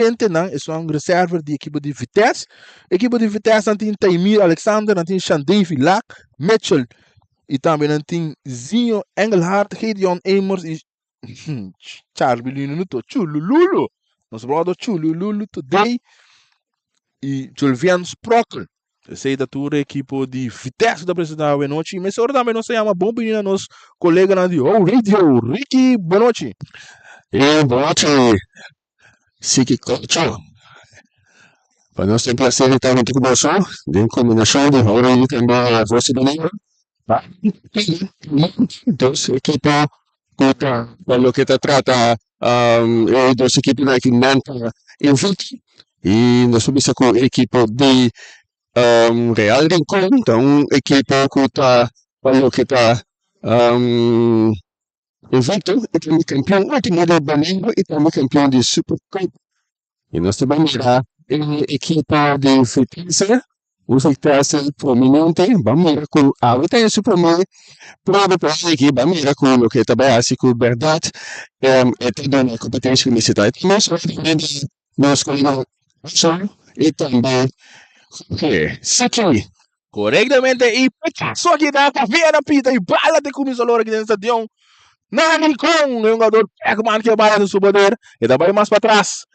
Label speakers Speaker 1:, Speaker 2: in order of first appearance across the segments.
Speaker 1: Suplente nan esun reserver di ekipo di Vitesse. Ekipo di Vitesse nan tin Taimir Alexander, nan tin Shandavy Lak, Mitchell y tambe nan tin Zinho Engelhardt, Gideon Emers y Charby Minuto, Chulululu. Nos brother Chulululu today y Julvian Sprockel. Esey ta tur ekipo di Vitesse ta presenta awe nochi. Y mesora tambe nos ta yama bon bini na nos coleganan di Ho Radio. Ricky, bon nochi.
Speaker 2: Hey, bon nochi. Siki Kocho. Pa nos ta un placer di ta hunto ku boso den kombinashon di Ho Radio tambe Voz di Boneiru. Dos ekipo ku ta pa loke ta trata e dos ekiponan aki nan ta invicto y nos por bisa ku e ekipo di Real Rincon ta un ekipo ku ta pa loke ta invicto y tambe campeon ultimo di Boneiru y tambe campeon di Super Cup. Y nos ta bay mira e ekipo di Vitesse, un Vitesse prominente, ban mira cu awe ta e su prome prueba pa e ban mira cu loke ta bay haci cu berdad e ta duna e competencia cu mester ta. E ta mes ora di nos colega Russell y tambe Jorge Siki.
Speaker 1: Corectamente y pechazo aki ta Javier a pita y bala te cuminsa lora aki den stadion. Na Rincon, e hungador Beckman ke bala den su poder, e ta bay mas patras.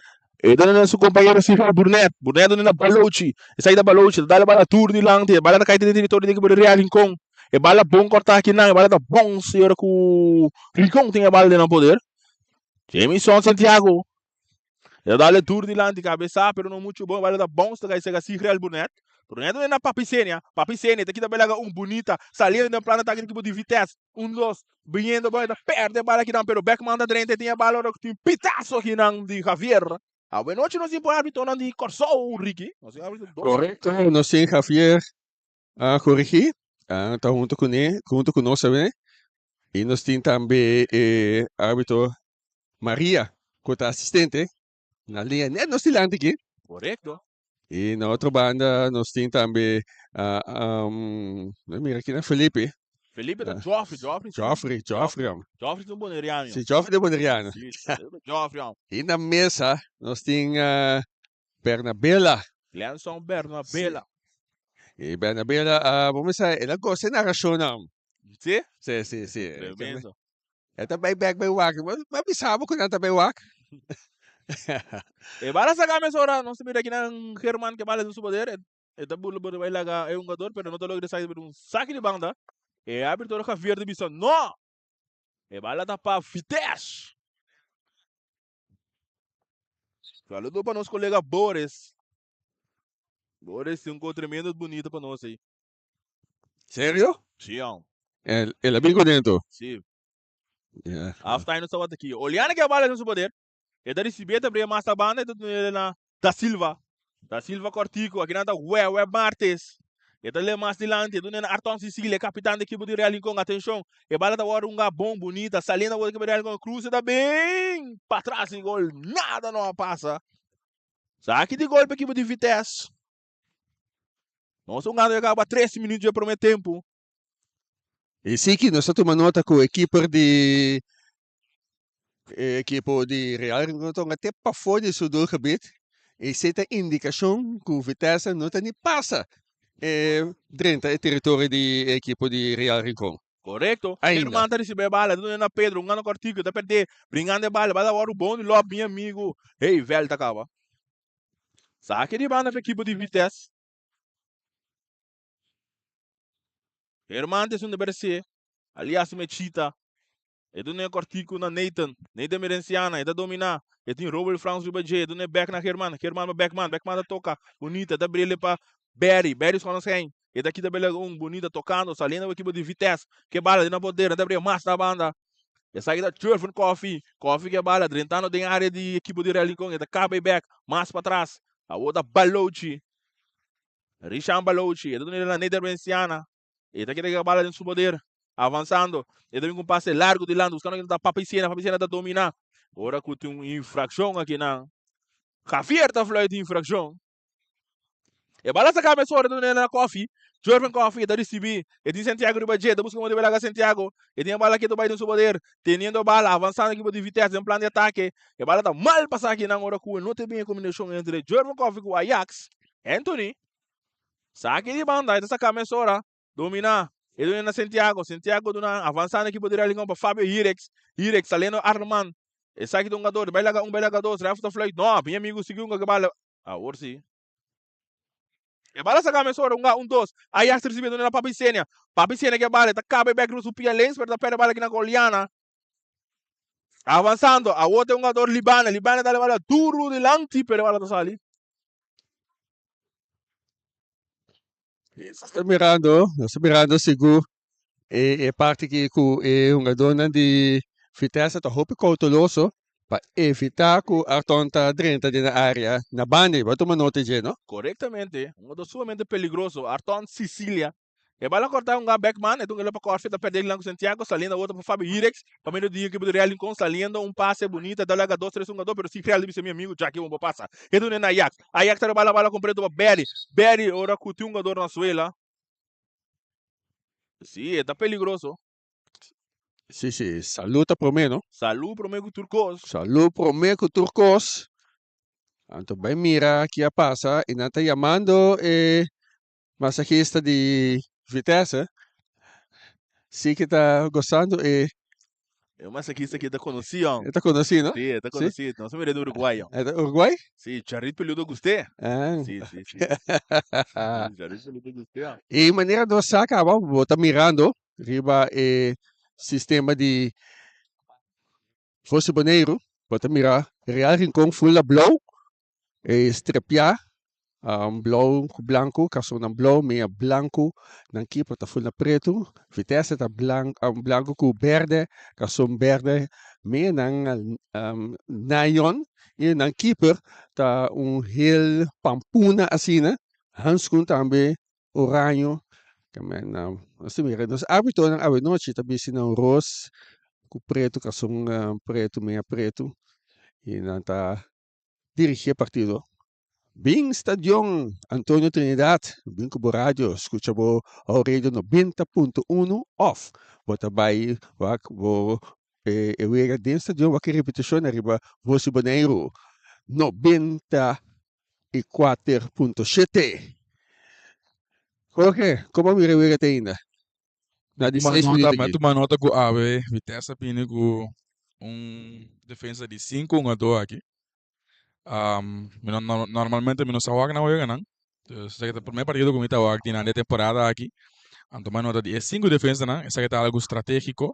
Speaker 1: E ta duna su compañero Cyril Burnett. Burnett duna na Balochi. Esaki ta Balochi, ta dal bala tur dilanti. E bala ta kai den territorio di ekipo di Real Rincon. E bala bon corta aki nan, e bala ta bon si ora cu Rincon tin e bala den nan poder. Jamison Santiago E ta dale tur dilanti kabesa pero no muchu bon. Bala ta bounce ta kai sega Sigrel Brunet. Brunet duna na Papi Senia. Papi Senia ta kita belaga un bunita saliendo den plan atake di ekipo di Vitesse. Un dos biniendo bon e ta perde bala kinan pero Beckman ta drenta e tin e bala ora ku tin pitaso kinan di Javier. Awe nochi nos tin por arbitonan di Kòrsou Ricky. Nos tin arbito dos.
Speaker 2: Korekto nos tin Javier a korigí ta hunto kuné hunto ku nos awe i nos tin tambe e arbito Maria ku ta asistente na liña net nos dilanti aki.
Speaker 1: Korekto.
Speaker 2: I na otro banda nos tin tambe mira aki na Felipe.
Speaker 1: Felipe ta Joffrey, Joffrey.
Speaker 2: Joffrey, Joffrey.
Speaker 1: Joffrey ta un boneriano.
Speaker 2: Si, Joffrey ta boneriano.
Speaker 1: Si, Joffrey.
Speaker 2: I na mesa nos tin Bernabela.
Speaker 1: Glenson Bernabela.
Speaker 2: I Bernabela, bo mester sa, el a gosa e narashonnan.
Speaker 1: Si?
Speaker 2: Si, si, si.
Speaker 1: Tremendo.
Speaker 2: E ta bai bek bai wak. Bo a bisa bo ku nan ta bai wak?
Speaker 1: E bala saka mesora. Nos ta mira kinan German ke bala den su poder. E ta burla burla bai laga e hungador pero no ta logra esaki pero un saki di banda. E arbitro Javier ta bisa no! E bala ta pa Vitesse. Saludo pa nos kolega Boris. Boris tin un gol tremendo bunito pa nos ei.
Speaker 2: Serio?
Speaker 1: Sí, jong.
Speaker 2: El, el a bin contento?
Speaker 1: Sí.
Speaker 2: Yeah.
Speaker 1: Half time nos tabata aki. Oliana ke bala den su poder. E ta ricibi, e ta bria mas ta banda, e ta duna na Da Silva. Da Silva cortico, aki nan ta Wewe Martes. E ta le mas dilanti, e duna na Arton Sicilia, capitan di ekipo di Real Rincon. Atencion, e bala ta worde hunga bon, bunita, saliendo awor di ekipo di Real Rincon. Cruce ta bin patras y gol. Nada no a pasa. Saki di gol pa ekipo di Vitesse. Nos hungando ya caba 3 minuut dje prome tempo.
Speaker 2: Y Siki, nos ta tuma nota cu e keeper di e ekipo di Real Rincon ta hunga te pafó di su doelgebied. Esey ta indicacion cu Vitesse no ta ni pasa e drenta e territorio di e ekipo di Real Rincon.
Speaker 1: Correcto.
Speaker 2: Ainda.
Speaker 1: Herman ta ricibi e bala, ta duna na Pedro, hungando cortico, ta perde, bringando e bala, bala worde bon di lob, mi amigo. Hey, veld ta caba. Saki di banda pa ekipo di Vitesse. Herman ta esun di berse, alias Mechita. E duna e kòrtiku na Nathan. Nathan Merenciana, e ta dominá. E tin Robel Frans riba dje. E duna e bèk na Herman. Herman pa Beckman. Beckman ta toka. Bunita. E ta brele pa Barry. Barry skònde skèn. E ta kita bele un. Bunita tokando. Saliendo pa ekipo di Vitesse. Ke bala den nan poder. Nan ta bria mas na banda. Esaki ta Jervin Coffee. Coffee ke bala drentando den area di ekipo di Real Rincon. E ta kaba e bek. Mas patras. Awor ta Balochi. Richan Balochi. E ta duna na Neder Venciana. E ta keda ke bala den su poder. Avansando. E ta bin ku un pase largo dilanti. Buskando ken ta Papi Siena. Papi Siena ta domina. Ora ku tin un infrakshon akinan. Javier ta fluit infrakshon. E bala saka mesora ta duna na Coffee. Jurgen Coffey ta ricibi, e tin Santiago riba dje, ta busca modo di belaga Santiago, e tin e bala ketu bay den su poder, teniendo e bala, avanzando ekipo di Vitesse den plan di atake, e bala ta mal pasa akinan ora cu e no ta bin e combinacion entre Jurgen Coffey cu Ajax. Anthony, saki di banda, e ta saca mesora, domina, e duna na Santiago, Santiago duna avanzando ekipo di Real Rincon pa Fabio Hirex, Hirex saliendo Armand, esaki ta un hungador, bay laga un, bay laga dos, ref ta fluit, no, mi amigo sigui hunga cu e bala, awor si. E bala saca mesora, un ga, un dos. Ajax recibe duna na Papi Senia. Papi Senia ke bala, e ta caba e bek riba su pia links, pero ta perde bala aki na Goliana. Avanzando, awor ta e hungador Libana. Libana ta dal e bala duro dilanti, pero e bala ta sali.
Speaker 2: Nos ta mirando, nos ta mirando sigur e e parti aki ku e hungadónan di Vitesse ta hopi kouteloso pa evitá ku Arton ta drenta den e área na banda. Bo a tuma nota dje, no?
Speaker 1: Korektamente, un hungadó sumamente peligroso, Arton Sicilia. E bala kortá un Beckman, e ta un gelo pa Corfi, ta pèrdè Glenco Santiago, saliendo awor ta pa Fabio Hirex, pa medio di ekipo di Real Rincon, saliendo un pase bunita, ta laga dos tres hungadó, pero si Real di bisa mi amigo Jackie bo pasa. E duna na Ajax. Ajax ta bala bala completo pa Barry. Barry ora cu tin hungador na suela. Si, e ta peligroso.
Speaker 2: Si, si, salud ta prome, no?
Speaker 1: Salud prome cu tur cos.
Speaker 2: Salud prome cu tur cos. Anto bay mira ki a pasa y nan ta yamando e masahista di Vitesse. Si ki ta gozando e
Speaker 1: E masahista ki ta conoci, hon.
Speaker 2: E ta conoci, no?
Speaker 1: Si, e ta conoci. Nos a mira di Uruguay, hon.
Speaker 2: E ta Uruguay?
Speaker 1: Si, Charit Peludo gust'é.
Speaker 2: Ah.
Speaker 1: Si, si, si. Charit Peludo gust'é, hon.
Speaker 2: E manera nos sa caba, bo ta mirando riba e sistema di Voz di Boneiru, bo ta mira Real Rincon full na blou, E strepiá blou ku blanku, karsonnan blou, mea blanku, nan kiper ta ful na pretu, Vitesse ta blanku ku bèrdè, karson bèrdè, meanan nayon i nan kiper ta un hel pampuna asina, hanskun tambe oraño. Nos ta mira nos árbitonan awenochi ta bisti nan ros ku pretu, karson pretu, mea pretu i nan ta dirigi e partido. Bin stadion Antonio Trinidad, bin ku bo radio, skucha bo How Radio 90.1 òf bo ta bai wak bo e wega den stadion wak e repetishon ariba Voz di Boneiru 94.7. Jorge, komo a mira e wega te ainda? Na di
Speaker 3: Tuma
Speaker 2: seis
Speaker 3: nota,
Speaker 2: minuut
Speaker 3: mi a
Speaker 2: aki.
Speaker 3: tuma nota ku awe Vitesse a bini ku un defensa di sinku hungadó aki. Mi no normalmente mi no sa wak nan weganan. Dus esaki ta e promé partido ku mi ta wak di nan di e temporada aki. Anto mi a nota di e sinku defensanan esaki ta algu stratégiko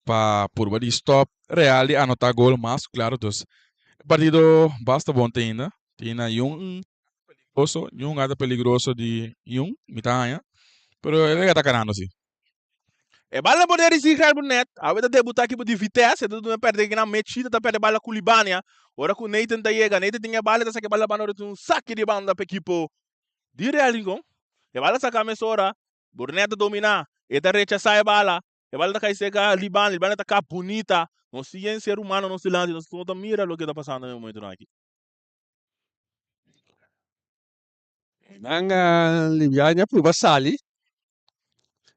Speaker 3: pa purba di stòp Real di anotá gol mas ku klaro. Dus e partido basta bon te ainda. Tin un Peligroso, niun gata peligroso di niun, mi ta haña. Pero e wega ta ganando si.
Speaker 1: E bala na poder di Sigel Brunet. Awe ta debuta ekipo di Vitesse. E ta duna perde kinan Mechita ta perde bala ku Libania. Ora ku Nathan ta yega, Nathan tin e bala e ta saka e bala na banda ora tin un saki di banda pa ekipo di Real Rincon. E bala saka mesora. Brunet ta domina. E ta rechasa e bala. E bala ta kai serka Libania. Libania ta kap bunita. Nos tin ser humano nos dilanti. Nos no ta mira loke ta pasando na e momentonan aki.
Speaker 2: Nan Liviani a pruba sali,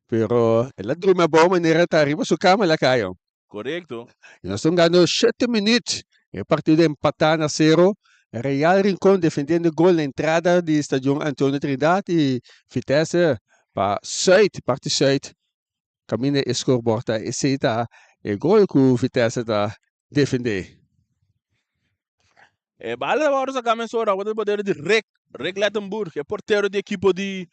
Speaker 2: pero el a drumi abou manera ta riba su kama el a kai.
Speaker 1: Korekto.
Speaker 2: I nos ta hungando shete minüt. E partido empatá na sero. Real Rincon defendiendo e gol na entrada di Stadion Antonio Trinidad i Vitesse pa sùit, parti sùit kaminda e scorebord ta. Esei ta e gol ku Vitesse ta defendé.
Speaker 1: E bala ta wòrdu saká mesora awor ta poder di Rick, Rick Lettenburg, e portero di ekipo di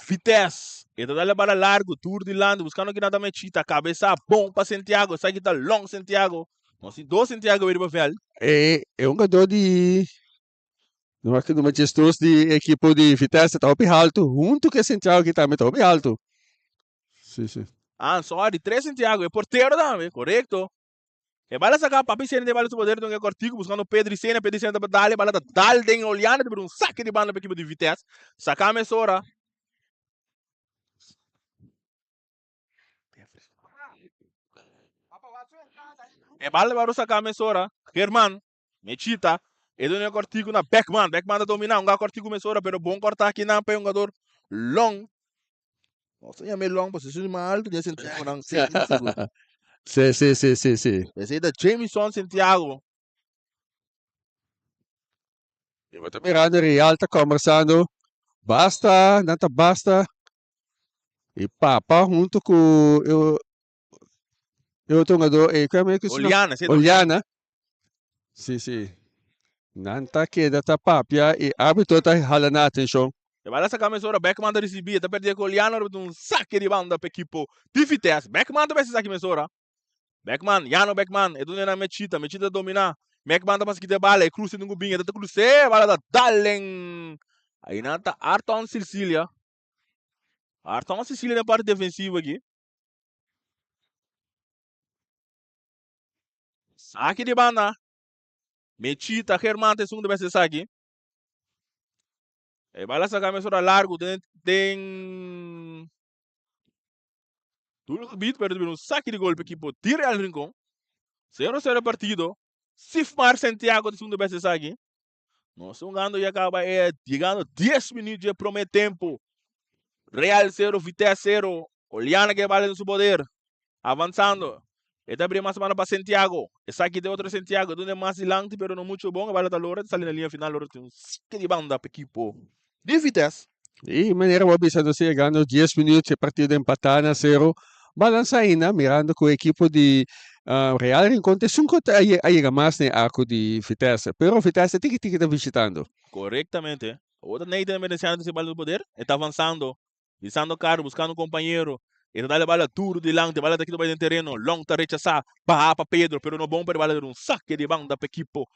Speaker 1: Vitesse. E ta dal e bala largu, tur dilanti, buskando kinan ta Mechita, kabesá bon pa Santiago, esaki ta Long Santiago. Nos tin dos Santiago riba vèlt.
Speaker 2: E e hungadó di number diesdos di ekipo di Vitesse ta hopi haltu, huntu ku e Santiago aki tambe ta hopi haltu. Sí, sí.
Speaker 1: Ah, sorry, tres Santiago, e portero tambe, korekto. E bala saka papi sene den bala su poder dunga kortiku buskando Pedri Sena, Pedri Sena ta dal e bala ta dal den Oliana ta bira un sake di banda pa ekipo di Vitesse. Saka mesora. E bala ta saka mesora. German, Mechita, e duna e kortiku na Beckman. Beckman ta domina, hunga kortiku mesora pero bon korta akinan pa e hungador Long. Nos ta yam'é long pasobra su mas alto di e Santiagonan sigur sigur.
Speaker 2: Sí, sí, sí, sí, sí.
Speaker 1: Esei ta Jamison Santiago.
Speaker 2: I bo ta mirando Real ta kombersando. Basta, nan ta basta. I papa hunto ku e e otro hungador, e kua mi ku su nom?
Speaker 1: Oliana, esei ta
Speaker 2: Oliana. Sí, sí. Nan ta keda ta papia i arbitro ta hala nan atenshon.
Speaker 1: E bala saka mesora, Beckman ta risibí, e ta perdí ku Oliana riba un sake di banda pa ekipo di Vitesse. Beckman ta mester saki mesora. Beckman, Jano Beckman, e duna na Mechita, Mechita ta dominá. Beckman ta pasa kita e bala, e krusa den ku bin, e ta ta krus'é, e bala ta dal en. Ainan ta Arton Cecilia. Arton Cecilia den parti defensivo aki. Saki di banda. Mechita, Germán ta esun ta mester saki. E bala saka mesora largu den den Duro gebied, pero un saki di golpe equipo di Real Rincon. 0-0 partido. Sifmar Santiago ta esun ta mester saki. Nos jugando ya caba e llegando 10 minuut dje prome tempo. Real 0, Vitesse 0. Oliana que bala en su poder. Avanzando. E ta abri mas mano pa Santiago. Esaki de otro Santiago. Donde mas dilanti pero no mucho bon. E bala ta lora. Sali na linea final. Lora tin un sike di banda pa equipo di Vitesse.
Speaker 2: Y manera bo a bisa nos a yegando 10 minuut e partido empatá na 0. Balansa ainda mirando cu e equipo di Real Rincon ta esun cu a yega mas na e arco di Vitesse. Pero Vitesse tiki tiki ta visitando.
Speaker 1: Correctamente. Awor ta Nathan Veneciano ta hasi bala su poder. E ta avanzando. Hisando carro, buscando un compañero. E ta dal e bala duro dilanti. E bala ta kita bai den tereno. Long ta rechasa. Baha pa Pedro, pero no bon pa e bala dor un saque di banda pa equipo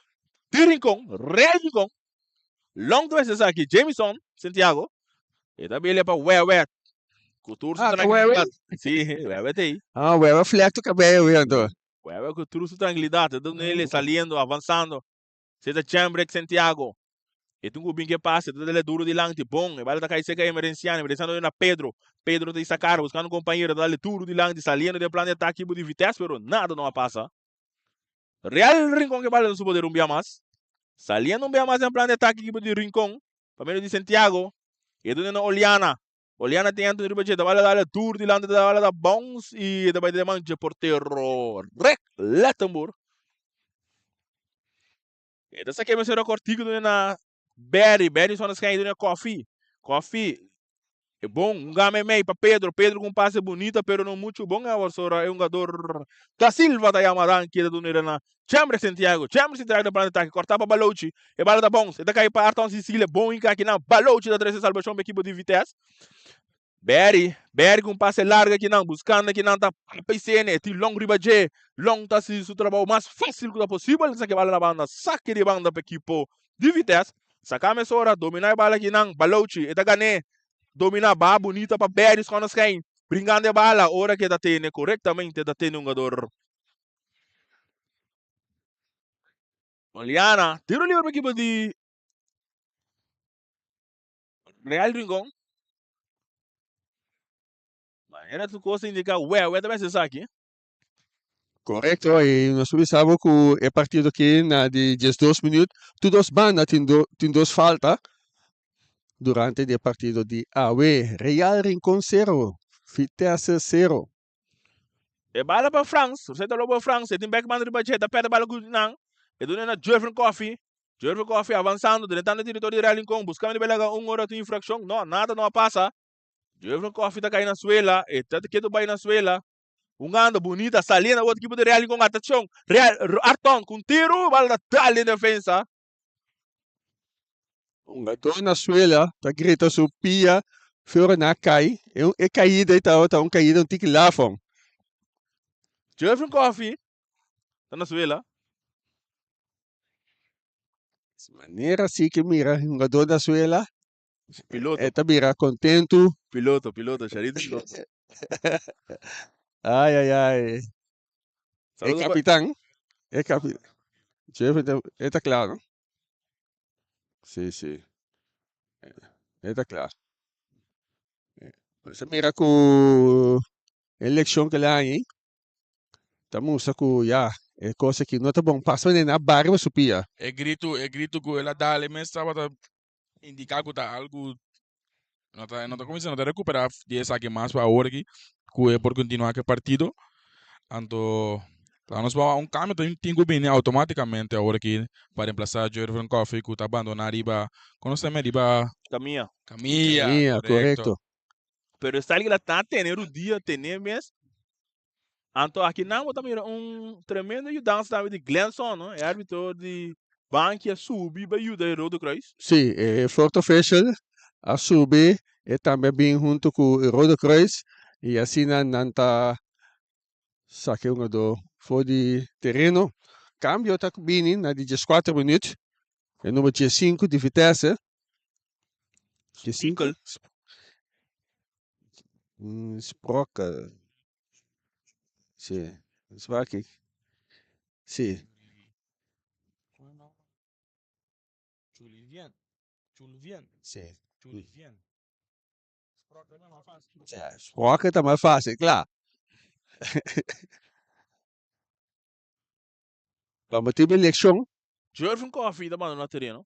Speaker 1: di Rincon. Real Rincon. Long ta mester esaki. Jamison Santiago. E ta bele pa Wewe. Cu tur su
Speaker 2: Ah, ta Wewe?
Speaker 1: tranquilidad. Sí, Wewe ta ahí.
Speaker 2: Ah, Wewe fleck tu cabello weer anto.
Speaker 1: Wewe cu tur su tranquilidad. E ta nele saliendo, avanzando. Se ta Chembrek Santiago. E tin cu bin ke pase. Ta dale duro dilanti. Bon. E bala ta cay cerca Emerenciano. Emerenciano duna Pedro. Pedro ta sacar buscando un compañero. Ta dale duro dilanti. Saliendo den plan de ataque di Vitesse. Pero nada no a pasa. Real Rincon ke bala den su poder un bia mas. Saliendo un bia mas den plan de ataque equipo di Rincon. Pa medio di Santiago. E duna na Oliana. Oliana tin Anthony riba dje. Ta bala dale duro dilanti. Ta bala ta bounce. Y ta bay den man dje portero Rick Lettenboer. E ta sake mesora kortiku duna na Barry. Barry sona sken duna Kofi. Kofi e bon un game mei pa Pedro. Pedro ku un pase bunita pero no muchu bon. Awor sora e hungador Da Silva ta yama danki e ta duna na Chembre Santiago. Chembre Santiago ta planta atake korta pa Balochi. E bala ta bounce. E ta kai pa Arton Sicilia. Bon hinka akinan. Balochi ta trese salbashon pa ekipo di Vitesse. Barry, Barry ku un pase largu akinan, buskando akinan ta Papa Isene, e tin Long riba dje. Long ta hasi su trabou mas fásil ku ta posibel, ta saka e bala na banda, sake di banda pa ekipo di Vitesse. Saka mesora, dominá e bala akinan, Balochi, e ta gan'é, dominá, baha bunita pa Barry Schonestein, bringando e bala, ora ku e ta tene korektamente, ta tene hungador. Oliana, tiro liber pa ekipo di Real Rincon. Manera su cosa indica Wewe ta mester esaki.
Speaker 2: Correcto, y nos por bisa bo cu e partido aki na di 12 minuut, tur dos banda tin do, tin dos falta durante di e partido di awe. Real Rincon 0, Vitesse 0.
Speaker 1: E bala pa Frans, Rosetta Lobo Frans, e tin Beckman riba dje, ta perde bala ku nan, e duna na Jurven Koffie, Jurven Koffie avansando, drentando e teritorio di Real Rincon, buskando di belaga un ora tin infrakshon, no, nada no a pasa, Jurven Koffie ta kai na suela, e ta ketu bai na suela, hungando bunita, saliendo awor ekipo di Real Rincon, atashon, Real, Arton ku un tiru, bala ta dal den defensa.
Speaker 2: Hungador na suela ta grita su pia fiora na kai. E, e caída ei tabata un caída un tiki lafon.
Speaker 1: Jurgen Coffee ta na suela.
Speaker 2: Manera si ke mira hungador na suela,
Speaker 1: Piloto.
Speaker 2: e ta bira kontentu.
Speaker 1: Piloto, piloto, Charito piloto.
Speaker 2: Ai, ai, ai. E
Speaker 1: Saludo pa-
Speaker 2: kapitan, e kapi, Jeffrey ta, e ta kla, no? Sí, sí. E ta kla. Nos a mira ku e lekshon ku el a haña ta mustra ku ya e kos aki no ta bon. Pasa manera nan a bari pa su pia.
Speaker 3: E gritu, e gritu ku el a dal e mes tabata indiká ku ta algu. No ta, no ta kuminsá, no ta rekuperá di esaki mas pa awor aki ku e por kontinuá ku e partido. Anto ta nos wak un kambio ta tin ku bini outomátikamente awor aki pa remplasá Jurgen Coffey ku ta bandoná riba, kono se yama riba?
Speaker 1: Camilla.
Speaker 3: Camilla,
Speaker 2: Camilla,
Speaker 3: korekto.
Speaker 2: korekto.
Speaker 1: Pero esaki la ta tene rudia, tene mes. Anto aki nan bo ta mira un tremendo yudansa tambe di Glenson, no? E arbitro di banki a subi pa yuda e Rode Kruis.
Speaker 2: Sí, e fourth official a subi, e tambe a bin hunto ku e Rode Kruis i asina nan ta saka e hungadó for di tereno. Kambio ta bini na di dieskuater minüt, e number diesinku di Vitesse, diesinku, Sprockel. Sí, Sprockel. Sí.
Speaker 3: Julivien. Julivien.
Speaker 2: Sí.
Speaker 3: Julivien. Sprockel ta mas fácil.
Speaker 2: Sí, Sprockel ta mas fácil, kla. Pa motibu di elekshon.
Speaker 1: Jurgen Coffie ta bandona tereno.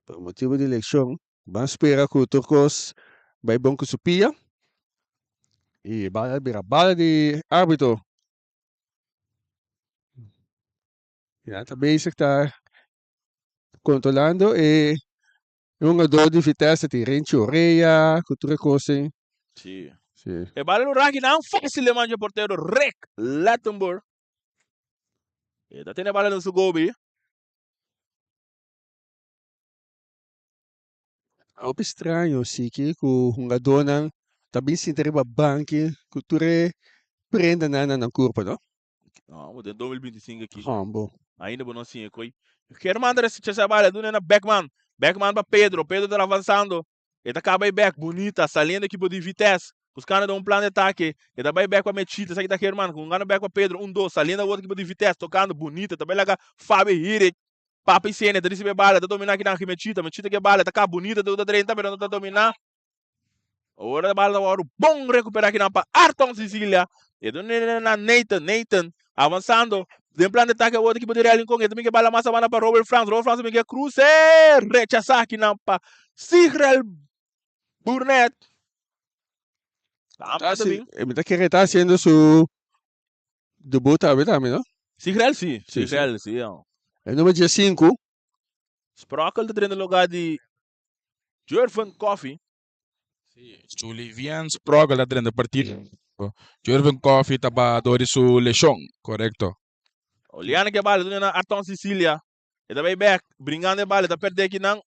Speaker 2: Pa motibu di elekshon. Ban spera ku tur kos bai bon ku su pia. I e bala bira bala di arbitro. I nan ta bezig ta kontrolando e hungador di Vitesse tin Renchi Orea ku tur e kos ei.
Speaker 1: Sí.
Speaker 2: Sí.
Speaker 1: E bala lo raki nan fácil den man dje portero Rick Lettenboer. E ta tene bala den su gobi.
Speaker 2: Hopi straño si ki ku hungadónan ta bin sinta riba banki ku tur e prendanan na nan kurpa, no?
Speaker 1: No, bo den 2025 aki.
Speaker 2: Hombo.
Speaker 1: Ainda bo no siña koy. German ta rechazá e bala, duna na Beckman. Beckman pa Pedro, Pedro ta avanzando. E ta kaba e bek, bunita, saliendo ekipo di Vitesse. Buscando den un plan di atake. E ta bai bek pa Mechita, esaki ta German. Hungando bek pa Pedro, un dos, saliendo awor ekipo di Vitesse, tocando, bunita. Ta bai laga Fabio Hirik. Papi Sene ta ricibi e bala, ta domina akinan Mechita, Mechita ke bala, ta ka bunita ta drenta pero no ta domina. Ora e bala ta wòrdu bon recupera akinan pa Arton Cecilia. E duna na Nathan, Nathan avansando den plan di atake awor ekipo di Real Rincon. E ta bin ke bala mas abanda pa Robert Frans, Robert Frans ta bin ke cruce, rechasa akinan pa Sigrel Burnett.
Speaker 2: Ta Mi ta kere ta haciendo su debut tambe tambe, no?
Speaker 1: Sigrel si,
Speaker 2: Sí, sí.
Speaker 1: Sigrel si. Ja.
Speaker 2: E number 15.
Speaker 1: Sprockel ta drenta lugar di Jurven Coffee.
Speaker 3: Sí, Julivien Sprockel ta drenta partido. Jurven Coffee ta ba door di su lesión, correcto.
Speaker 1: Oliana ke bala, duna na Arton Cecilia. E ta bay back, bringando e bala, ta perde akinan.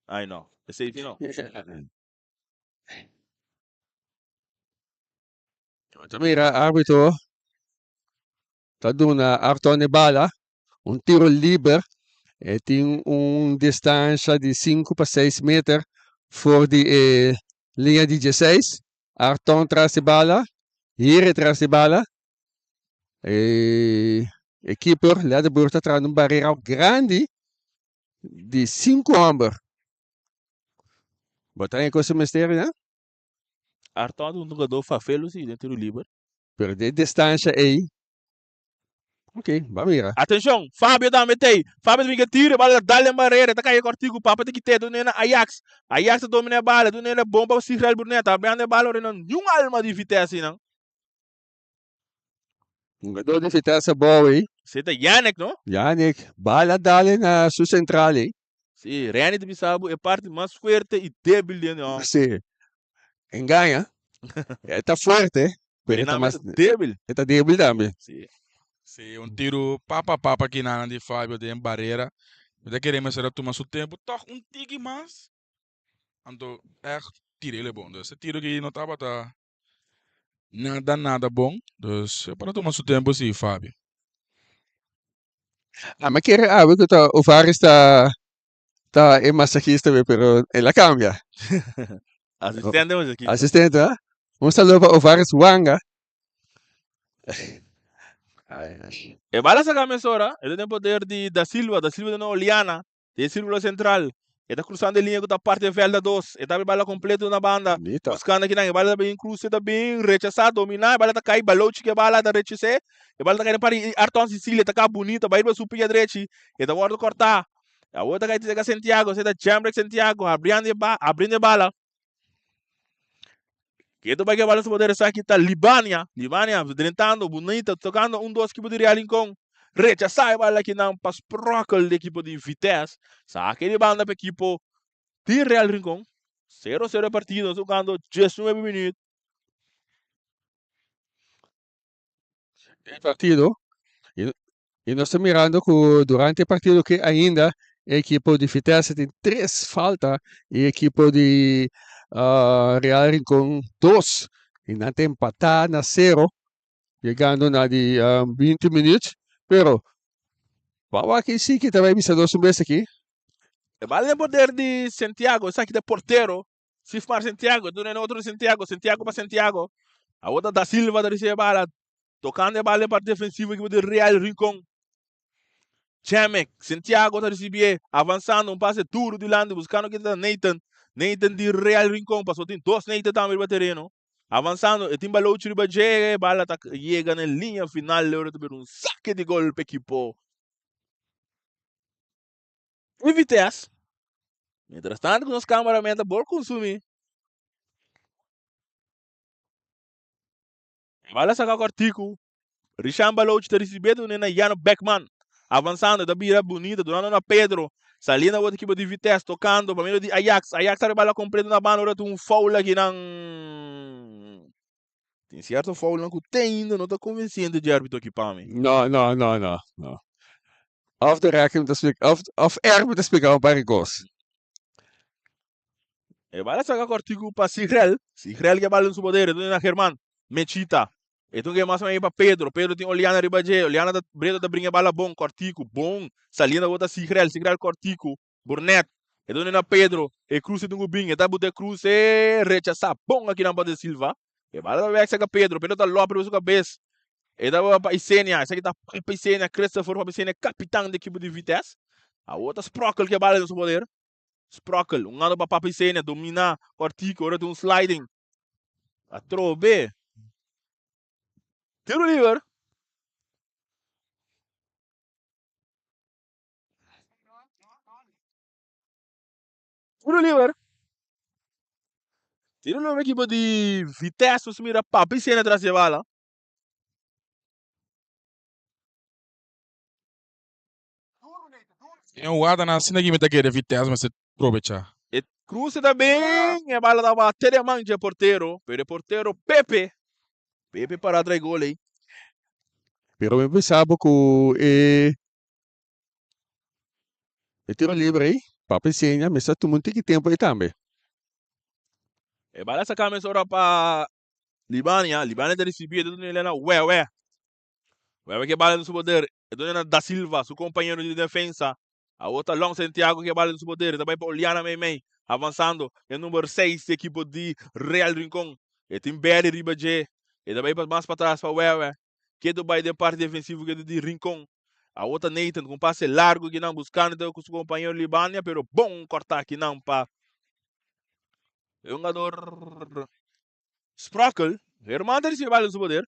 Speaker 1: Ay no, esey si no.
Speaker 2: Ta mira arbitro ta duna Arton e bala, un tiro liber. E tin un distancia di 5 pa 6 meter for di e linea di 16. Arton tras di bala, Hire tras di bala. E, e keeper Leatherburg ta trahando un barrera grandi di 5 homber. Bo ta en cosa misterio, né?
Speaker 1: Arton ta un hungador fafelo si den tiro liber.
Speaker 2: Pero de distancia ei. Ok, ba mira.
Speaker 1: Atencion, Fabio tambe t'ei. Fabio ta bin ke tiro, e bala ta dal den barrera, e ta kai kortiku, Papa ta kit'é, dun'é na Ajax. Ajax ta domina e bala, dun'é na bon pa Sigrel Brunet, ta abriando e bala ora nan niun alma di Vitesse einan.
Speaker 2: Hungador di Vitesse Bowie.
Speaker 1: Esei ta Yannick, no?
Speaker 2: Yannick, bala dale na su central ei.
Speaker 1: Sí, Renny ta bisa bo e parti mas fuerte i débil den e hòmber.
Speaker 2: Sí, engaña. E ta fuerte, pero e ta mas
Speaker 1: débil.
Speaker 2: E ta débil tambe.
Speaker 1: Sí.
Speaker 3: Sí, un tiru papa papa kinanan di Fabio den barera. Mi ta kere mester a tuma su tempu tòg un tiki mas. Anto ègt tir'el e bon. Dus e tiru aki no tabata nada nada bon. Dus e por a tuma su tempu sí, Fabio.
Speaker 2: Ah, mi kere awe ku ta Ovaris ta ta e masajista we, pero el a cambia.
Speaker 1: Asistente masajista.
Speaker 2: Asistente, ah? Un saludo pa Ovaris Wanga.
Speaker 1: E bala saca mesora, e ta den poder di Da Silva, Da Silva den Oliana. Den sirkulo sentral, e ta krusando e liña ku ta parti e vèlt a dos. E ta habri bala kompleto na banda,
Speaker 2: Bonita.
Speaker 1: buskando akinan. E bala ta bin kruse, ta bin rechasá, dominá. E bala ta kai, Balochi ku e bala ta rechas'é. E bala ta kai den parti di Arton Sicilia, ta kaba bunita, bai riba su pia drechi. E ta wòrdu kòrtá. Awor ta kai tira Santiago, se ta Jambrek Santiago, abriando e ba, abrindo e bala. Keto bai ke bala su poder esaki ta Libania. Libania drentando, bonita, tocando un dos equipo di Real Rincon. Rechasa e bala kinan pa Sprokkel di equipo di Vitesse. Sake di banda pa equipo di Real Rincon. 0-0 e partido, jugando 19 minuut.
Speaker 2: E partido y, y nos ta mirando cu durante e partido que ainda e equipo di Vitesse tin tres falta y equipo di uh, Real Rincon dos y nan ta empata na cero llegando na di um, 20 minuut pero Vamos aki sí que ta bay bisa nos un bes aki.
Speaker 1: E bala den poder di Santiago, esaki ta portero. Sifmar Santiago, duna en otro Santiago, Santiago pa Santiago. Awor ta Da Silva ta recibe bala, tocando e bala den parte defensivo equipo di Real Rincon. Chemek, Santiago ta recibié, avanzando un pase duro dilanti, buscando ki ta Nathan. Nathan di Real Rincon, paso tin dos Nathan tambe riba tereno. Avanzando, e tin balochi riba dje, e bala ta yega na e linea final, ora ta bira un saque di gol pa equipo di Vitesse. Mientras tanto ku nos cameraman ta bor consumi. E bala saka kortiku. Richan Balochi ta risibi e na Jano Beckman. Avanzando, ta bira bonita, dunando na Pedro. Saliendo awor ekipo di Vitesse, tocando pa medio di Ajax. Ajax ta bala completo na banda, ora tin un foul aki nan. Tin cierto foulnan ku te ainda no ta convincente di arbitro aki pa mi.
Speaker 2: No, no, no, no, no. Off the record mi ta splika, off, off air mi ta splika un par di kos.
Speaker 1: E bala saka kortiku pa Sigrel. Sigrel ke bala den su poder, e duna na German. Mechita. E tun ke mas mei pa Pedro. Pedro tin Oliana riba dje. Oliana ta Breto ta bringa e bala bon. Kortiku, bon. Saliendo awor ta Sigrel. Sigrel kortiku. Burnet. E duna na Pedro. E kruse tun ku bin. E ta buta e kruse. Rechasá. Bon akinan pa De Silva. E bala ta bek saka Pedro. Pedro ta lòp riba su kabes. E ta pa Isenia. Esaki ta pa Isenia. Christopher pa Isenia, kapitan di ekipo di Vitesse. Awor ta Sprokkel ke bala den su poder. Sprokkel, un ando pa Papa Isenia, domina kortiku, ora tin un sliding. Atrobe. Tiro liber. Tiro liber. Tiro liber ekipo di Vitesse, nos mira Papa Isenia tras di e bala.
Speaker 3: E un wada asina ki mi ta kere Vitesse mester probecha.
Speaker 1: E cruce ta bin, e bala ta bate den man dje portero, pero e portero Pepe, Pepe para trae gol ey.
Speaker 2: Pero mi bisa bo ku e e tiro libre ey, Papi Seña mester tuma un tiki tempo ey tambe.
Speaker 1: E bala sa mesora pa Libania, Libania ta ricibi e ta duna na Wewe. Wewe ke bala den su poder. E duna na Da Silva, su compañero di defensa. Awor ta Long Santiago ke bala den su poder. E ta bai pa Oliana meimei. Avansando e number 6 di ekipo di Real Rincon. E tin Berry riba dje. E ta bai pa mas patras pa Wewe. Keto bai den parti defensivo keto di Rincon. Awor ta Nathan ku un pase largo kinan buskando ta ku su compañero Libania, pero bon korta kinan pa e hungador Sprockel. Herman ta risibi bala den su poder.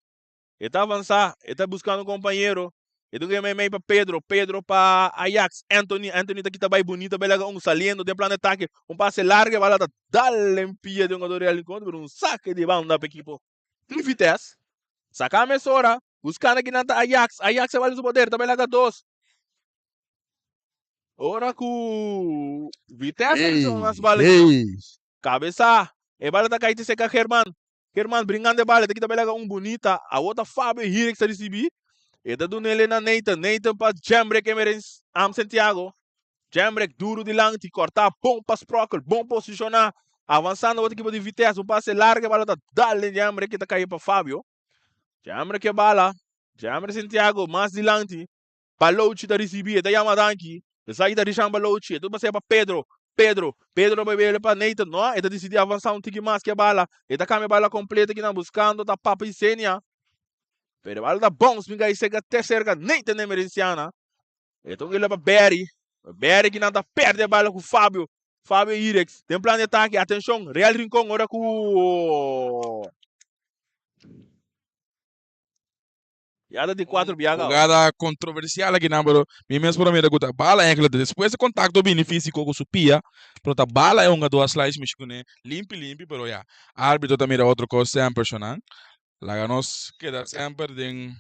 Speaker 1: E ta avansá, e ta buskando un kompañero. E ta kere meimei pa Pedro, Pedro pa Ajax, Anthony, Anthony ta kita bai bunita bai laga un saliendo den plan di atake. Un pase largo e bala ta dal den pia di un hugador Real Rincon, pero un sake di banda pa ekipo di Vitesse. Saka mesora, buskando kinan ta Ajax, Ajax e bala den su poder, ta bai laga dos. Ora ku Vitesse a risibi mas bala, kabesa, e bala ta kai te seka German. German bringando e bala, ta kita bela un bunita. Awor ta Fabio Hirix ta ricibi. E ta duna ele na Nathan. Nathan pa Jambrek Emerens Am Santiago. Jambrek duro dilanti, corta bon pa Sprockel, bon posiciona. Avanzando otro equipo di Vitesse, un pase largo, e bala ta dal den Jambrek que ta cai pa Fabio. Jambrek e bala. Jambrek Santiago mas dilanti. Balochi ta ricibi, e ta yama danki. Esaki ta Richan Balochi, e ta pasea pa Pedro. Pedro, Pedro ta bebe pa Nathan. No, e ta dicidi avansa un tiki mas ke bala. E ta cambia bala completo kinan buscando ta Papa Isenia. Pero e bala ta bounce bin cay cerca te cerca Nathan Emerenciana. E ta un pa Barry. Barry kinan ta perde e bala cu Fabio. Fabio Irex den plan di atake. Atencion, Real Rincon ora cu. Ya ta di cuatro biaha caba.
Speaker 3: Hugada controversial aki nan, pero mi mes por a mira cu ta bala eigenlijk despues di contacto bini fisico cu su pia, pero ta bala e hungador a slice mishi cune limpi limpi, pero ya, arbitro ta mira otro cos semper shonan. Laga nos keda semper den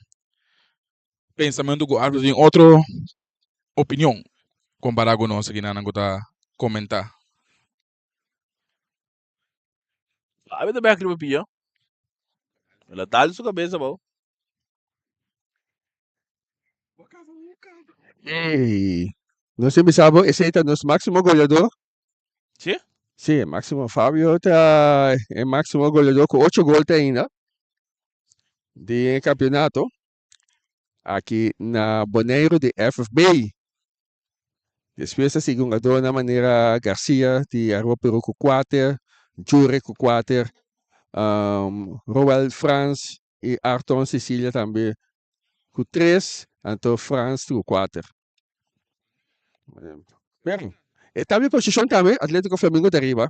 Speaker 3: pensamento cu arbitro tin otro opinion compara cu nos aki nan cu ta comenta.
Speaker 1: Fabio ta bek riba pia. El a dal su cabeza abao.
Speaker 2: Ey, nos a bisa bo esey ta nos maximo goleador.
Speaker 1: Sí?
Speaker 2: Sí, maximo Fabio ta e maximo goleador cu ocho gol te ainda di e campeonato aki na Boneiru di FFB. Despues a sigui hungadornan manera Garcia di Aruba Peru ku kuater, Jure ku kuater, Roel Frans i Arton Cecilia tambe ku tres, anto Frans ku kuater. Pero e tabla di posishon tambe Atletico Flamingo ta riba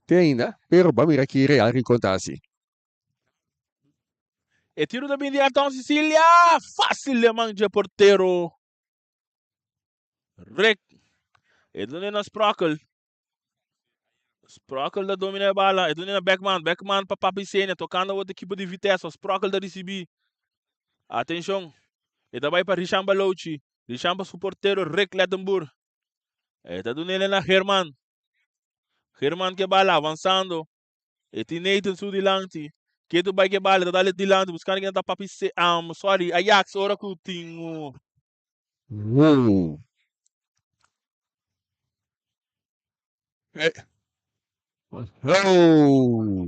Speaker 2: te ainda, pero bo a mira ki Real Rincon ta hasi.
Speaker 1: E tiro ta bin di Ayrton Cecilia. Fácil de man dje portero. Rick. E dune na Sprokkel. Sprokkel ta domina e bala. E dune na Beckman. Beckman pa Papi Senia. Tocando otro equipo di Vitesse. Sprokkel ta ricibi. Atencion. E ta bai pa Richan Balochi. Richan pa su portero Rick Lettenboer. E ta dunele na Herman. Herman ke bala avanzando. E tin Nathan su dilanti. Ketu bai ke bala, ta dale dilanti buscando ken ta papi se um, sorry, Ajax ora ku tin un
Speaker 2: Wow. Eh. Oh.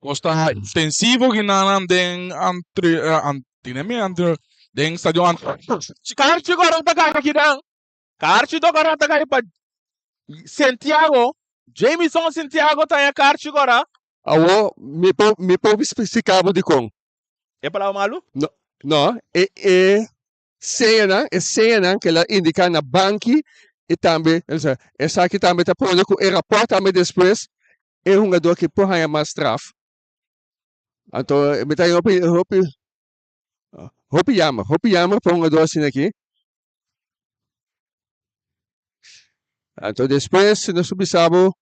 Speaker 3: Nos ta intensivo ginanan den antri antine mi antri den stadion antri.
Speaker 1: Karchi gora ta kai akinan. Karchi to gora ta kai pa Santiago. Jamison Santiago ta haña karchi gora.
Speaker 2: Awo mi por mi por splika bo dikon.
Speaker 1: E palabra malu?
Speaker 2: No, no, e e señanan, e señanan ku el a indiká na banki i tambe esaki tambe ta pone ku e rapòrt tambe despues e hungadó aki por haña mas straf. Anto mi ta hopi hopi hopi jammer, hopi jammer pa hungadó asina aki. Anto despues nos por bisa bo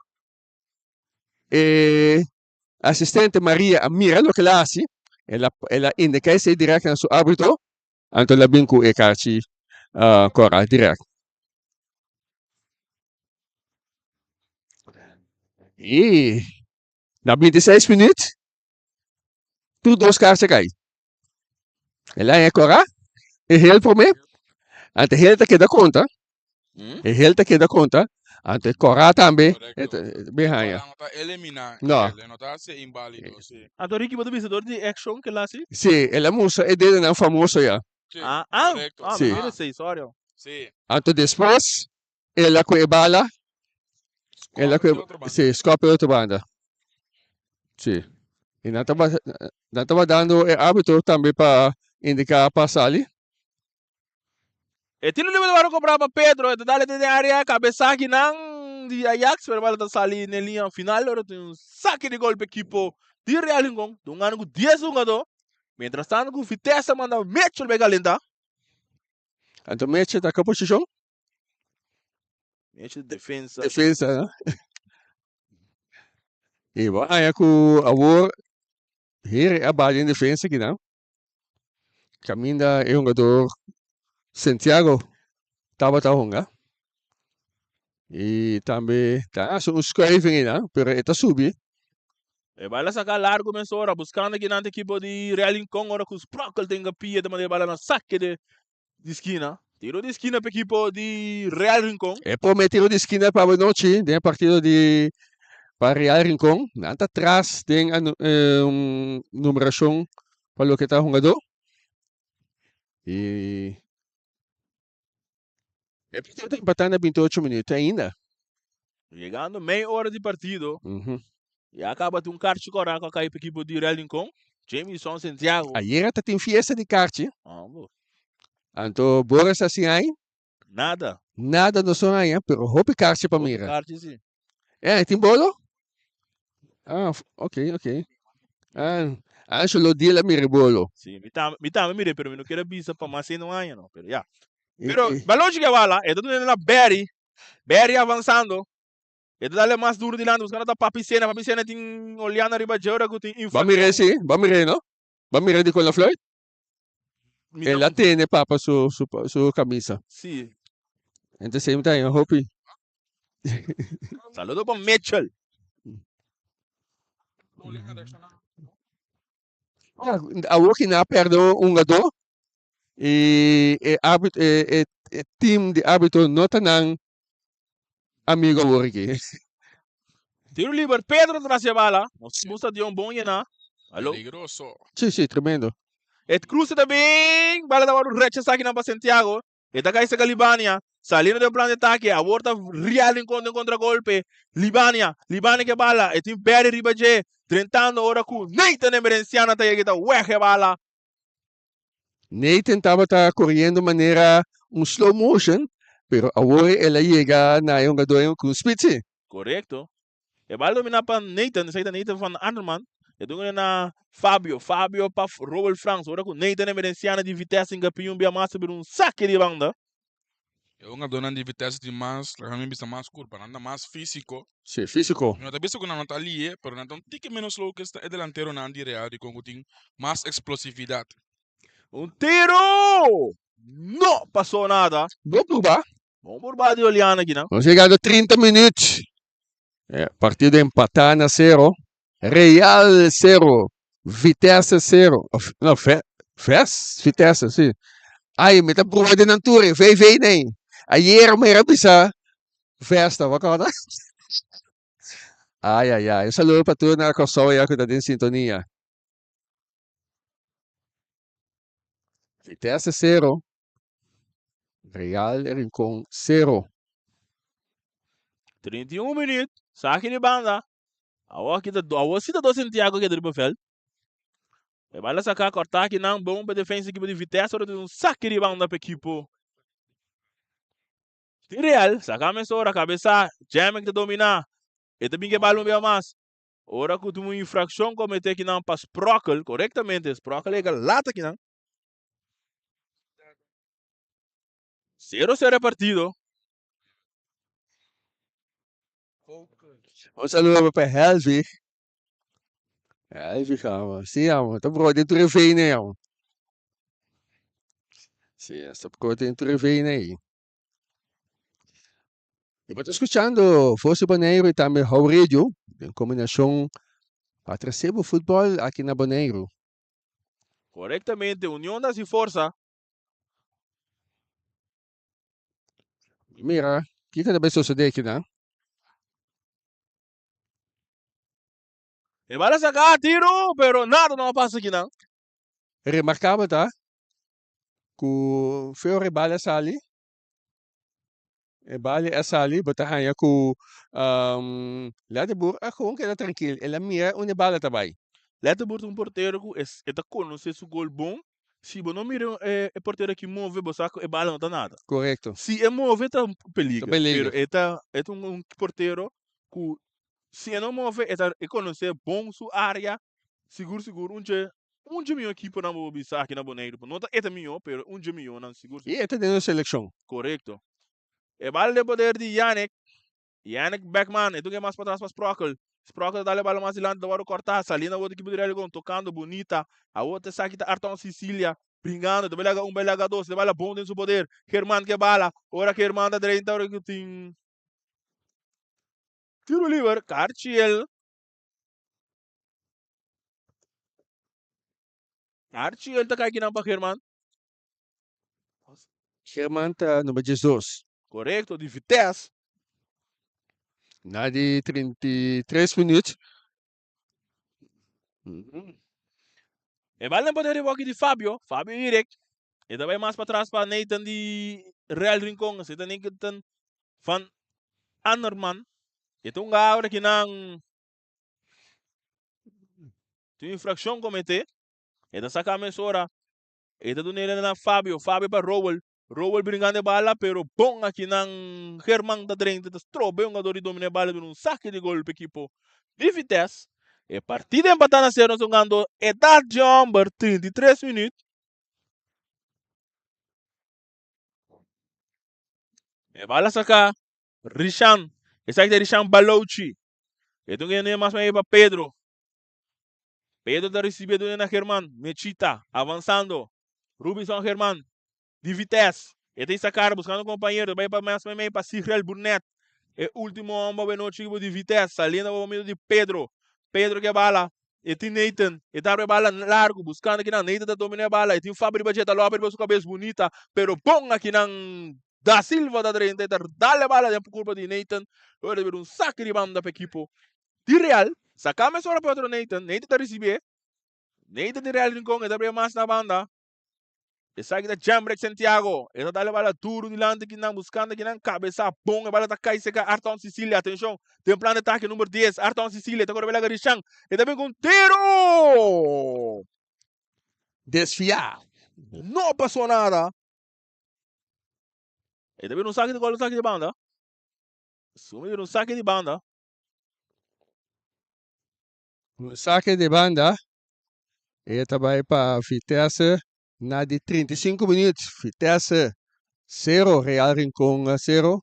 Speaker 2: e asistente Maria a mira loke el a hasi, el a el a indiká esei dirèkt na su árbitro. Anto el a bin ku e karchi kòrá dirèkt. I na bintiseis minüt tur dos karchi a kai. El a haña kòrá e hel promé, anto e hel ta keda konta. E hel ta keda konta, anto e kòrá tambe e ta bin haña.
Speaker 3: No ta eliminá
Speaker 2: No.
Speaker 3: el, e no ta hasi inválido, sí.
Speaker 1: Anto Ricky bo ta bisa dor di e akshon ke el hasi?
Speaker 2: Sí, el a mustra e dedonan famoso ya.
Speaker 3: Sí,
Speaker 1: Ah, ah,
Speaker 3: korekto.
Speaker 1: ah,
Speaker 2: Sí.
Speaker 1: mi mira esei, sorry.
Speaker 3: Sí.
Speaker 2: Anto despues el a ku e bala, el a
Speaker 3: Skòp
Speaker 2: ku
Speaker 3: e
Speaker 2: e,
Speaker 3: otro banda.
Speaker 2: sí, skòp e otro banda. Sí. I nan tabata, nan tabata dando e árbitro tambe pa indiká pa sali.
Speaker 1: E tiro libre ta wòrdu kobrá pa Pedro, e ta dal den área, kabesá kinan di Ajax, pero e bala ta sali n'e liña final ora tin un sake di gol pa ekipo di Real Rincon, ta un gana ku dies hungadó, mientras tanto ku Vitesse a manda Mitchell bai kalentá.
Speaker 2: Anto Mitchell ta ku posishon?
Speaker 1: Mitchell defensa.
Speaker 2: Defensa, no? I bo haña ku awor Here a bai den defensa kinan. Caminda e hungador Santiago tabata hunga. Y tambe ta haci un schuiving einan, pero e ta subi.
Speaker 1: E bala saca largo mesora, buscando aki nan ekipo di Real Rincon ora cu Sprockel tenga pia ta manda e bala na saque de di skina. Tiro di skina pa ekipo di Real Rincon.
Speaker 2: E prome tiro di skina pa anochi den e partido di pa Real Rincon. Nan ta tras den e numerashon pa loke ta hungadó. I e partido ta empatá na binti ocho minuut ainda.
Speaker 1: Yegando mei ora di partido. Ya kaba tin un karchi kòrá ku a kai pa ekipo di Real Rincon. Jamison Santiago.
Speaker 2: Ayera ta tin fiesta di karchi.
Speaker 1: Ambo.
Speaker 2: Anto Boris a siña ai.
Speaker 1: Nada.
Speaker 2: Nada nos no haña, pero hopi karchi pa
Speaker 1: Hopi
Speaker 2: mira.
Speaker 1: karchi si.
Speaker 2: Eh, tin bolo? Ah, ok, ok. Ah, Angelo Diel a mira e bolo.
Speaker 1: Si, mi tambe, mi tambe mira, pero mi no kier a bisa pa mas no haña no, pero ya.
Speaker 2: E,
Speaker 1: Pero
Speaker 2: e,
Speaker 1: balon chica bala, e ta duna na Barry. Barry avanzando. E ta dale mas duro dilanti, buscando ta Papi Sena. Papi Sena tin Oliana riba dje ora cu tin
Speaker 2: Ba mira
Speaker 1: infraccion.
Speaker 2: si, ba mira no? Ba mira di con la fluit?
Speaker 1: Mi ta
Speaker 2: El a tene papa su, su, su camisa.
Speaker 1: Si.
Speaker 2: At the same time, hopi.
Speaker 1: Saludo pa Mitchell.
Speaker 2: Ah, awor ki nan a perde un hungadó y e arbit e, e, e team di arbitro no ta nan amigo awor aki.
Speaker 1: Tiro liber, Pedro tras e bala. Nos gusta di un bon llená. Aló.
Speaker 3: Peligroso.
Speaker 2: Sí, sí, tremendo.
Speaker 1: E cruce ta bin. Bala ta wòrdu rechasá akinan pa Santiago. E ta kai serka Libania. Saliendo den plan di atake. Awor ta Real Rincon den kontragolpe. Libania. Libania ke bala. E tin Barry riba dje. Drentando ora ku Nathan Emerenciana ta yega i ta wèg e bala.
Speaker 2: Nathan tabata koriendo manera un slow motion, pero awor el a yega na e hungador ku un speed si.
Speaker 1: Korekto. E bal dominá pa Nathan, esaki ta Nathan van Anderman. E duna na Fabio, Fabio pa Roel Frans. Ora ku Nathan Emerenciana di Vitesse hinka piña un bia mas ta bira un sake di banda.
Speaker 3: E hungadornan di Vitesse tin mas, laga mi bisa mas kurpa, nan ta mas físiko.
Speaker 2: Sí, físiko.
Speaker 3: Mi no ta bisa ku nan no ta lihe, pero nan ta un tiki ménos slow ku e delanteronan di Real Rincon ku tin mas eksplosividat.
Speaker 1: Un tiro! No pasó nada.
Speaker 2: Bon purba.
Speaker 1: Bon purba di Oliana akinan.
Speaker 2: Nos yegando 30 minuut. E partido empatá na sero. Real sero, Vitesse sero. Of, no, Ve, Ves, Vitesse, si. Ay, mi ta proba den nan tur, VV nee. Ayer mi era bisa Vesta, bo acorda? Ay, ay, ay. Un saludo pa tur na Kòrsou ya ku ta den sintonia. Vitesse sero, Real Rincon sero.
Speaker 1: 31 minuut, saki di banda. Awor aki ta, awor si ta do Santiago keda riba veld. E bala saka korta aki nan bon pa defensa ekipo di Vitesse ora tin un saki di banda pa ekipo di Real. Saka mesora kabesa, Jamek ta domina. E ta bin ke bala un bia mas. Ora ku tin un infrakshon komete aki nan pa Sprockel, korektamente Sprockel a yega lat aki nan. Sero sero e partido.
Speaker 2: Un saludo pa Helvi. Helvi amo. Sí, amo. Ta bro den tur e vene, amo. Sí, esta bro den tur e vene ahí. Y bo ta escuchando Voz de Boneiru y tambe How Radio, en combinacion pa trece bo futbol aki na Boneiru.
Speaker 1: Correctamente, union ta haci forsa.
Speaker 2: Mira, kiko ta bay sosode aki nan?
Speaker 1: E bala saca tiro, pero nada no a pasa aki nan.
Speaker 2: Remarcabel ta cu feo e bala sali, e bala a sali, bo ta haya cu um, Ledeboer a gewoon keda trankil, el a mira unda e bala ta bay.
Speaker 1: Ledeboer ta un portero cu e ta conoce su gol bon. Si bo no mira e e portero aki move, bo sa ku e bala no ta nada.
Speaker 2: Korekto.
Speaker 1: Si e move ta un peliger.
Speaker 2: Ta peliger.
Speaker 1: Pero e ta e ta un un portero ku si e no move e ta e konosé bon su área sigur sigur un dje un dje mihó ekiponan bo por bisa aki na Boneiru. No ta e ta mihó pero un dje mihónan sigur
Speaker 2: I e ta den nos selekshon.
Speaker 1: Korekto. E bala den poder di Yannick. Yannick Beckman, e toke mas patras pa Sprockel. Sprockel ta dal e bala mas dilanti, ta wòrdu kòrtá. Saliendo awor di ekipo di Religon, tokando bunita. Awor ta esaki ta Arton Sicilia, bringando, ta bai laga un, bai laga dos, e bala bon den su poder. German ke bala, ora German ta drenta, ora ku tin tiro liber, Karchiel. Karchiel ta kai kinan pa German.
Speaker 2: German ta number 12.
Speaker 1: Korekto, di Vitesse.
Speaker 2: Na di 33 minuut.
Speaker 1: E bal den poder di boki di Fabio. Fabio Irek. E ta bai mas patras pa Nathan di Real Rincon. Esei ta Nathan van Anderman. E ta un gaur ki nan tin infraccion comete. E ta saca mesora. E ta duna na Fabio. Fabio pa Rowell. Rowell bringando e bala pero bon akinan German ta drenta ta stroba e hungador di domina e bala duna un sake di gol pa ekipo di Vitesse. E partido empata na sero nos hungando edad dje homber 33 minuut. E bala saka Rishan, esaki ta Rishan Balouchi. E ta un mas pa Pedro. Pedro ta ricibi e dune na German. Mechita avansando. Rubinson German di Vitesse. E ta isa cara buscando un compañero. Ta bay pa mas meimei pa Sigrel Burnet. E ultimo homber awe nochi equipo di Vitesse. Saliendo pa momento di Pedro. Pedro ke bala. E tin Nathan. E ta abri e bala largo buscando akinan. Nathan ta domina e bala. E tin Fabri riba dje. Ta lopi riba su cabes bunita. Pero bon akinan Da Silva ta drenta. E ta dal e bala den curpa di Nathan. Ora ta bira un saki di banda pa equipo di Real, saca mesora pa otro Nathan, Nathan ta ricibié, Nathan di Real Rincon, e ta bria mas na banda, esaki ta Jembrek Santiago, e ta dal e bala duro dilanti kinan, buscando kinan, cabeza bon, e bala ta cay seca Arton Cecilia, atencion, den plan de ataque number 10, Arton Cecilia, ta core bela Garichan, e ta bin cu un tiro!
Speaker 2: Desfia.
Speaker 1: No pasó nada. E ta bin un saki di gol, un saki di banda. Sumi bin un saki di banda.
Speaker 2: Un sake di banda. E ta bai pa Vitesse na di 35 minuut. Vitesse 0, Real Rincon 0.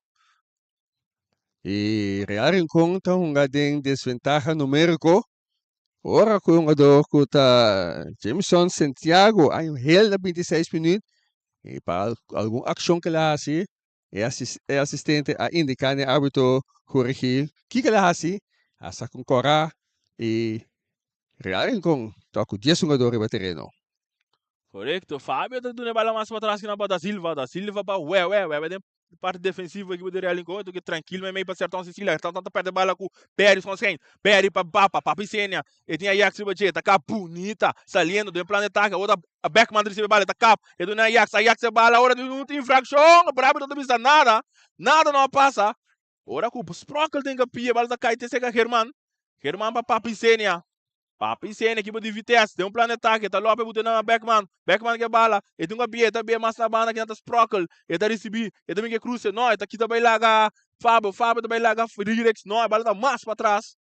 Speaker 2: Y Real Rincon ta hunga den desventaha numerico. Ora cu e hungador cu ta Jameson Santiago a un heel na 26 minuut. Y pa algun accion cu el a haci, E e asistente a indiká na e árbitro korigí kiko el a hasi, a saka un kòrá i Real Rincon ta ku dies hungadó riba tereno.
Speaker 1: Korekto, Fabio ta duna e bala mas patras kinan pa Da Silva, Da Silva pa Wewe, Wewe den parti defensivo ekipo di Real Rincon, e toke trankil meimei pa Sertão Cecilia, Sertão ta perde bala ku Perry Schonschijn, Perry pa Papa, Papi Senia, e tin Ajax riba dje, ta kap bunita, saliendo den plan di atake, awor ta Beckman ta risibi e bala, e ta kap, E duna Ajax, Ajax e bala ora di un infraccion, pero arbitro no ta bisa nada, nada no a pasa. Ora cu Sprockel tin capia, e bala ta cay te cerca German, German pa Papi Senia, Papi Senia equipo di Vitesse, den un plan di atake, ta lope bute na Beckman, Beckman ke bala, e tin capia, e ta bia mas na banda kinan ta Sprockel, e ta ricibi, e ta bin ke cruce, no, e ta kita bay laga Fabio, Fabio ta bay laga Ririx, no, e bala ta mas patras.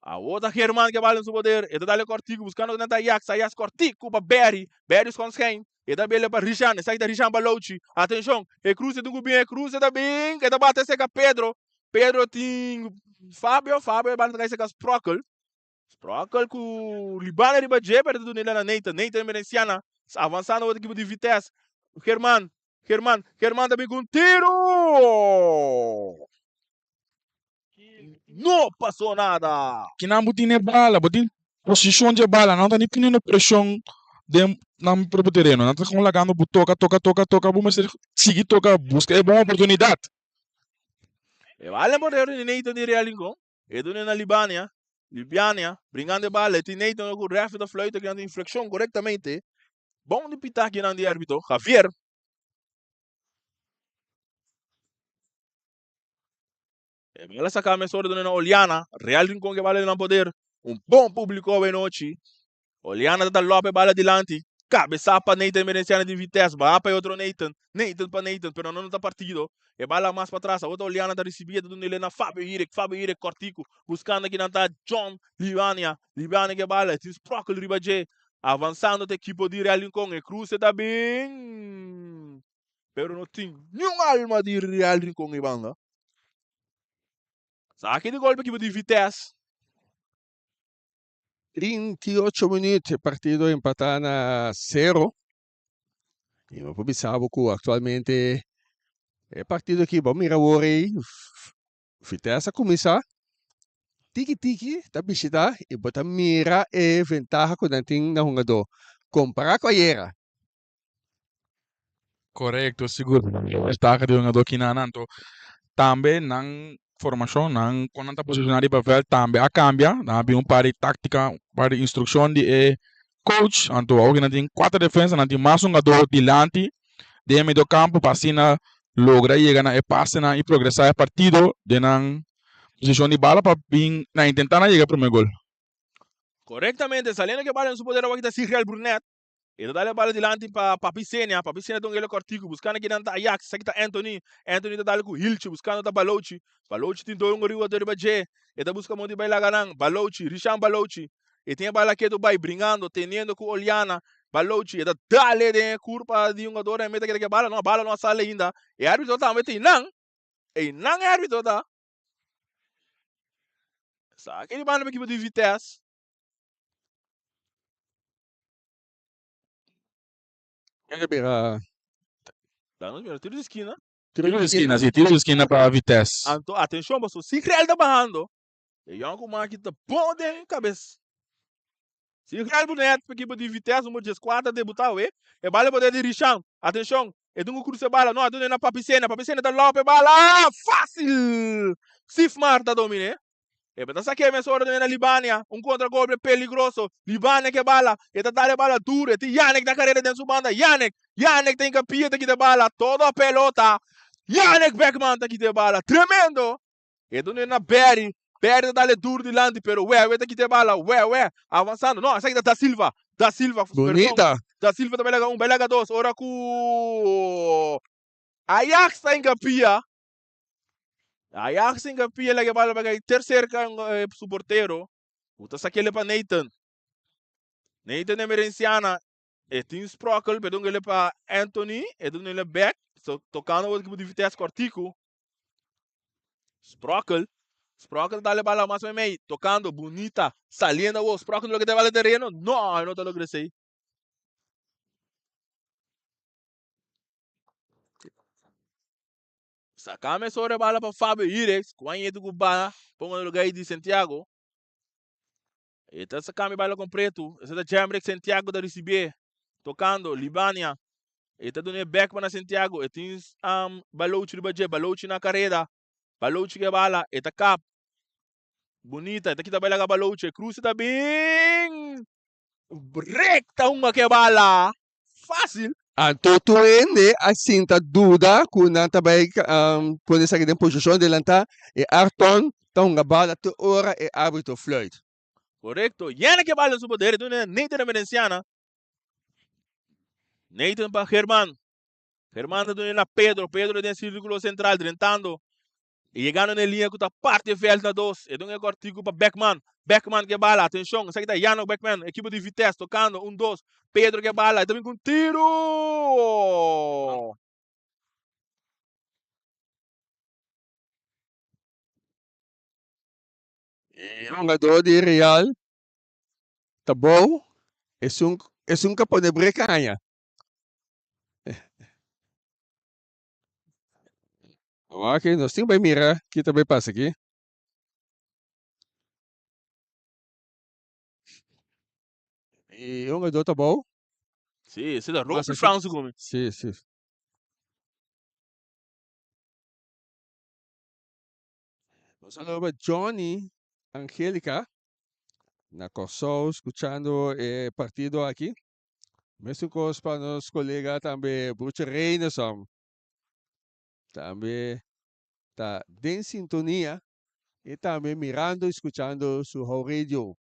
Speaker 1: Awor ta German ke bal den su poder. E ta dal e kòrtiku buskando ku ta Ajax. Ajax kòrtiku pa Berry. Berry skon skein. E ta bele pa Richan. Esaki ta Richan Balouchi. Atenshon! E kruse tin ku bin. E kruse ta bin. E ta bate seka Pedro. Pedro tin Fabio. Fabio e bal ta kai seka Sprockel. Sprockel ku Libana riba dje pero e ta duna na Nathan. Nathan Venenciana avansando otro ekipo di Vitesse. German. German. German ta bin ku un tiro! No pasó nada.
Speaker 3: Kinan bo tin e bala, bo tin posishon dje bala, nan ta ni poniendo preshon den nan propio tereno, nan ta kon lagando bo toka, toka, toka, toka, bo mester sigui toka, buska e bon oportunidat.
Speaker 1: E bala en portero di Nathan di Real Rincon, e duna na Libania, Libiania, bringando e bala, e tin Nathan ku ref ta fluit aki nan tin infrakshon korektamente, bon di pita aki nan di arbitro, Javier. E bala saca mesora duna na Oliana. Real Rincon ke bala den nan poder. Un bon publico awe nochi. Oliana ta lope bala dilanti. Cabeza pa Nathan Merenciano di Vitesse. Baha pa e otro Nathan. Nathan pa Nathan, pero no ta partido. E bala mas pa tras. Awor ta Oliana ta ricibi. E ta duna na Fabio Hirek. Fabio Hirek cortico. Buscando kinan ta John Libania. Libania ke bala. E tin Sprockel riba dje. Avanzando ta equipo di Real Rincon. E cruce ta bin. Pero no tin niun alma di Real Rincon ei banda. Saki di golpe ekipo di Vitesse.
Speaker 2: 38 minuut, e partido empatá na sero. I mi por bisa bo ku aktualmente e partido aki bo mira awor ei Vitesse a kuminsá tiki tiki ta bishitá i bo ta mira e ventaha ku nan tin na hungadó kompará ku ayera.
Speaker 3: Korekto, sigur. Ventaha di hungadó kinan anto tambe nan formashon, nan kon nan ta posishoná riba vèlt tambe a kambia. Nan a bin un par di táktika, un par di instrukshon di e coach. Anto awor nan tin kuater defensa, nan tin mas hungadó dilanti den e medio kampo pa asina logra yega na e pasenan i progresá e partido den nan posishon di bala pa bin na intentá na yega e promé gol.
Speaker 1: Korektamente, saliendo ke bala den su poder awor aki ta Sigriel Brunet. E ta dal e bala dilanti pa Papi Senia. Papi Senia ta un gele kòrtiku buskando kinan ta Ajax. Esaki ta Anthony. Anthony ta dal ku Hilchi buskando ta Balochi. Balochi tin dos un riba riba dje. E ta buska mon di bai laga nan. Balochi, Rishan Balochi. E tin e bala ketu bai bringando, teniendo ku Oliana. Balochi, e ta dale den e kurpa di hungador en meta keda ke bala. No, bala no a sali ainda. E arbitro tambe ta einan. Einan e arbitro ta. Esaki di banda pa ekipo di Vitesse.
Speaker 2: Kende bira?
Speaker 1: Danos mira tiro di skina.
Speaker 3: Tiro di skina, si, tiro di skina pa Vitesse.
Speaker 1: Anto atenshon paso si Grel ta bahando e yonkuman aki ta bon den kabes. Si Grel Brunet pa ekipo di Vitesse numero dieskuater debuta awe e bala poder di Richan. Atenshon e tin ku krusa e bala no a duna na Papi Sena. Papi Sena ta lopa e bala fasil Sifmar ta domine. E ta saké mesora tambe na Libania. Un kontragolpe peligroso. Libania ke bala. E ta dal e bala duro. E tin Yannick na karera den su banda. Yannick! Yannick ta hinka pia ta kita e bala. Todo pelota. Yannick Beckman ta kita e bala. Tremendo! E ta duna na Barry. Barry ta dal e duro dilanti pero Wewe ta kita e bala. Wewe avansando. No, esaki ta Da Silva. Da Silva. Perdon.
Speaker 2: Bunita.
Speaker 1: Da Silva ta bai laga un, bai laga dos. Ora ku Ajax ta hinka pia. Ajax hinka pia laga e bala bai kai tercer su portero. Ku ta sakele pa Nathan. Nathan Emerenciana. E tin Sprokkel, pero dungele pa Anthony. E dungele back. So, tocando o equipo di Vitesse Cortico. Sprokkel. Sprokkel dale bala mas meimei. Tocando, bonita. Saliendo wo. Sprokkel lo que te bala terreno. No, no te logra esei. Saka mesora e bala pa Fabio Irex, ku a yeta ku bala ponga na lugar di Santiago. E ta saka mi bala kon pretu. Ese ta Jemrick Santiago ta risibié. Tokando, Libania. E ta duna e bek pa na Santiago. E tin um, Balochi riba dje. Balochi na kareda. Balochi ke bala. E ta kap. Bonita. E ta kita bai laga Balochi. E cruce ta bin. Rekta hunga ke bala. Fácil.
Speaker 2: Anto tur hende a sinta duda ku nan ta bai pone esaki den posishon delantá i Arton ta hunga bala te ora e árbitro fluit.
Speaker 1: Korekto. Yena ke bala den su poder. E duna Nathan Emerenciana. Nathan pa German. German ta duna na Pedro. Pedro den sirkulo sentral drentando. E yegando na e liña ku ta parti e vèlt na dos. E duna e kòrtiku pa Beckman. Beckman ke bala. Atenshon, esaki ta Yannick Beckman. Ekipo di Vitesse tokando. Un dos. Pedro ke bala. E ta bin ku un tiru!
Speaker 2: E hungadó di Real ta bou. Esun esun ka pone brek haña. Awor aki nos tin bai mira ki ta bai pasa aki. E hungadó ta bou.
Speaker 1: Sí, ese ta Robert Frans ku mi.
Speaker 2: Sí, sí. Nos saludo pa Johnny Angelica na Kòrsou skuchando e partido aki. Mesun kos pa nos kolega tambe Bruche Reyneson. Tambe ta den sintonia y tambe mirando y skuchando su How Radio.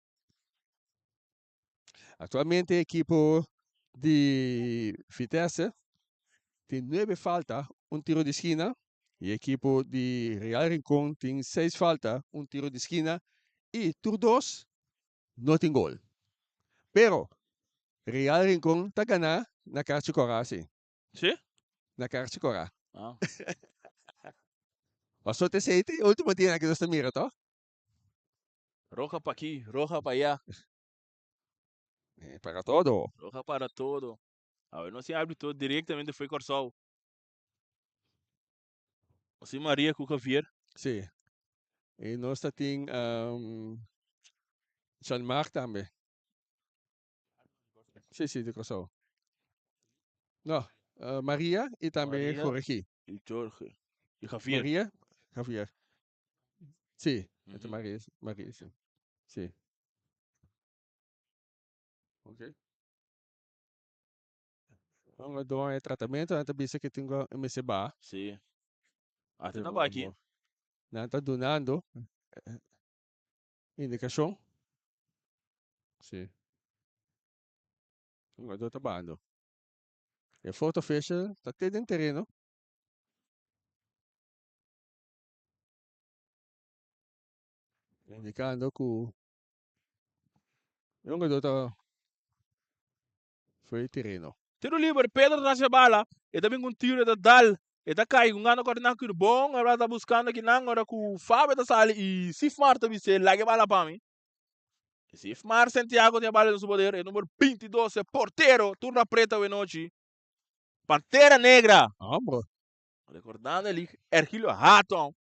Speaker 2: Aktualmente ekipo di Vitesse tin nuebe falta, un tiro di skina y ekipo di Real Rincon tin seis falta, un tiro di skina y tur dos no tin gol. Pero Real Rincon ta gana na Karchi Kora si.
Speaker 1: Si?
Speaker 2: Na Karchi Kora. Ah. Paso te esei te ultimo dia ku nos ta mira to.
Speaker 1: Roja pa aki, roja pa allá.
Speaker 2: Eh, para todo.
Speaker 1: Roja para todo. A ver, no si árbitro directamente foi Kòrsou. Así Maria ku Javier.
Speaker 2: Sí. I nos ta tin um, Jean Marc tambe. Sí, sí, di Kòrsou. No, uh, Maria i tambe
Speaker 1: Maria.
Speaker 2: Jorge.
Speaker 1: I Jorge. I Javier.
Speaker 2: Maria, Javier. Sí, mm -hmm. Maria, Maria, sí. Sí. Ok. Nan a duna e tratamentu, nan ta bisa ke tin ku mester baha.
Speaker 1: Sí. Ate ta aki.
Speaker 2: Nan ta dunando indikashon. Sí. Hungador ta bando. E fourth official ta te den tereno. Indicando cu e hungador ta Foi tereno.
Speaker 1: Tiro liber, Pedro ta haci e bala, e ta bin cu un tiro, e ta dal, e ta cay, un gana core nan cur bon, ora ta buscando akinan, ora cu Fabio ta sali y Sifmar ta bis'e, laga e bala pa mi. Sifmar Santiago tin e bala den su poder, e number 22, e portero, tur na preto awe nochi. Pantera Negra.
Speaker 2: Hombre.
Speaker 1: Recordando el Ergilio Hatton.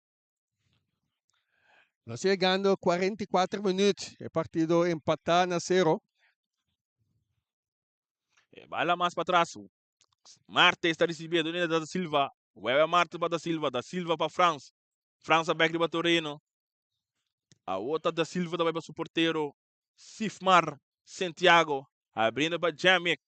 Speaker 2: Nos yegando 44 minuut. E partido empatá na cero.
Speaker 1: E bala mas pa tras. Martes ta recibi Doniel da Silva. Wewe Martes pa da Silva. Da Silva pa Frans. Frans a bek riba terreno. Awor ta da Silva ta bai pa su portero Sifmar Santiago. Abriendo pa Jamick.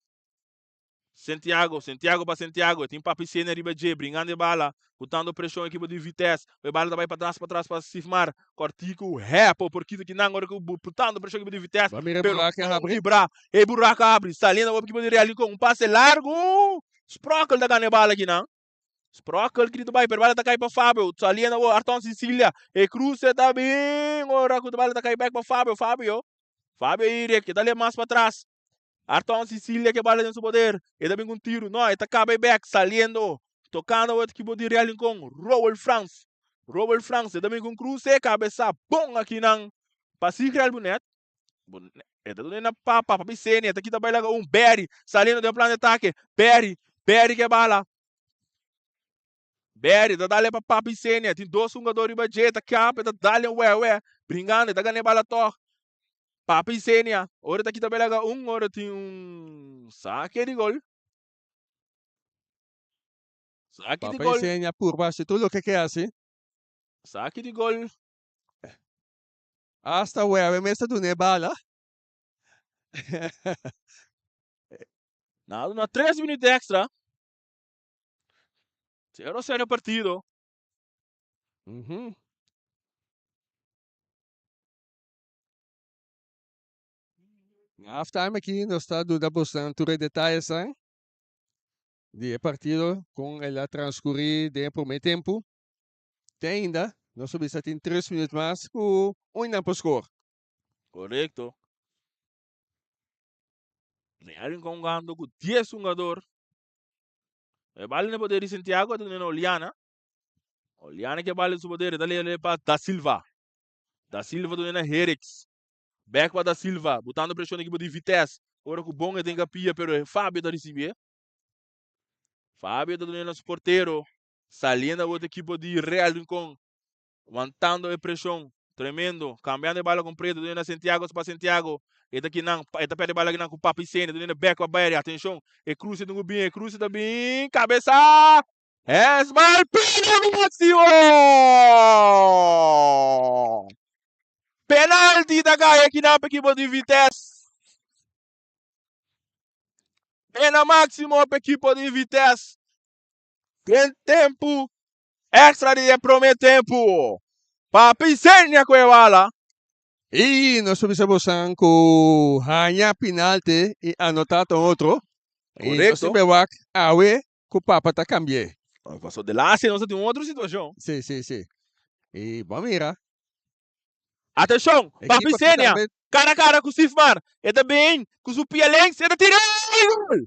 Speaker 1: Santiago, Santiago pa Santiago, e tin Papi Sene riba dje, bringando e bala, botando preshon ekipo di Vitesse, e bala ta bai patras patras pa Sifmar, Kòrtiku, Hepo por kita kinan ora ku botando preshon ekipo di Vitesse,
Speaker 2: Ba mira e
Speaker 1: pero
Speaker 2: buraku a habri.
Speaker 1: kibra, e buraku a habri, saliendo awor ekipo di Real Rincon, un pase largu, Sprockel ta gana e bala kinan, Sprockel grita bai, pero bala ta kai pa Fabio, saliendo awor Arton Sicilia, e kruse ta bin ora ku bala ta kai bek pa Fabio, Fabio, Fabio Iriek, e ta leba mas patras, Arton Sicilia ke bala den su poder. E ta bin ku un tiru. No, e ta kaba e bek saliendo. Tokando awor ekipo di Real Rincon. Roel Frans. Roel Frans. E ta bin ku un kruse. Kabesa bon akinan. Pa Sigrel Bunet. Bunet. E ta duna na papa. Papi Seni. E ta kita bai laga un. Berry. Saliendo den plan di atake. Berry. Berry ke bala. Berry ta dale pa Papi Senia. Tin dos hungador riba dje. Ta kap, e ta dale un wèwè. Bringando, e ta gana e bala tòg. Papi Senia, ora ta kita belaga un, ora tin un sake di gol. Sake di
Speaker 2: Papi
Speaker 1: gol.
Speaker 2: Senia purba hasi tur loke ke hasi.
Speaker 1: Sake di gol.
Speaker 2: Hasta wèwè mes ta duna e bala.
Speaker 1: Nan a duna tres minüt èkstra. 0-0 partido.
Speaker 2: Half time aki nos ta duna bosnan tur e detayesnan di e partido kon el a transcurri den e prome tempu. Te ainda nos a bisa tin tres minuut mas ku un nan por score.
Speaker 1: Korekto. Real Rincon gando ku dies hungador. E bala na poder di Santiago ta duna Oliana. Oliana ke bala su poder ta lele pa Da Silva. Da Silva duna na Herix. Back pa Da Silva, botando pressão na equipa di Vitesse. Ora ku bon e ten kapia, pero Fabio ta recibi. Fabio ta duna na su portero. Saliendo awor equipo di Real Rincon. Wantando e preshon. Tremendo. Kambiando e bala kompleto. Duna na Santiago pa Santiago. E ta kinan. E ta perde bala kinan ku Papi Sene. Duna na bek pa Barry. Atenshon. E kruse ta bin. E kruse ta bin. Kabesa! Esmal pena máximo! Penalti ta kai akinan pa ekipo di Vitesse. Pena máximo pa ekipo di Vitesse. Den tempu Extra di e prome tempu. Papi Senia ku e bala.
Speaker 2: I nos ta bisa bosan ku haña pinalte i anotá ta otro. I nos
Speaker 1: Korekto.
Speaker 2: tin wak awe ku papa ta kambi'é.
Speaker 1: Paso de laatste nos ta tin un otro situashon.
Speaker 2: Sí, sí, sí. I bo a mira.
Speaker 1: Atenshon!
Speaker 2: Ekipo
Speaker 1: Papi
Speaker 2: aki
Speaker 1: Senia
Speaker 2: tambe.
Speaker 1: kara kara ku Sifmar. E ta bin ku su pia links e ta tira gol!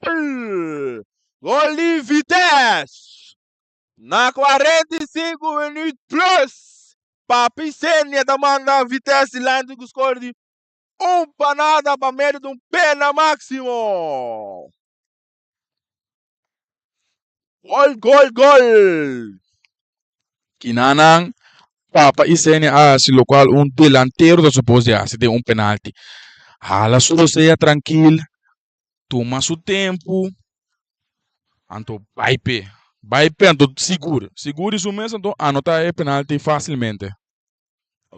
Speaker 1: Gol! Gol di Vitesse! Na 45 minuut plus, Papi Senia ta manda Vitesse dilanti ku skor di un pa nada pa medio di un pena máximo. Gol, gol, gol!
Speaker 3: Kinanan Papa y Senia a haci locual un delantero ta supos di haci den un penalti. Hala su rosea trankil, tuma su tempu, anto bai p'e. Bai p'e anto sigur, sigur di su mes anto anota e penalti facilmente.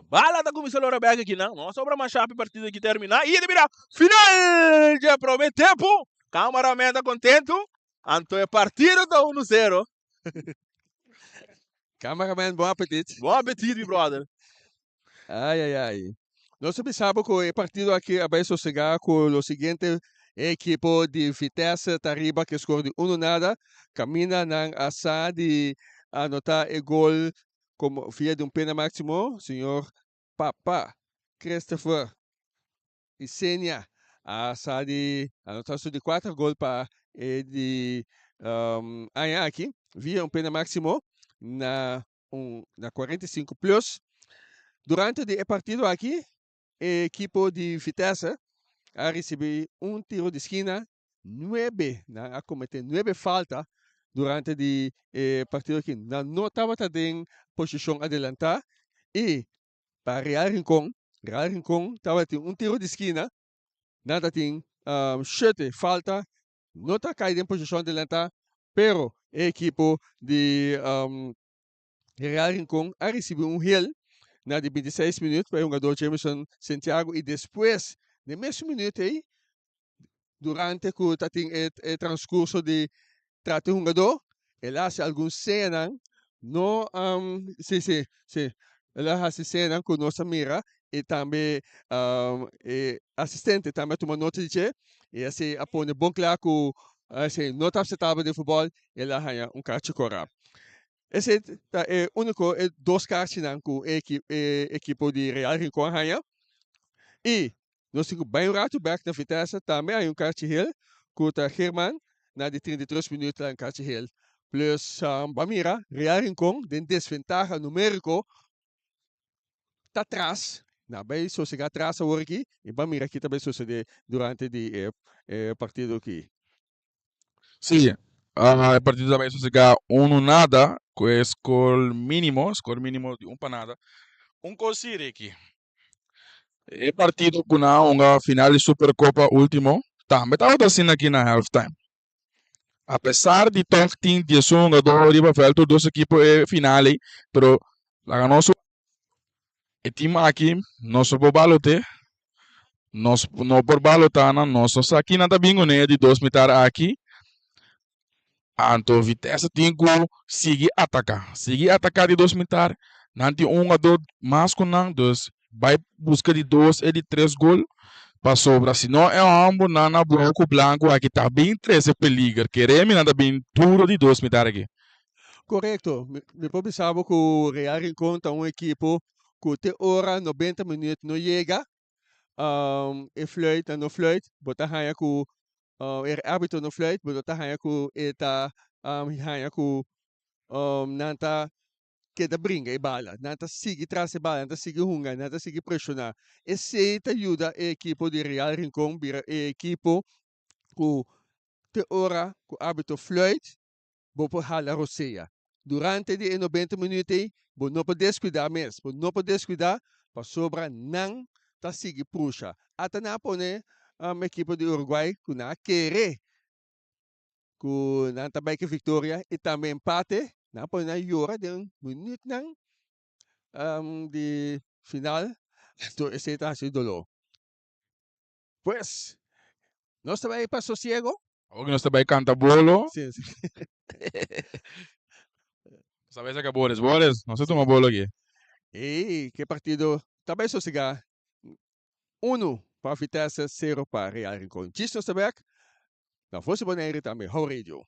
Speaker 1: Bala ta cuminsa lora bek aki nan. No sobra masha pa e partido aki termina. Y ta bira final dje prome tempo. Camaraman ta contento. Anto e partido ta uno zero.
Speaker 2: Cameraman, bon apetit.
Speaker 1: Bon apetit, mi brother.
Speaker 2: Ai, ai, ai. Nos a bisa bo ku e partido aki a bai sosegá ku lo siguiente, e ekipo di Vitesse ta riba ku e skor di uno nada, kaminda nan a sa di anotá e gol komo via di un pena máksimo, señor Papa Christopher Isenia a sa di anotá su di kuater gol pa e di aña aki via un pena máksimo na un na 45 plus. Durante di e partido aki e ekipo di Vitesse a risibi un tiro di skina, nuebe, nan a komete nuebe falta durante di e partido aki. Nan no tabata den posishon adelantá i pa Real Rincon, Real Rincon tabatin un tiro di skina, nan ta tin shete falta, no ta kai den posishon adelantá, pero e ekipo di Real Rincon a risibi un hel na di bintiseis minuut pa e hungador Jameson Santiago i despues den mesun minuut ei durante ku ta tin e transkurso di trata e hungadó, el a hasi algun señanan no si si si el a hasi señanan ku nos a mira i tambe e asistente tambe a tuma nota di dje i así a pone bon kla ku esei no ta aseptabel den futbòl, el a haña un karchi kòrá. Esei ta e úniko e dos karchinan ku e ekipo di Real Rincon a haña i Nos tin ku bai un ratu bek na Vitesse, tambe hay un karchi hel ku ta German na di 33 minuut la un karchi hel. Plus bo a mira Real Rincon den desventaha numeriko ta tras, nan bai sosega tras awor aki i bo a mira ki ta bai sosode durante di e partido aki.
Speaker 3: Sí, e partido ta bai sosega uno nada ku e skor minimo, skor minimo di un pa nada. Un kos si Ricky, E partido ku nan a hunga final di Supercopa ultimo tambe tabata asina aki na halftime. Apesar di tòg tin diesun hungadó riba vèlt tur dos ekipo e final ei, pero laga nos e tim aki nos no por balot'é, nos no por balotá nan, nos no sa kinan ta bin kuné di dos mitar aki. Anto Vitesse tin ku sigui ataká, sigui ataká di dos mitar, nan tin un hungadó mas ku nan, dus bai buska di dos e di tres gol, pasobra si no e hòmbernan na blou ku blanku aki ta bin trese peliger, kere mi nan ta bin duro di dos mitar aki.
Speaker 2: Korekto, mi por bisa bo ku Real Rincon ta un ekipo ku te ora nobenta minüt no yega, e fluit a no fluit, bo ta haña ku e arbitro no fluit, bo no ta haña ku e ta haña ku nan ta keda bringa e bala, nan ta sigui tras e bala, nan ta sigui hunga, nan ta sigui preshoná. Esei ta yuda e ekipo di Real Rincon bira e ekipo ku te ora ku arbitro fluit bo por hala rosea. Durante di e nobenta minuut ei, bo no por descuida mes, bo no por descuida pasobra nan ta sigui prusha. Ata nan a pone ekipo di Uruguay cu nan a kere cu nan ta bay cu victoria y tambe empate, nan a pone nan yora den minuutnan di final, anto esey ta haci dolor. Pues, nos ta bai pa sosiego.
Speaker 3: Awor ku nos ta bai kanta bolo.
Speaker 2: Sí, sí.
Speaker 3: Nos ta bai saka Boris. Boris, nos ta tuma bolo aki.
Speaker 2: Ey, ke partido ta bai sosega. Uno pa Vitesse, sero pa Real Rincon. Djis nos ta bek na Voz di Bonaire tambe How Radio.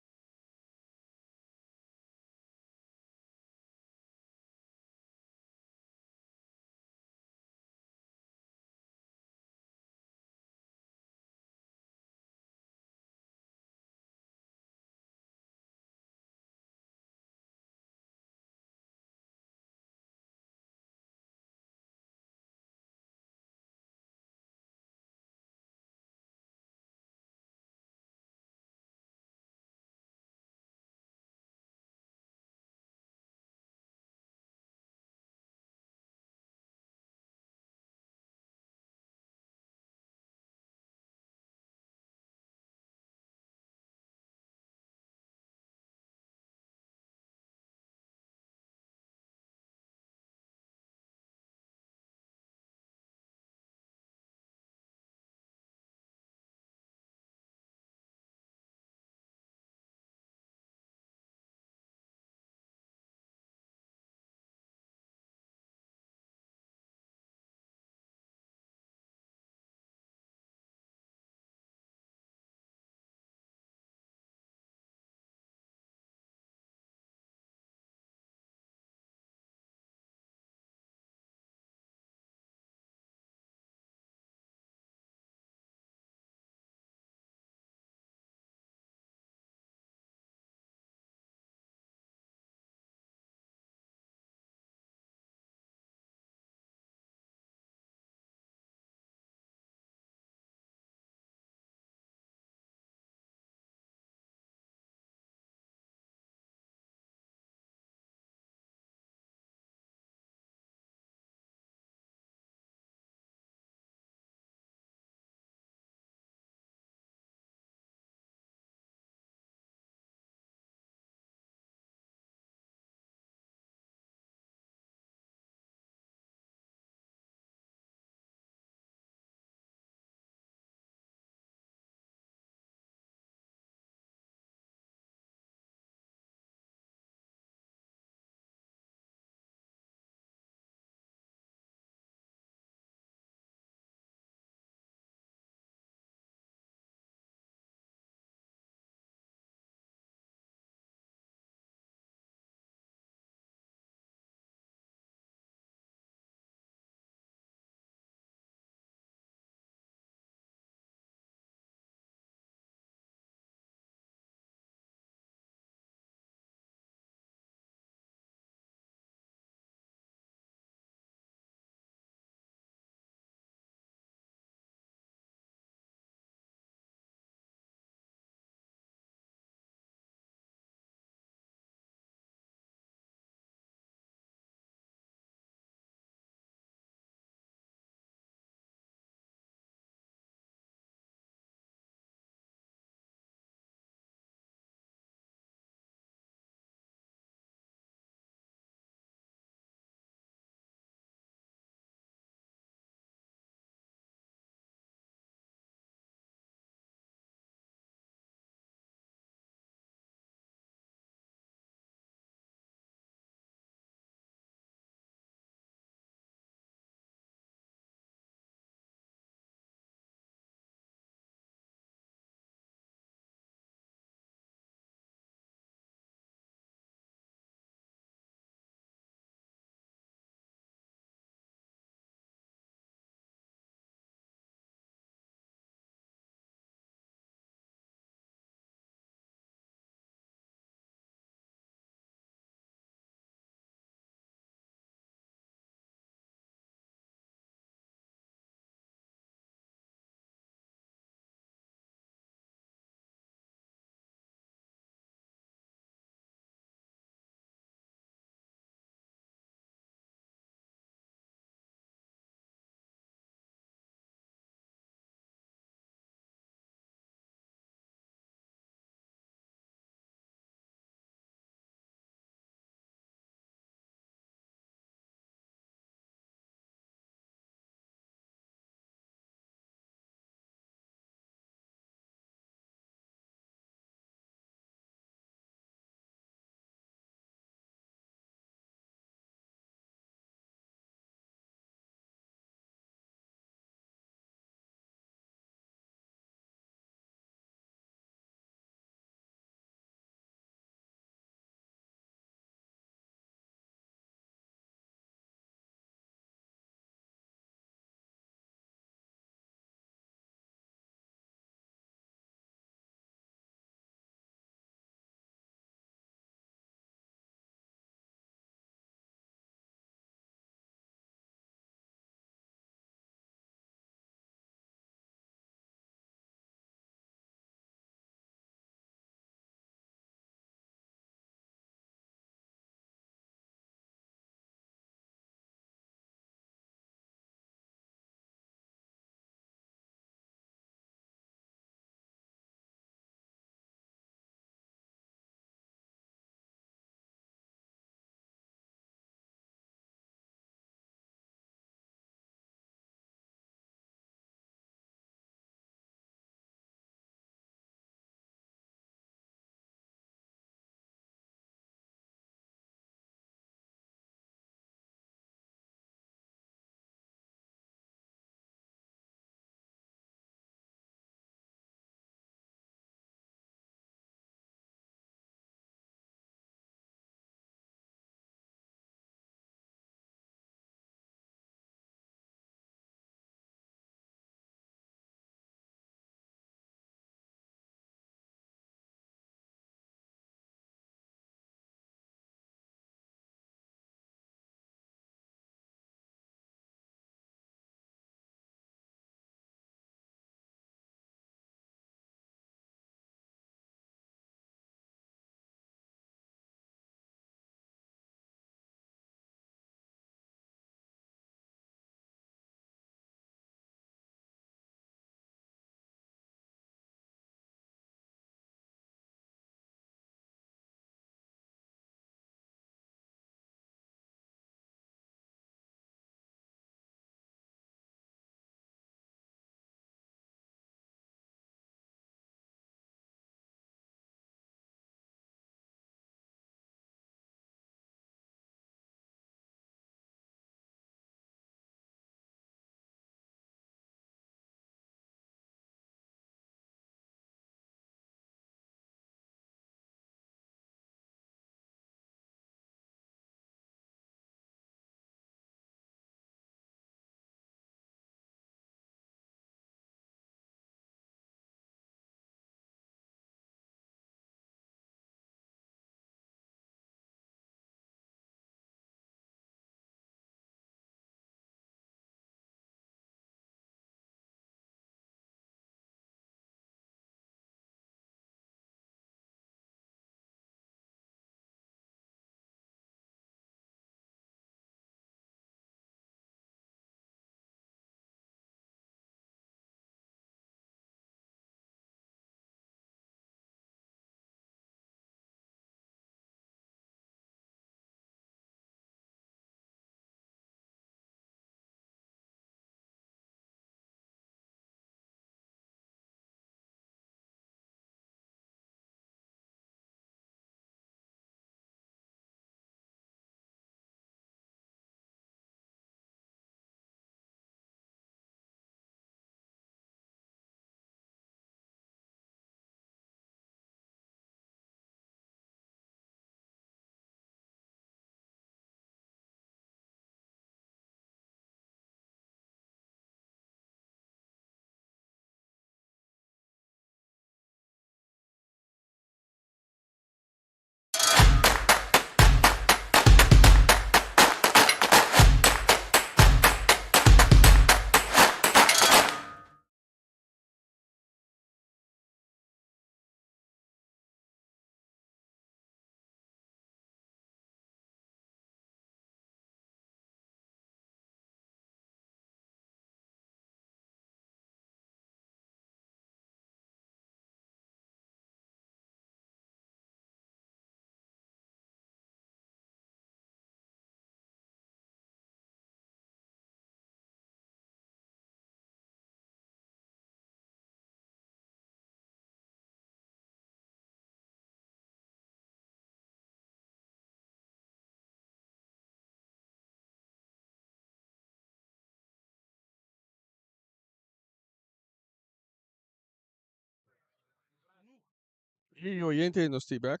Speaker 2: Y oyente nos ta bek.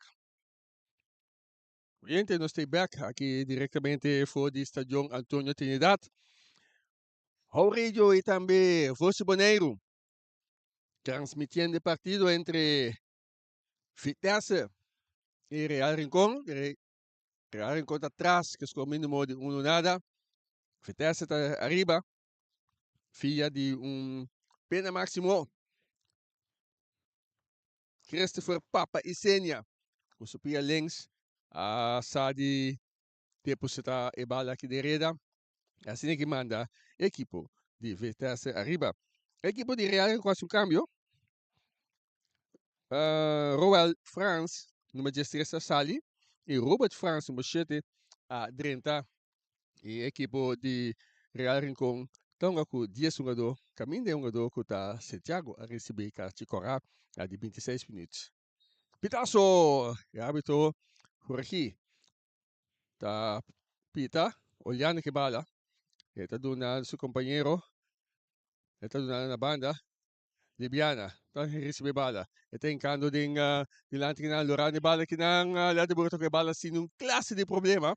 Speaker 2: Oyente nos ta bek aki directamente for di Stadion Antonio Trinidad. How Radio y tambe Voz di Boneiru transmitiendo e partido entre Vitesse y Real Rincon. Real Rincon ta tras ku score mínimo di uno nada. Vitesse ta ariba via di un pena máximo. Christopher Papa Isenia ku su pia links a sa di deposita e bala aki den reda. Asina ki manda e ekipo di Vitesse ariba. E ekipo di Real ku hasi un kambio. Roel Frans number diestres a sali i Robert Frans number shete a drenta. E ekipo di Real Rincon ta hunga ku dies hungadó, kaminda e hungadó ku ta Santiago a risibí karchi kòrá na di bintiseis minüt. Pitaso! E árbitro Jorgi ta pita Oliano ke bala. E ta duna su kompañero, e ta duna na banda. Libiana ta ricibi bala. E ta hincando den dilanti kinan lorando e bala kinan Leadenburg ta cu e bala sin un clase di problema.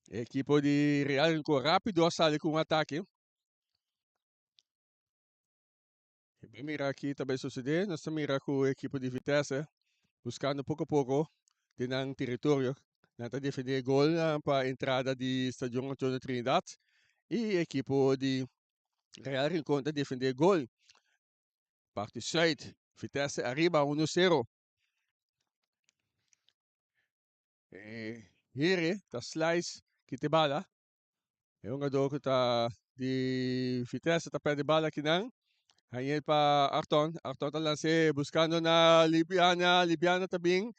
Speaker 2: E ekipo di Real Rincon rapido a sali cu un atake. E mira aki ta bay sucede. Nos ta mira cu e ekipo di Vitesse buscando poco poco den nan territorio. Nan ta defende e gol pa entrada di Stadion Antonio Trinidad. Y e ekipo di Real Rincon ta defende gol. Parti suid, Vitesse ariba uno sero. E Here ta slice kita e bala. E hungador ku ta di Vitesse ta perde bala kinan. Hañ'é pa Arton. Arton ta lans'é buskando na Libiana. Libiana ta bin.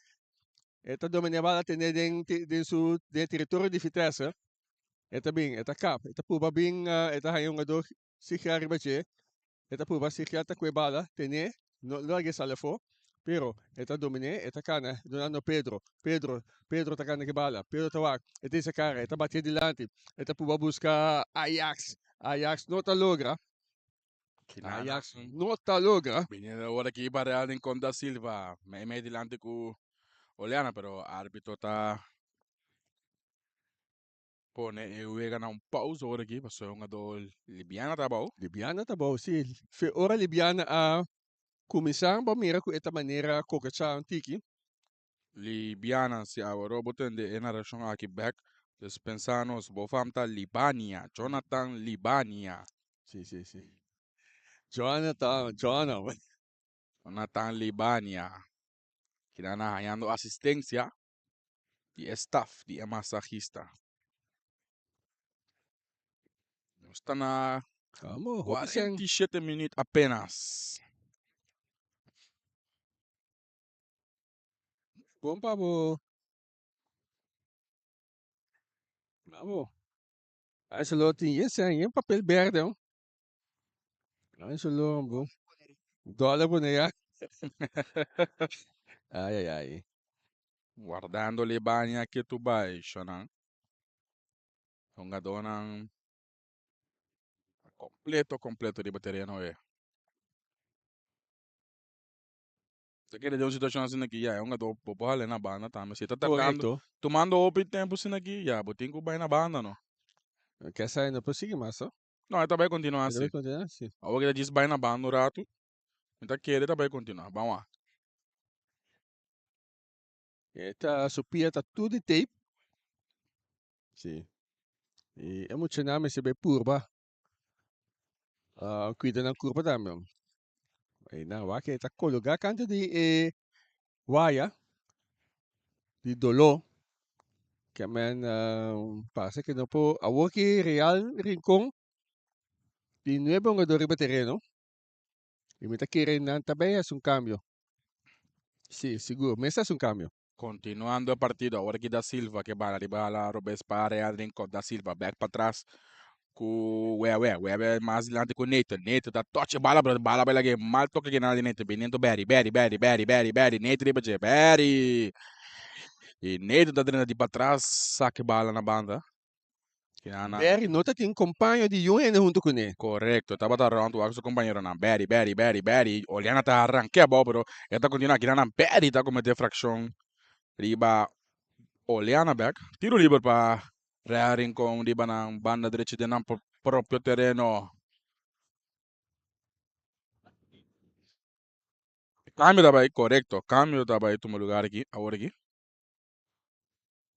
Speaker 2: E ta dominá e bala tene den den su den e teritorio di Vitesse. E ta bin, e ta kap, e ta purba bin, e ta haña un hungador sigiá riba dje. E ta purba sigiá ta kue bala, ten'é, no lag'é sali afó, pero e ta domin'é, e ta kana dunando Pedro. Pedro, Pedro ta kana ku e bala, Pedro ta wak, e ta hisa kara, e ta batié dilanti, e ta purba buska Ajax, Ajax no ta logra, Ajax no ta logra.
Speaker 3: Bini ora ki Barreal den kon da Silva, meimei dilanti ku Oleana, pero arbitro ta Pone e wega na un pausa ora aki pasobra e hungador Libiana ta abou.
Speaker 2: Libiana ta abou, si. Fe ora Libiana a kuminsá bo mira ku e ta manera kokecha un tiki.
Speaker 3: Libiana, si aworó bo tende e narashon aki bèk, dus pensa nos, bo fam ta Libania, Jonathan Libania.
Speaker 2: Si, si, si. Jonathan, Jona.
Speaker 3: Jonathan Libania, kinan a hañando asistensia di e staf di e masahista. Nos ta na
Speaker 2: Amo, hopi sen.
Speaker 3: 47 minuut apenas.
Speaker 2: Bon pa bo. Bravo. Angelo tin yen sen, yen papel berde. Oh. Angelo, bo. Dòler pone ya. Ai, ai, ai.
Speaker 3: Wardando Libania ke tu bai, shonan. Hungadónan kompleto, kompleto riba tereno e. Ta kere den un situashon asina aki, ya, e hungadó bo por hala na banda tambe. Si e ta tardando,
Speaker 2: Korekto.
Speaker 3: tumando hopi tempu asina aki, ya, bo tin ku bai na banda, no.
Speaker 2: Kesa e no por sigui mas, no?
Speaker 3: No, e ta bai kontinuá
Speaker 2: E ta
Speaker 3: si.
Speaker 2: bai kontinuá, si.
Speaker 3: Awor ki ta djis bai na banda un ratu, mi ta kere ta bai kontinuá. Ban wak.
Speaker 2: E ta su pia ta tur di tape. Si. I e muchanan mester bai purba cuida nan curpa tambe. I nan wak e ta cologa canto di e waya di dolo. Ke men parse ke no por awor ki Real Rincon tin nuebe hungador riba tereno. I mi ta kere nan ta bay haci un cambio. Si, sigur, mester haci un cambio.
Speaker 3: Continuando e partido, awor aki Da Silva ke bala riba ala robes pa Real Rincon. Da Silva bek patras ku Wewe. Wewe mas dilanti ku Nathan. Nathan ta touch e bala, pero bala bai lage mal toke ke nada di Nathan. Biniendo Barry, Barry, Barry, Barry, Barry, Barry. Nathan riba dje, Barry! I Nathan ta drenta di patras, saka e bala na banda. Kinana.
Speaker 2: Barry no ta tin kompaño di yun hende huntu kuné.
Speaker 3: Korekto, e tabata rònt wak su kompañeronan. Barry, Barry, Barry, Barry. Oliana ta ranké abou, pero e ta kontinuá. Kinana Barry ta kometé frakshon riba Oliana bèk. Tiro liber pa Real Rincon riba nan banda drechi den nan propio tereno. Kambio ta bai, korekto, kambio ta bai tuma lugar aki, awor aki.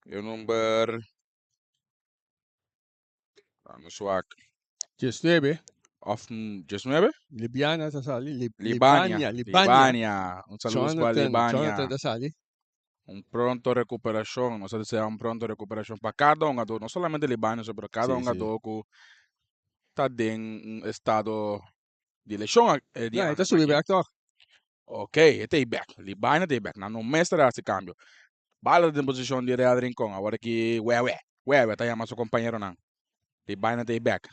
Speaker 3: E number Vamos wak.
Speaker 2: 19.
Speaker 3: Of 19?
Speaker 2: Libiana ta sali. Li,
Speaker 3: Libania.
Speaker 2: Libania. Libania.
Speaker 3: Libania. Un saludo pa
Speaker 2: Jonathan,
Speaker 3: Libania.
Speaker 2: Jonathan ta sali.
Speaker 3: Un pronto recuperacion. Nos ta desea un pronto recuperacion pa cada un hungador. No solamente Libania, so, pero cada
Speaker 2: Sí,
Speaker 3: un
Speaker 2: sí.
Speaker 3: hungador cu ta den un estado di lesion eh, di
Speaker 2: No, e ta subi
Speaker 3: aki.
Speaker 2: bek toch.
Speaker 3: Ok, e ta bek. Libania ta bek. Nan no mester haci cambio. Bala den posicion di Real Rincon. Awor aki Wewe. Wewe ta yama su compañeronan. Libania ta bek.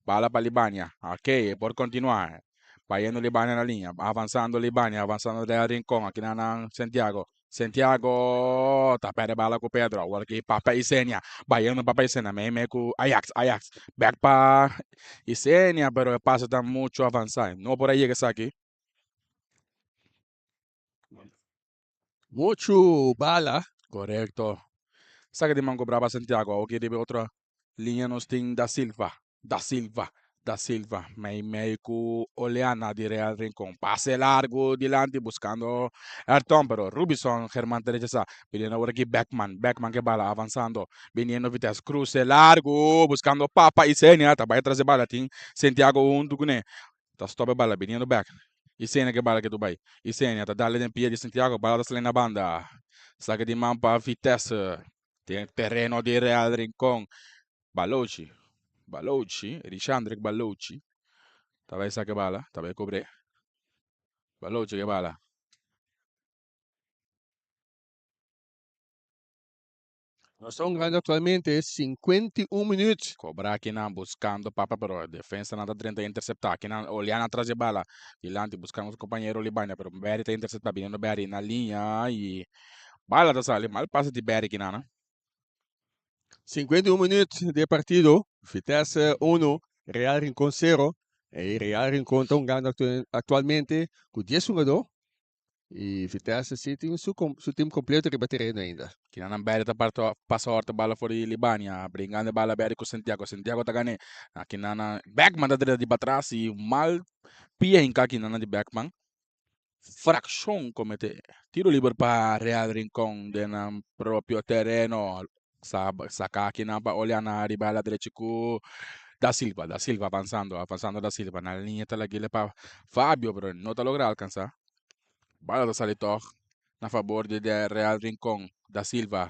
Speaker 3: Bala pa Libania. Ok, e por continua. Bayendo Libania na liña. Avanzando Libania. Avanzando Real Rincon. Aki nan nan Santiago. Santiago ta perde bala cu Pedro. Awor aki Papa Isenia. Bayendo Papa Isenia. Mei mei cu Ajax. Ajax. Bek pa Isenia. Pero e pase ta mucho avanza. No por a yega esaki.
Speaker 2: Mucho bala.
Speaker 3: Korekto. Saka di man ku braba Santiago. Awor ki riba e otro liña nos tin Da Silva. Da Silva. Da Silva. Mei mei ku Oleana di Real Rincon. Pase largu dilanti buskando Ayrton pero Rubison German ta rechasá. Biniendo awor aki Beckman. Beckman ke bala avansando. Biniendo Vitesse. Kruse largu buskando Papa Isenia. Ta bai tras e bala. Tin Santiago huntu kuné. Ta stop e bala biniendo bek. Isenia ke bala ke tu bai. Isenia ta dale den pia di Santiago. Bala ta sali na banda. Saka di man pa Vitesse. Den tereno di Real Rincon. Balochi. Balochi. Richandrik Balochi. Ta bai saka e bala. Ta bai kobr'é. Balochi ke bala.
Speaker 2: Nos ta hungando actualmente 51 minuut.
Speaker 3: Cobra akinan buscando Papa pero defensanan ta drenta intercepta. Akinan Oliana tras e bala. Dilanti buscando su compañero Libania pero Berry ta intercepta biniendo Berry na liña y bala ta sali. Mal pase di Berry kinan.
Speaker 2: 51 minuut di partido. Vitesse 1, Real Rincon 0. E Real Rincon ta hungando actualmente cu 10 hungador. Y Vitesse si tin su, su team completo riba terreno ainda.
Speaker 3: Kinan Berry ta parto pasa horta bala for di Libania. Bringando bala Berry cu Santiago. Santiago ta gane. Kinan Beckman ta drenta di patras y mal pia hinca kinan di Beckman. Fraccion comete. Tiro liber pa Real Rincon den nan propio terreno. Sa saca kinan pa Oliana riba la derecha cu Da Silva. Da Silva avanzando, avanzando Da Silva. Na linea ta lagile pa Fabio, pero no ta logra alcanza. Bala ta sali toch na favor di de Real Rincon. Da Silva.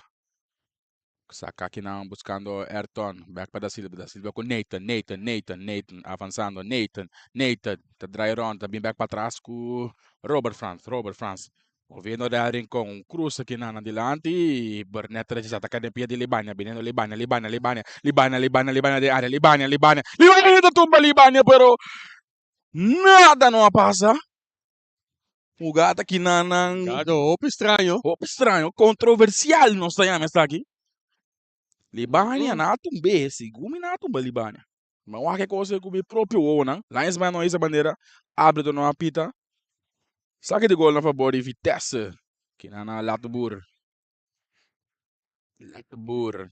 Speaker 3: Saca kinan buscando Ayrton. Back pa Da Silva. Da Silva cu Nathan, Nathan, Nathan, Nathan. Avanzando. Nathan, Nathan. Ta draai rond. Ta bin back pa atras cu Robert Frans. Robert Frans. Moviendo Real Rincon. Un cruce kinan adilanti. Burnett rechasa. Ta cae den pia di Libania. Biniendo Libania, Libania, Libania. Libania, Libania, Libania den area. Libania, Libania. Libania ta tumba Libania, pero nada no a pasa. Jugada kinan.
Speaker 2: Gado hopi straño.
Speaker 3: Hopi straño, controversial nos ta yama esaki. Libania na tumbe, segun mi na tumba Libania. Ma wak e cosa ku mi propio wowonan. Linesman no a hisa bandera, árbitro no a pita. Saki di gol na fabor di Vitesse. Kinan na Lateboer. Lateboer.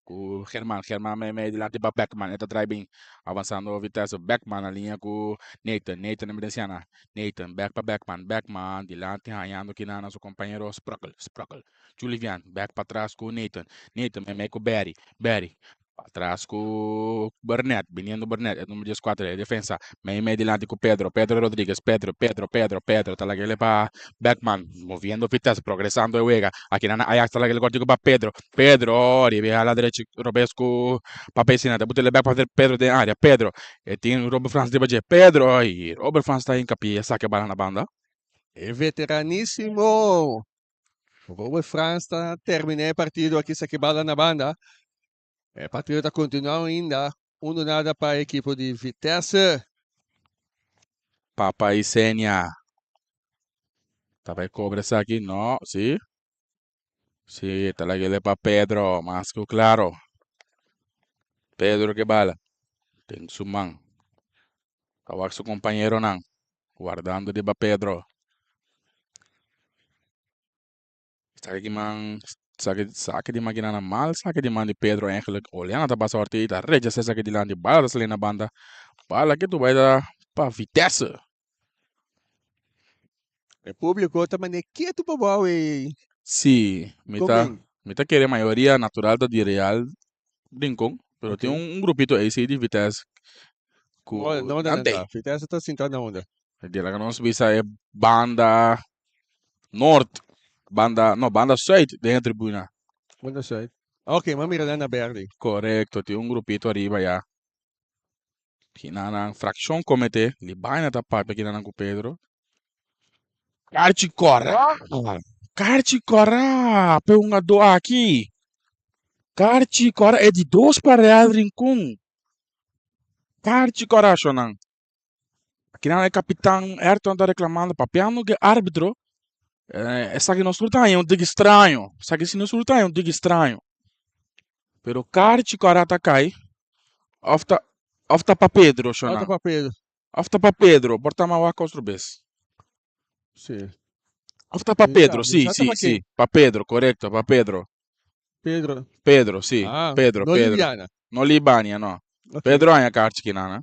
Speaker 3: Ku German, German mei mei dilanti pa Beckman, e ta trai bin avansando Vitesse, Beckman na liña ku Nathan, Nathan emerenciana, Nathan bek pa Beckman, Beckman dilanti hañando kinan na su kompañero Sprokkel, Sprokkel, Julivian bek patras ku Nathan, Nathan mei mei ku Barry, Barry patras ku Burnett, biniendo Burnett, e number 14 e defensa, mei mei dilanti ku Pedro, Pedro Rodriguez, Pedro, Pedro, Pedro, Pedro, ta lag'ele pa Beckman, moviendo Vitesse, progresando e wega, akinan na Ajax ta lag'ele kortiku pa Pedro, Pedro riba e ala derecho robes ku Papesina ta but'e bek pa Pedro den area Pedro e tin Robert Frans riba dje Pedro y Robert Frans ta hincapié e saka e bala na banda.
Speaker 2: E veteranísimo Robert Frans ta termina e partido aki saka e bala na banda. E partido ta continua ainda uno nada pa e ekipo di Vitesse.
Speaker 3: Papa Isenia ta bai cobra esaki no si. Sí, ta lag'e pa Pedro, mas ku klaro. Pedro ke bala den su man. Ta wak su kompañeronan wardando riba Pedro. Saki ki man, saki, saki di makina na mal saki di man di Pedro eigenlijk. Oleana ta pasa orti i ta rechasá esaki dilanti. Bala ta sali na banda. Bala ke tur bai ta pa Vitesse.
Speaker 2: E públiko ta manera ketu pa bou ei.
Speaker 3: Sí, mi
Speaker 2: Kon
Speaker 3: ta,
Speaker 2: bin?
Speaker 3: mi ta kere mayoria natural ta di Real Rincon, pero tin
Speaker 2: Ok.
Speaker 3: un grupito ei sí di Vitesse ku
Speaker 2: Ora, na unda
Speaker 3: nan
Speaker 2: nan
Speaker 3: t'ei.
Speaker 2: ta? Vitesse ta sinta na unda?
Speaker 3: Di laga nos bisa e banda nort, banda, no, banda zuid den e tribuna.
Speaker 2: Banda zuid. Ok, m'a mira nan na berde.
Speaker 3: Korekto, tin un grupito ariba ya. Kinanan frakshon komete, Libaina ta papia kinanan ku Pedro. Karchi kòrá! Karchi kòrá pa e hungadó aki! Karchi kòrá, e di dos pa Real Rincon. Karchi kòrá, shonnan. Akinan e kapitan Ayrton ta reklamando, papiando ku e árbitro. Esaki nos tur ta haña un tiki straño. Esaki si nos tur ta haña un tiki straño. Pero karchi ku a rata kai, òf ta òf ta pa Pedro,
Speaker 2: Òf ta
Speaker 3: shonnan.
Speaker 2: pa Pedro.
Speaker 3: Òf ta pa Pedro, por ta mawak otro bes.
Speaker 2: Sí.
Speaker 3: Òf ta pa
Speaker 2: Mi sa,
Speaker 3: Pedro,
Speaker 2: mi
Speaker 3: sí,
Speaker 2: sa ta
Speaker 3: sí,
Speaker 2: pa
Speaker 3: sí.
Speaker 2: ken.
Speaker 3: Pa Pedro, korekto, pa Pedro.
Speaker 2: Pedro.
Speaker 3: Pedro, sí.
Speaker 2: Ah,
Speaker 3: Pedro,
Speaker 2: no
Speaker 3: Pedro.
Speaker 2: Libiana.
Speaker 3: No Libania, no.
Speaker 2: Ok.
Speaker 3: Pedro haña karchi kinan,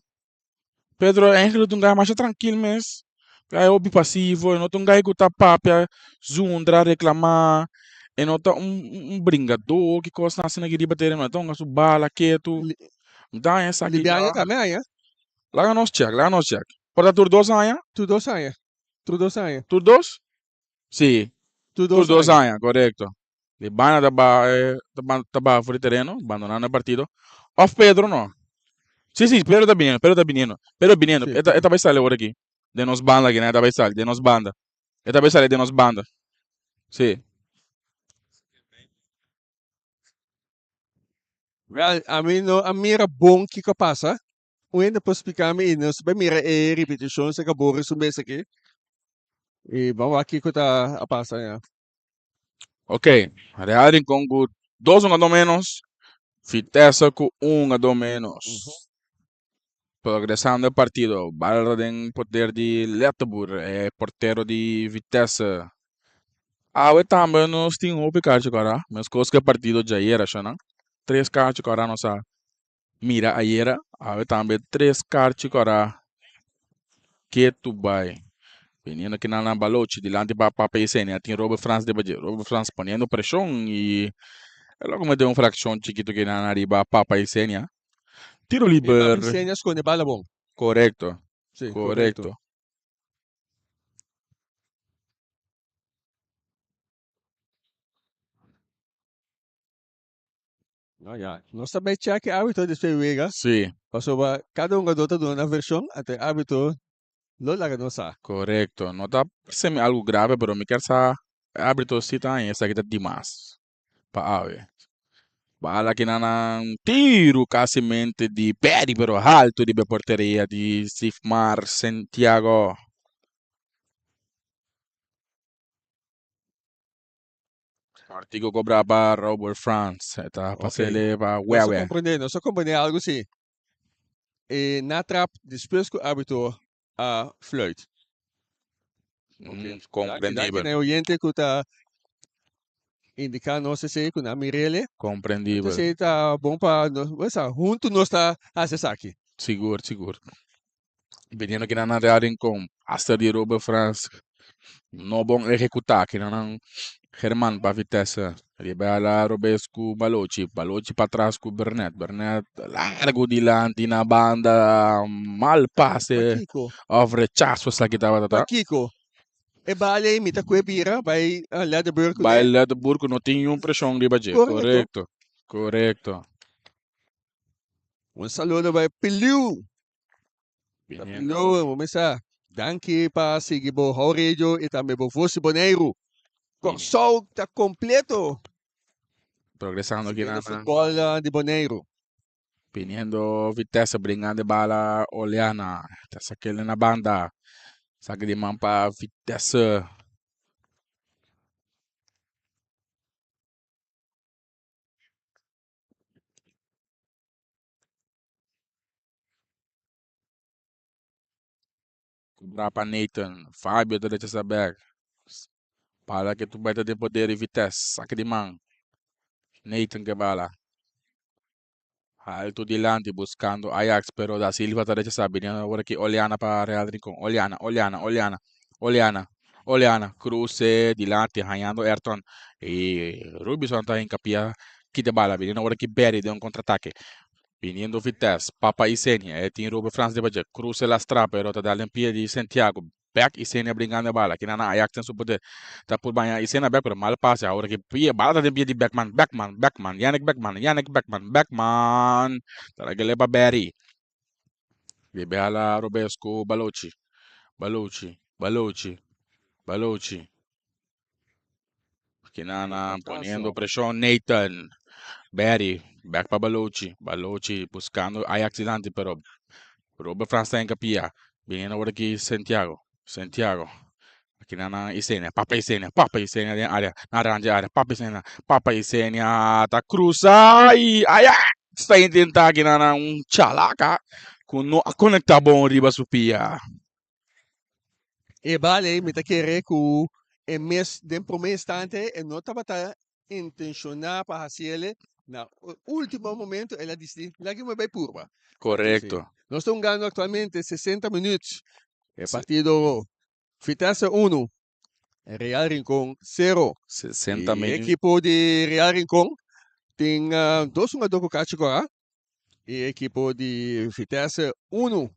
Speaker 3: Pedro eigenlijk ta un guy masha trankil mes. Guy hopi pasivo, e no ta un guy ku ta papia, zundra, reklamá. E no ta un un bringadó, ki kosnan asina aki riba tereno. E ta hunga su bala ketu. Mi ta haña esaki.
Speaker 2: Libiaña tambe haña.
Speaker 3: Laga nos chèk, laga nos chèk. Por ta tur dos haña?
Speaker 2: Tur dos haña. Tur dos haña.
Speaker 3: Tur dos? Sí,
Speaker 2: Tur
Speaker 3: tur
Speaker 2: dos
Speaker 3: dos
Speaker 2: haña.
Speaker 3: haña, korekto. Libana ta ba ta ba ta baha for di tereno, bandonando e partido. Of Pedro no. Sí, sí, Pedro ta biniendo, Pedro ta biniendo. Pedro biniendo.
Speaker 2: Sí,
Speaker 3: E ta e ta bai sali awor aki. Den nos banda aki, e ta bai sali, den nos banda. E ta bai sali den nos banda. Sí.
Speaker 2: Wel, ami no a mira bon kiko a pasa. Un hende por splika mi i nos bai mira e ripetishon serka Boris un bes aki. I ban wak kiko ta a pasa ya.
Speaker 3: Ok, Real Rincon ku dos hungadó ménos, Vitesse ku un hungadó ménos. Progresando e partido, bal ta den poder di Letterboer, e portero di Vitesse. Awe tambe nos tin hopi karchi kòrá, meskos ku e partido djayer ashanan. Tres karchi kòrá nos a mira ayera, awe tambe tres karchi kòrá ketu bai. Biniendo kinan nan balochi dilanti pa Papa Yesenia, tin Robert Frans riba dje. Robert Frans poniendo preshon i el a comete un frakshon chikitu kinan ariba Papa Yesenia. Tiro
Speaker 2: E Papa
Speaker 3: liber.
Speaker 2: Yesenia skonde bala bon.
Speaker 3: Korekto,
Speaker 2: Sí,
Speaker 3: korekto.
Speaker 2: korekto. No ya, nos ta bay check e arbitro despues wega.
Speaker 3: Sí.
Speaker 2: Pasobra cada hungador ta duna nan version, anto e arbitro lo laga nos sa.
Speaker 3: Correcto. No ta parece mi algo grave, pero mi kier sa e arbitro si ta haña esaki ta dimas pa awe. Bala kinan nan tiro casimente di Perry, pero halto riba e porteria di Sifmar Santiago. Artigo cobra pa Robert Frans. E ta
Speaker 2: Ok.
Speaker 3: pasele pa
Speaker 2: Nos a
Speaker 3: Wewe.
Speaker 2: comprende, nos a comprende algo si. E na trap despues cu arbitro a fluit. Ok. Danki, danki
Speaker 3: Comprendibel.
Speaker 2: na e oyente cu ta indica nos esey cu nan mirele.
Speaker 3: Comprendibel.
Speaker 2: Esey ta bon pa nos, bo sa, hunto nos ta haci esaki.
Speaker 3: Sigur, sigur. Biniendo kinan nan Real Rincon, hasta di Robert Frans no bon ehecuta. Kinan nan German pa Vitesse. Riba ala robes cu Balochi. Balochi pa atras cu Bernet. Bernet largo dilanti na banda. Mal pase
Speaker 2: Pakiko?
Speaker 3: of rechazo esaki tabata ta.
Speaker 2: Pakiko? E bal ei mi ta kue bira bai Leatherburg cu
Speaker 3: Bai
Speaker 2: ne.
Speaker 3: Leatherburg cu no tin niun presion riba dje.
Speaker 2: Correcto.
Speaker 3: Correcto. Correcto.
Speaker 2: Un saludo bai Piliu.
Speaker 3: Viniendo.
Speaker 2: No, bo mesa. Danki pa sigui bo How Radio y tambe bo Voz di Boneiru. Kòrsou ta kompleto.
Speaker 3: Progresando aquí
Speaker 2: Siguiendo
Speaker 3: na
Speaker 2: futbòl di Boneiru.
Speaker 3: Viniendo Vitesse bringando e bala Oleana. Ta sakele na banda. Saki di man pa Vitesse. Kobra pa Nathan. Fabio ta rechasa bek. Bala ke tu bai ta den poder di Vitesse. Saki di man. Nathan ke bala. Alto dilanti buscando Ajax pero Da Silva ta rechasa. Bini awor aki Oliana pa Real Rincon. Oliana, Oliana, Oliana, Oliana, Oliana. Cruce dilanti hañando Ayrton. Y Rubison ta hincapia kita bala. Bini awor aki Berry den un contraataque. Biniendo Vitesse, Papa Isenia, e tin Robert Frans riba dje, cruce lastra pero ta dal den pia di Santiago, bek Isenia bringando e bala, kinan na Ajax den su poder, ta purba haña Isenia bek pero mal pase, awor ki pia bala ta den pia di Beckman, Beckman, Beckman, Yannick Beckman, Yannick Beckman, Beckman, ta regele pa Barry, debe hala robes ku Balochi, Balochi, Balochi, Balochi. Kinana poniendo presión Nathan. Barry, back pa Balochi. Balochi buscando Ajax dilanti, pero Robert Frans ta encapilla. Viniendo por aquí Santiago. Santiago. Kinana Isenia. Papa Isenia. Papa Isenia den área. Na ranje área. Papa Isenia. Papa Isenia ta cruza y Ajax ta intenta kinana un chalaca ku no a conecta bon riba su pia.
Speaker 2: E bale mi ta kere ku e mes den prome instante e no tabata intenshoná pa hasi el, na ultimo momento el a disidí laga mi bai purba.
Speaker 3: Korekto.
Speaker 2: Nos ta hungando aktualmente 60 minuut e partido Vitesse 1, Real Rincon 0.
Speaker 3: 60
Speaker 2: E
Speaker 3: minuut.
Speaker 2: ekipo di Real Rincon tin dos hungadó ku kachi kora. E ekipo di Vitesse 1.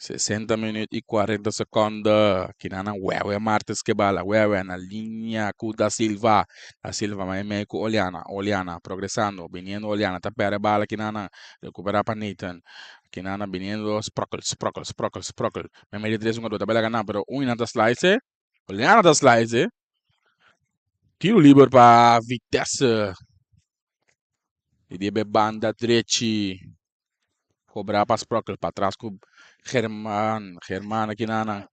Speaker 3: 60 minuut y 40 seconde. Kinana Wewe Martes ke bala. Wewe na linea ku Da Silva. Da Silva mei mei ku Oliana. Oliana progresando. Viniendo Oliana. Ta perde bala Kinana. Recupera pa Nathan. Kinana viniendo Sprokkel, Sprokkel, Sprokkel, Sprokkel. Mei mei di tres hungador. Ta bela gana pero un ta slice. Oliana ta slice. Tiro liber pa Vitesse. Di debe banda drechi. Cobra pa Sprokkel. Patras ku German. German aki nan.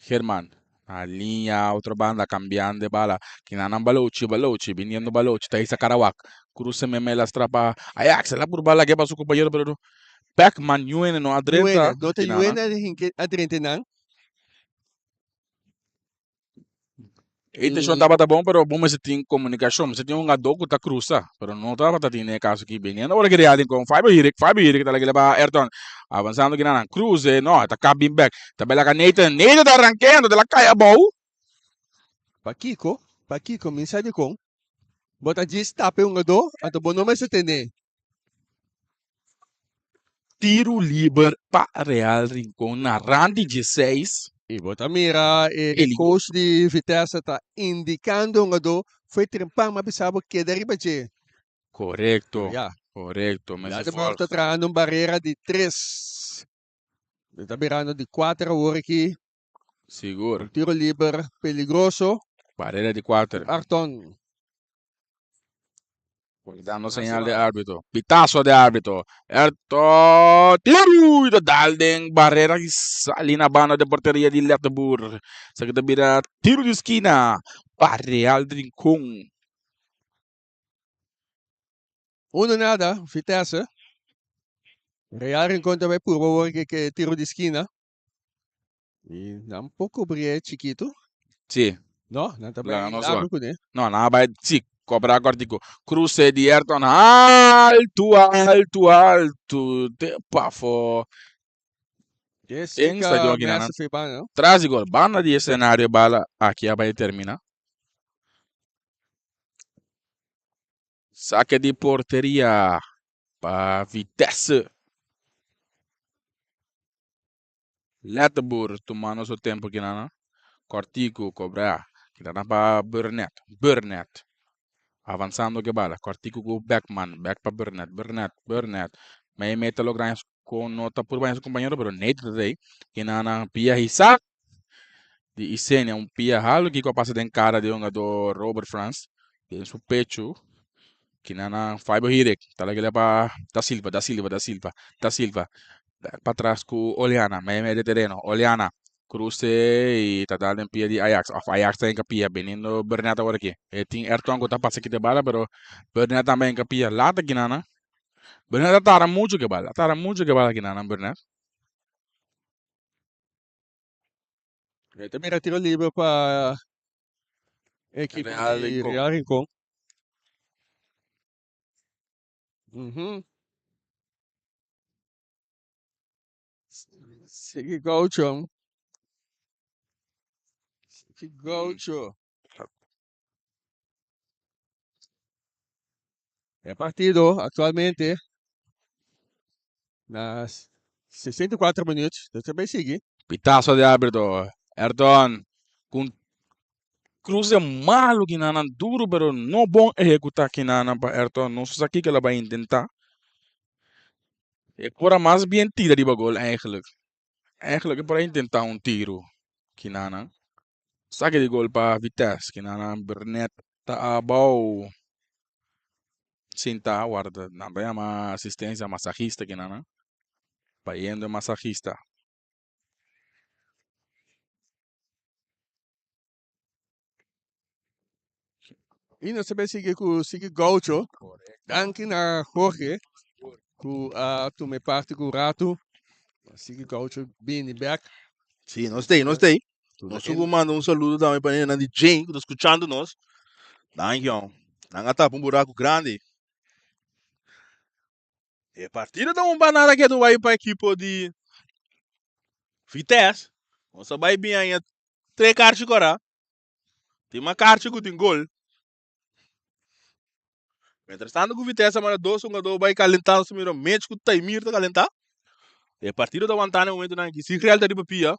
Speaker 3: German. Na linea otro banda cambiando de bala. Kinanan Balochi, Balochi, viniendo Balochi. Ta isa Karawak. Cruce meme lastra pa Ajax. La por bala que pa su compañero pero Beckman Yuene no adrenta.
Speaker 2: Yuene, no ta
Speaker 3: Kinana.
Speaker 2: Yuene hinke adrente nan.
Speaker 3: E intenshon tabata bon, pero bo mester tin komunikashon, mester tin un hungadó ku ta krusa, pero no tabata tin den e kaso aki. Biniendo ora ki Real tin kon Fabio Hirik, Fabio Hirik ta lag'e pa Ayrton, avansando kinanan, kruse, no, e ta kap bin bèk, ta bela ka Nathan, Nathan ta rankeando, ta la kai abou.
Speaker 2: Pakiko? Pakiko? Mi sa dikon. Bo ta djis tapa e hungadó, anto bo no mester tene.
Speaker 3: Tiru liber pa Real Rincon na rand di dieseis.
Speaker 2: I bo ta mira e
Speaker 3: Peligroso.
Speaker 2: coach di Vitesse ta indicando e hungadó foi trempan, ma bisa bo keda riba dje.
Speaker 3: Korekto,
Speaker 2: Ya.
Speaker 3: korekto. Mester
Speaker 2: Ladenburg
Speaker 3: volg.
Speaker 2: ta trahando un barera di tres. E ta birando di kuater awor aki.
Speaker 3: Sigur.
Speaker 2: Un tiro liber peligroso.
Speaker 3: Barera di kuater.
Speaker 2: Arton.
Speaker 3: Dando señal de árbitro. Pitazo de árbitro. Erto tiru y ta dal den barrera y sali na banda de porteria di Lettenboer. Esaki ta bira tiro di skina pa Real Rincon.
Speaker 2: 1-0, Vitesse. Real Rincon ta bai purba awor ke tiro di skina. Y nan por cubri chiquito.
Speaker 3: Sí.
Speaker 2: No, nan ta
Speaker 3: Laga
Speaker 2: bai
Speaker 3: nos
Speaker 2: largo
Speaker 3: wak.
Speaker 2: kuné.
Speaker 3: No, nan a bai sí, cobra cortico. Cruce di Ayrton alto, alto, alto. Te pafo.
Speaker 2: Yes,
Speaker 3: En
Speaker 2: zeker
Speaker 3: stadion aki nan.
Speaker 2: Messi foi banda.
Speaker 3: Tras di gol. Banda di escenario bala aki a bai termina. Saque di porteria pa Vitesse. Letterboer tumando su tempo kinan Cortico cobra kinan pa Burnett Burnett avansando ke bala Cortico ku Beckman back pa Burnett Burnett Burnett mei mei ta logra con no ta purba su compañero pero Nate ta ei kinan pia hisa di Isenia un pia halo kiko a pasa den cara di hungador Robert Frans den su pecho kinan Fabio Hirik ta lag'e pa Da Silva Da Silva Da Silva Da Silva Patras ku Oliana, mei mei de tereno. Oliana, cruce y ta dal den pia di Ajax. Of Ajax ta hinka pia, beniendo Burnett awor aki. E tin Ayrton ku ta pasa kita bala, pero Burnett tambe hinka pia. Laat aki nana. Burnett a tarda mucho ke bala. A tarda mucho ke bala aki nana, Burnett.
Speaker 2: E ta mira tiro liber pa ekipo
Speaker 3: Real
Speaker 2: di
Speaker 3: Rincon.
Speaker 2: Real Rincon. Mhm. Sigui Gaucho. Sigui Gaucho. E partido actualmente na 64 minuut. Dus ta bay sigui.
Speaker 3: Pitazo di arbitro. Ayrton cu un cruce malo kinanan duro pero no bon ehecuta kinanan pa Ayrton. No sa kico el a bay intenta. E por a mas bien tira riba gol eigenlijk. Eigenlijk e por a intenta un tiro kinanan. Sake di gol pa Vitesse. Kinanan Bernet ta abou. Sinta warda. Nan ta yama asistencia masajista kinanan. Bayendo e masajista.
Speaker 2: Y nos ta bay sigui cu Sigui Gaucho. Danki na Jorge cu a tuma e parti cu rato. Sigui Gaucho bini bek.
Speaker 1: Sí, nos ta ahí, nos ta ahí. Nos sugu manda un saludo tambe pa nan di Jane ku ta skuchando nos. Danki, jong. Nan a tapa un buraku grandi. E partido ta un pa nada ketu bai pa ekipo di Vitesse. Nos a bai bin aña tres karchi kora. Tin mas karchi ku tin gol. Mientras tanto ku Vitesse a manda dos hungadó bai kalentá, nos ta mira Mitch ku Taimir ta kalentá. E partido ta wantá na e momentonan aki. Sigriel ta riba pia.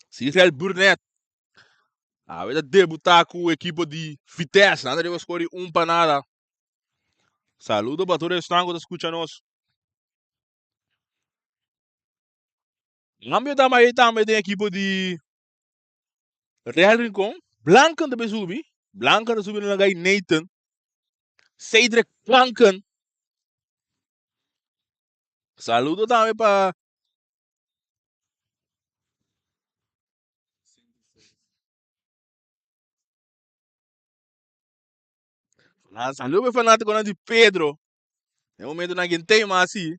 Speaker 1: Sigriel Burnett. Awe ta debutá ku ekipo di Vitesse. Nan ta riba skor di un pa nada. Saludo pa tur esnan ku ta skucha nos. Cambio ta bai tambe den ekipo di Real Rincon. Blanken ta bai subi. Blanken ta subi na laga Nathan. Cedric Blanken. Saludo tambe pa Ah, saludo pa fanaticonan di Pedro. Den momentonan ke tema asi.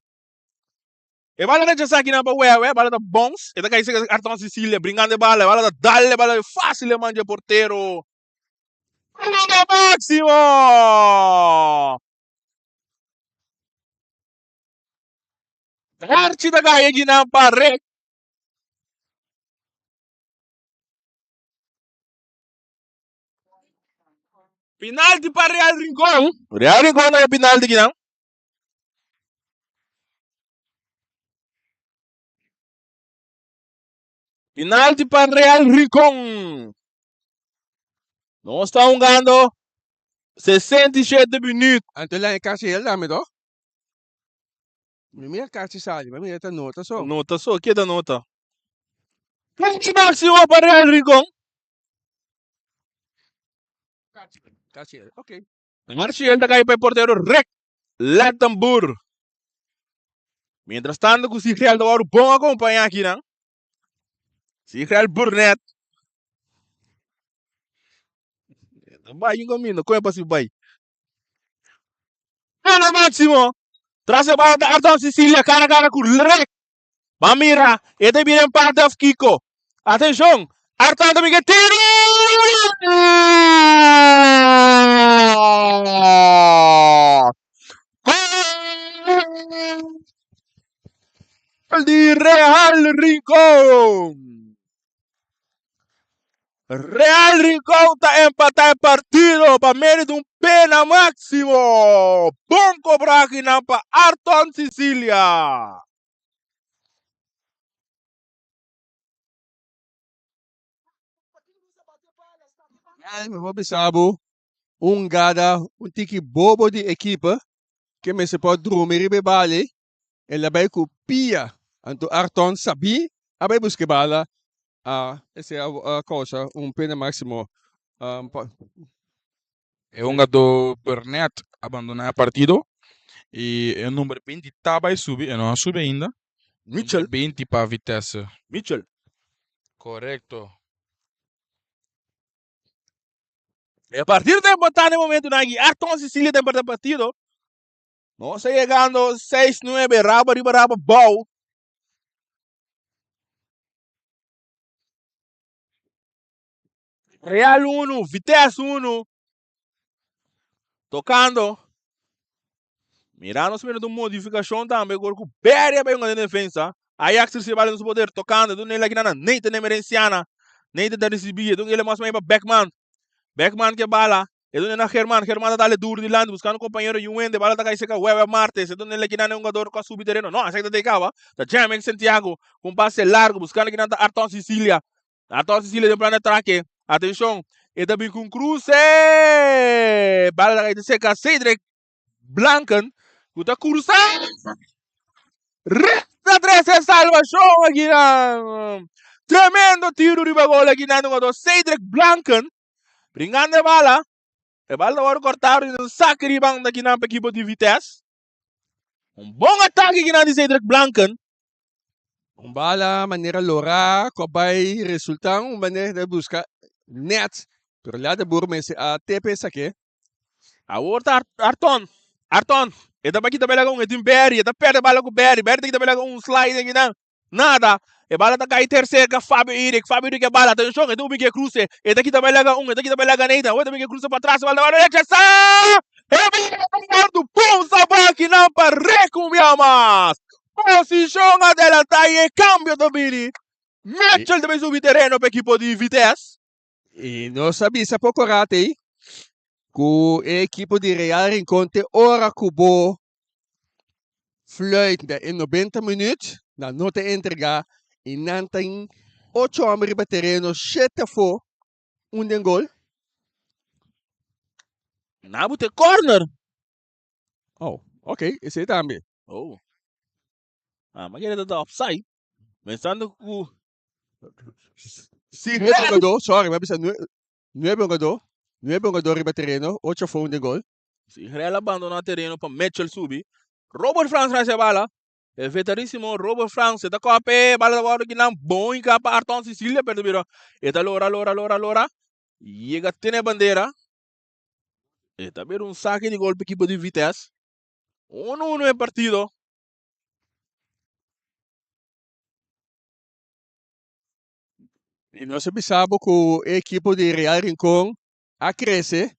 Speaker 1: E bala rechasá kinan pa Wewe, bala ta bons. E ta kai seka Arton Sicilia bringando e bala. E bala ta dal e bala fácil e man dje portero. Pena máximo! Archie ta kai kinan pa rek. Penalti pa Real Rincon. Real Rincon na e penalti kinan. Penalti pa Real Rincon. Nos ta hungando 67 minuut.
Speaker 2: Anto la e kasi el dame toch? Mi mira kasi sali, ma mira ta nota so.
Speaker 1: Nota so, keda nota. Penalti máximo pa Real Rincon.
Speaker 2: Kasi el, ok.
Speaker 1: Marciel ta kai pa e portero Rick Lattenboer. Mientras tanto ku Sigriel ta wòrdu bon akompañá akinan. Sigriel Burnett. Ta bai un kaminda, kon e pa si bai. Pena máximo. Tras e bala ta Arton Sicilia kara kara ku Rick. Ban mira, e ta bira empate of kiko? Atenshon, Artan ta bira tiro! Gol di Real Rincon! Real Rincon ta empatá e partido pa medio di un pena máximo. Bon kobrá akinan pa Arton Sicilia.
Speaker 2: Ay, mi por bisa bo, un gada, un tiki bobo di ekipo ke mester por drumi riba e bala, el a bai ku pia. Anto Arton sabí a bai buska e bala, a esei a kousa un pena máksimo.
Speaker 3: E hungadó Burnett a bandoná e partido i e number 20 ta bai subi, e no a subi ainda.
Speaker 1: Mitchell.
Speaker 3: Number 20 pa Vitesse.
Speaker 1: Mitchell.
Speaker 3: Korekto.
Speaker 1: E partido ta empatá na e momentunan aki. Arton Cecilia ta empatá e partido. Nos ta yegando 6-9, raba riba raba bou. Real 1, Vitesse 1. Tocando. Mira nos mira un modificacion tambe gol cu Berry a bay hunga den defensa. Ajax recibe bala den su poder tocando. Dun el aki na Nathan Emerenciana. Nathan ta ricibi. Dun el mas pa Beckman. Beckman ke bala. E dun na German. German ta dale duro dilanti buscando compañero Juwende. Bala ta cay cerca Wewe Martes. E dun el aki na un jugador cu a subi tereno. No, esaki ta de caba. Ta Jamek Santiago. Cu un pase largo buscando aki na Arton Sicilia. Arton Sicilia den plan de atrake. Atencion. E ta bin cu un cruce. Bala ta cay cerca Cedric Blanken ku ta kursa Resta trese salvashon akinan. Tremendo tiro riba gol akinan di jugador Cedric Blanken. Bringando e bala. E bala ta wòrdu kòrtá riba un sake di banda akinan pa ekipo di Vitesse. Un bon atake akinan di Cedric Blanken.
Speaker 2: Un bala manera lorá ku a bai resultá un manera di buska nèt, pero Lea de Boer mester a tepe esaki.
Speaker 1: Awor ta Arton. Arton. E ta bai kita bela con e tin Berry. E ta perde bala cu Berry. Berry ta kita bela con un slide en nan. Nada. E bala ta cai ter cerca Fabio Eric. Fabio Eric e bala. Atencion. E ta ubi ke cruce. E ta kita bela con un. E ta kita bela con Nathan. Awor ta ubi ke cruce pa atras. E bala ta rechasa. E bala ta bom sabaki nan pa recumbia mas. Posicion adelanta y e cambio ta bini. Mitchell ta bai subi tereno pa equipo di Vitesse.
Speaker 2: I nos a bisa poko rato ei ku e ekipo di Real Rincon te ora ku bo fluit na e 90 minuut, nan no ta entrega i nan tin ocho homber riba tereno, shete afó, un den gol.
Speaker 1: Nan a buta e corner.
Speaker 2: Oh, ok, esei tambe.
Speaker 1: Oh. Ah, ma kere ta offside. Pensando ku
Speaker 2: Si nuebe hungadó, sorry, mi a bisa nuebe hungadó, nuebe hungadó riba tereno, ocho afó un den gol.
Speaker 1: Si Real a bandona tereno pa Mitchell subi, Robert Frans rasi e bala. E veterísimo Robert Frans e ta kope, bala ta wòrdu kinan bon hinká pa Arton Cecilia, pero ta bira e ta lora, lora, lora, lora, yega tene bandera. E ta bira un sake di gol pa ekipo di Vitesse. 1-1 e partido.
Speaker 2: I nos a bisa bo ku e ekipo di Real Rincon a krese.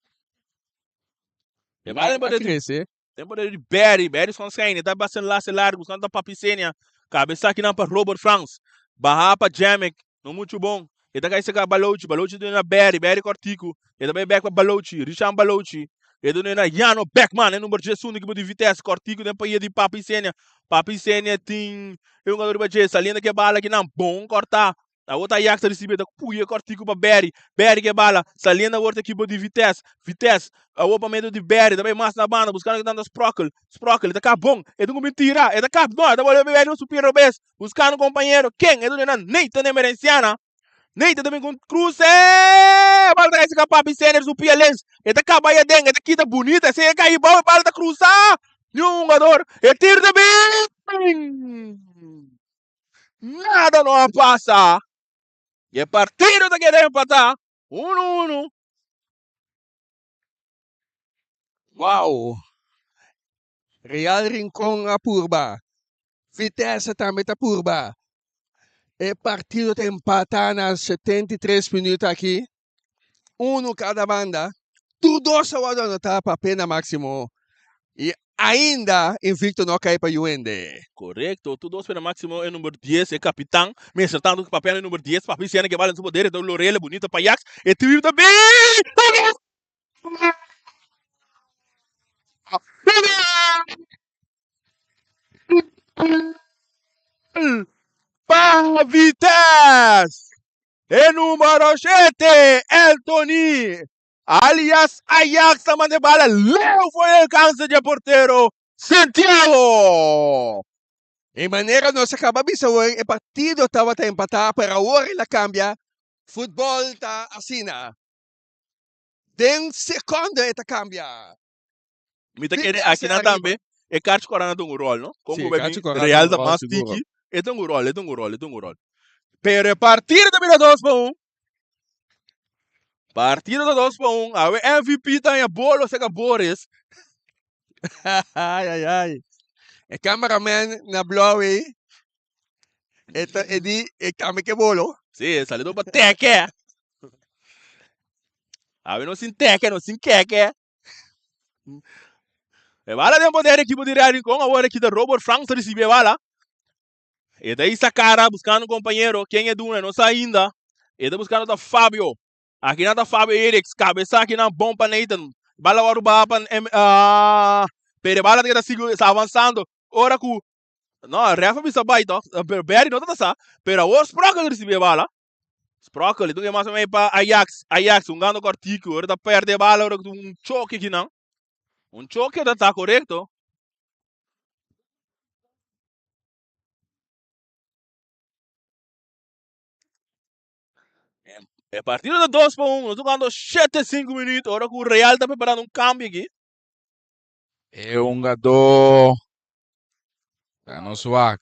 Speaker 1: E bala
Speaker 2: A krese.
Speaker 1: Tempo di Barry, Barry son schijn, ta basa laatste largo, buscando Papi Senia. Cabeza aki nan pa Robert Frans. Baha pa Jamek, no mucho bon. E ta kai seka Balochi, Balochi duna na Barry, Barry kortiku. E ta bai bek pa Balochi, Richan Balochi. E duna na Jano Beckman, e number 11 ekipo di Vitesse, kortiku den paya di Papi Senia. Papi Senia tin e hungador riba dje, saliendo ke bala kinan, bon kortá. Awor ta Ajax ta risibi, ta puya kortiku pa Barry. Barry ke bala, saliendo awor ta ekipo di Vitesse. Vitesse, awor pa medio di Barry, ta bai mas na banda, buskando kinan ta Sprokkel. Sprokkel, e ta kap bon, e ta kuminsá tira, e ta kap, no, e ta bolbe Barry su pia robes, buskando kompañero. Ken? E duna na Nathan Emerenciana. Nathan ta bin ku un kruse! Bala ta kai sika Papi Senior su pia lens. E ta kaba ahí aden, e ta kita bunita, esei e kai bou, e bala ta krusa! Niun hungador, e tiro ta bin! Nada no a pasa. E partido ta keda empatá, 1-1.
Speaker 2: Wow! Real Rincon a purba. Vitesse tambe ta purba. E partido ta empatá na 73 minuut aki. Uno kada banda. Tur dos a wòrdu anotá pa pena máksimo. I ainda invicto no a kai pa Yuende.
Speaker 1: Korekto, tur dos pena máksimo e number 10, e kapitan. Mester tantu ku papia na e number 10, papi siena ke bala den su poder, e ta lorele bunita pa Ajax. E tiro ta bin! Pa Vitesse! E numero 7, Eltony, alias Ajax ta manda e bala leu for di alcanse di e portero Santiago.
Speaker 2: E manera nos a caba bisa hoy, e partido tabata empata, pero awor el a cambia. Futbol ta asina. Den seconde e ta cambia.
Speaker 1: Mi ta kere aki nan tambe e karchi kora nan ta un rol, no? Kon ku bai bin Real ta mas tiki, e ta un rol, e ta un rol, e ta un rol. Pero e partido ta bira 2-1. Partido ta 2-1. Awe MVP ta haña bolo seka Boris.
Speaker 2: Ai, ai, ai. E cameraman na blauw ei, e ta e di e tambe ke bolo.
Speaker 1: Sí, e sali door pa teke. Awe no sin teke, no sin keke. E bala den poder ekipo di Real Rincon. Awor aki ta Robert Franks ta risibi e bala. E ta isa cara buscando un compañero. Ken e duna no sa ainda. E ta buscando ta Fabio. Aki nan ta Fabio Eriks. Cabeza aki nan bon pa Nathan. Bala wòrdu baha pa ah, pero e bala ta keda sigui avanzando. Ora ku no, ref a bisa bai toch. Pero Barry no ta sa. Pero awor Sprokel ta risibi e bala. Sprokel, e dunga mas o menos pa Ajax. Ajax hungando kortiku. Ora ta perde e bala ora ku un choke aki nan. Un choke ta ta korekto. E partido ta 2-1. Nos jugando 7-5 minuut. Ora ku Real ta preparando un cambio aki.
Speaker 3: E hungadó ta nos wak.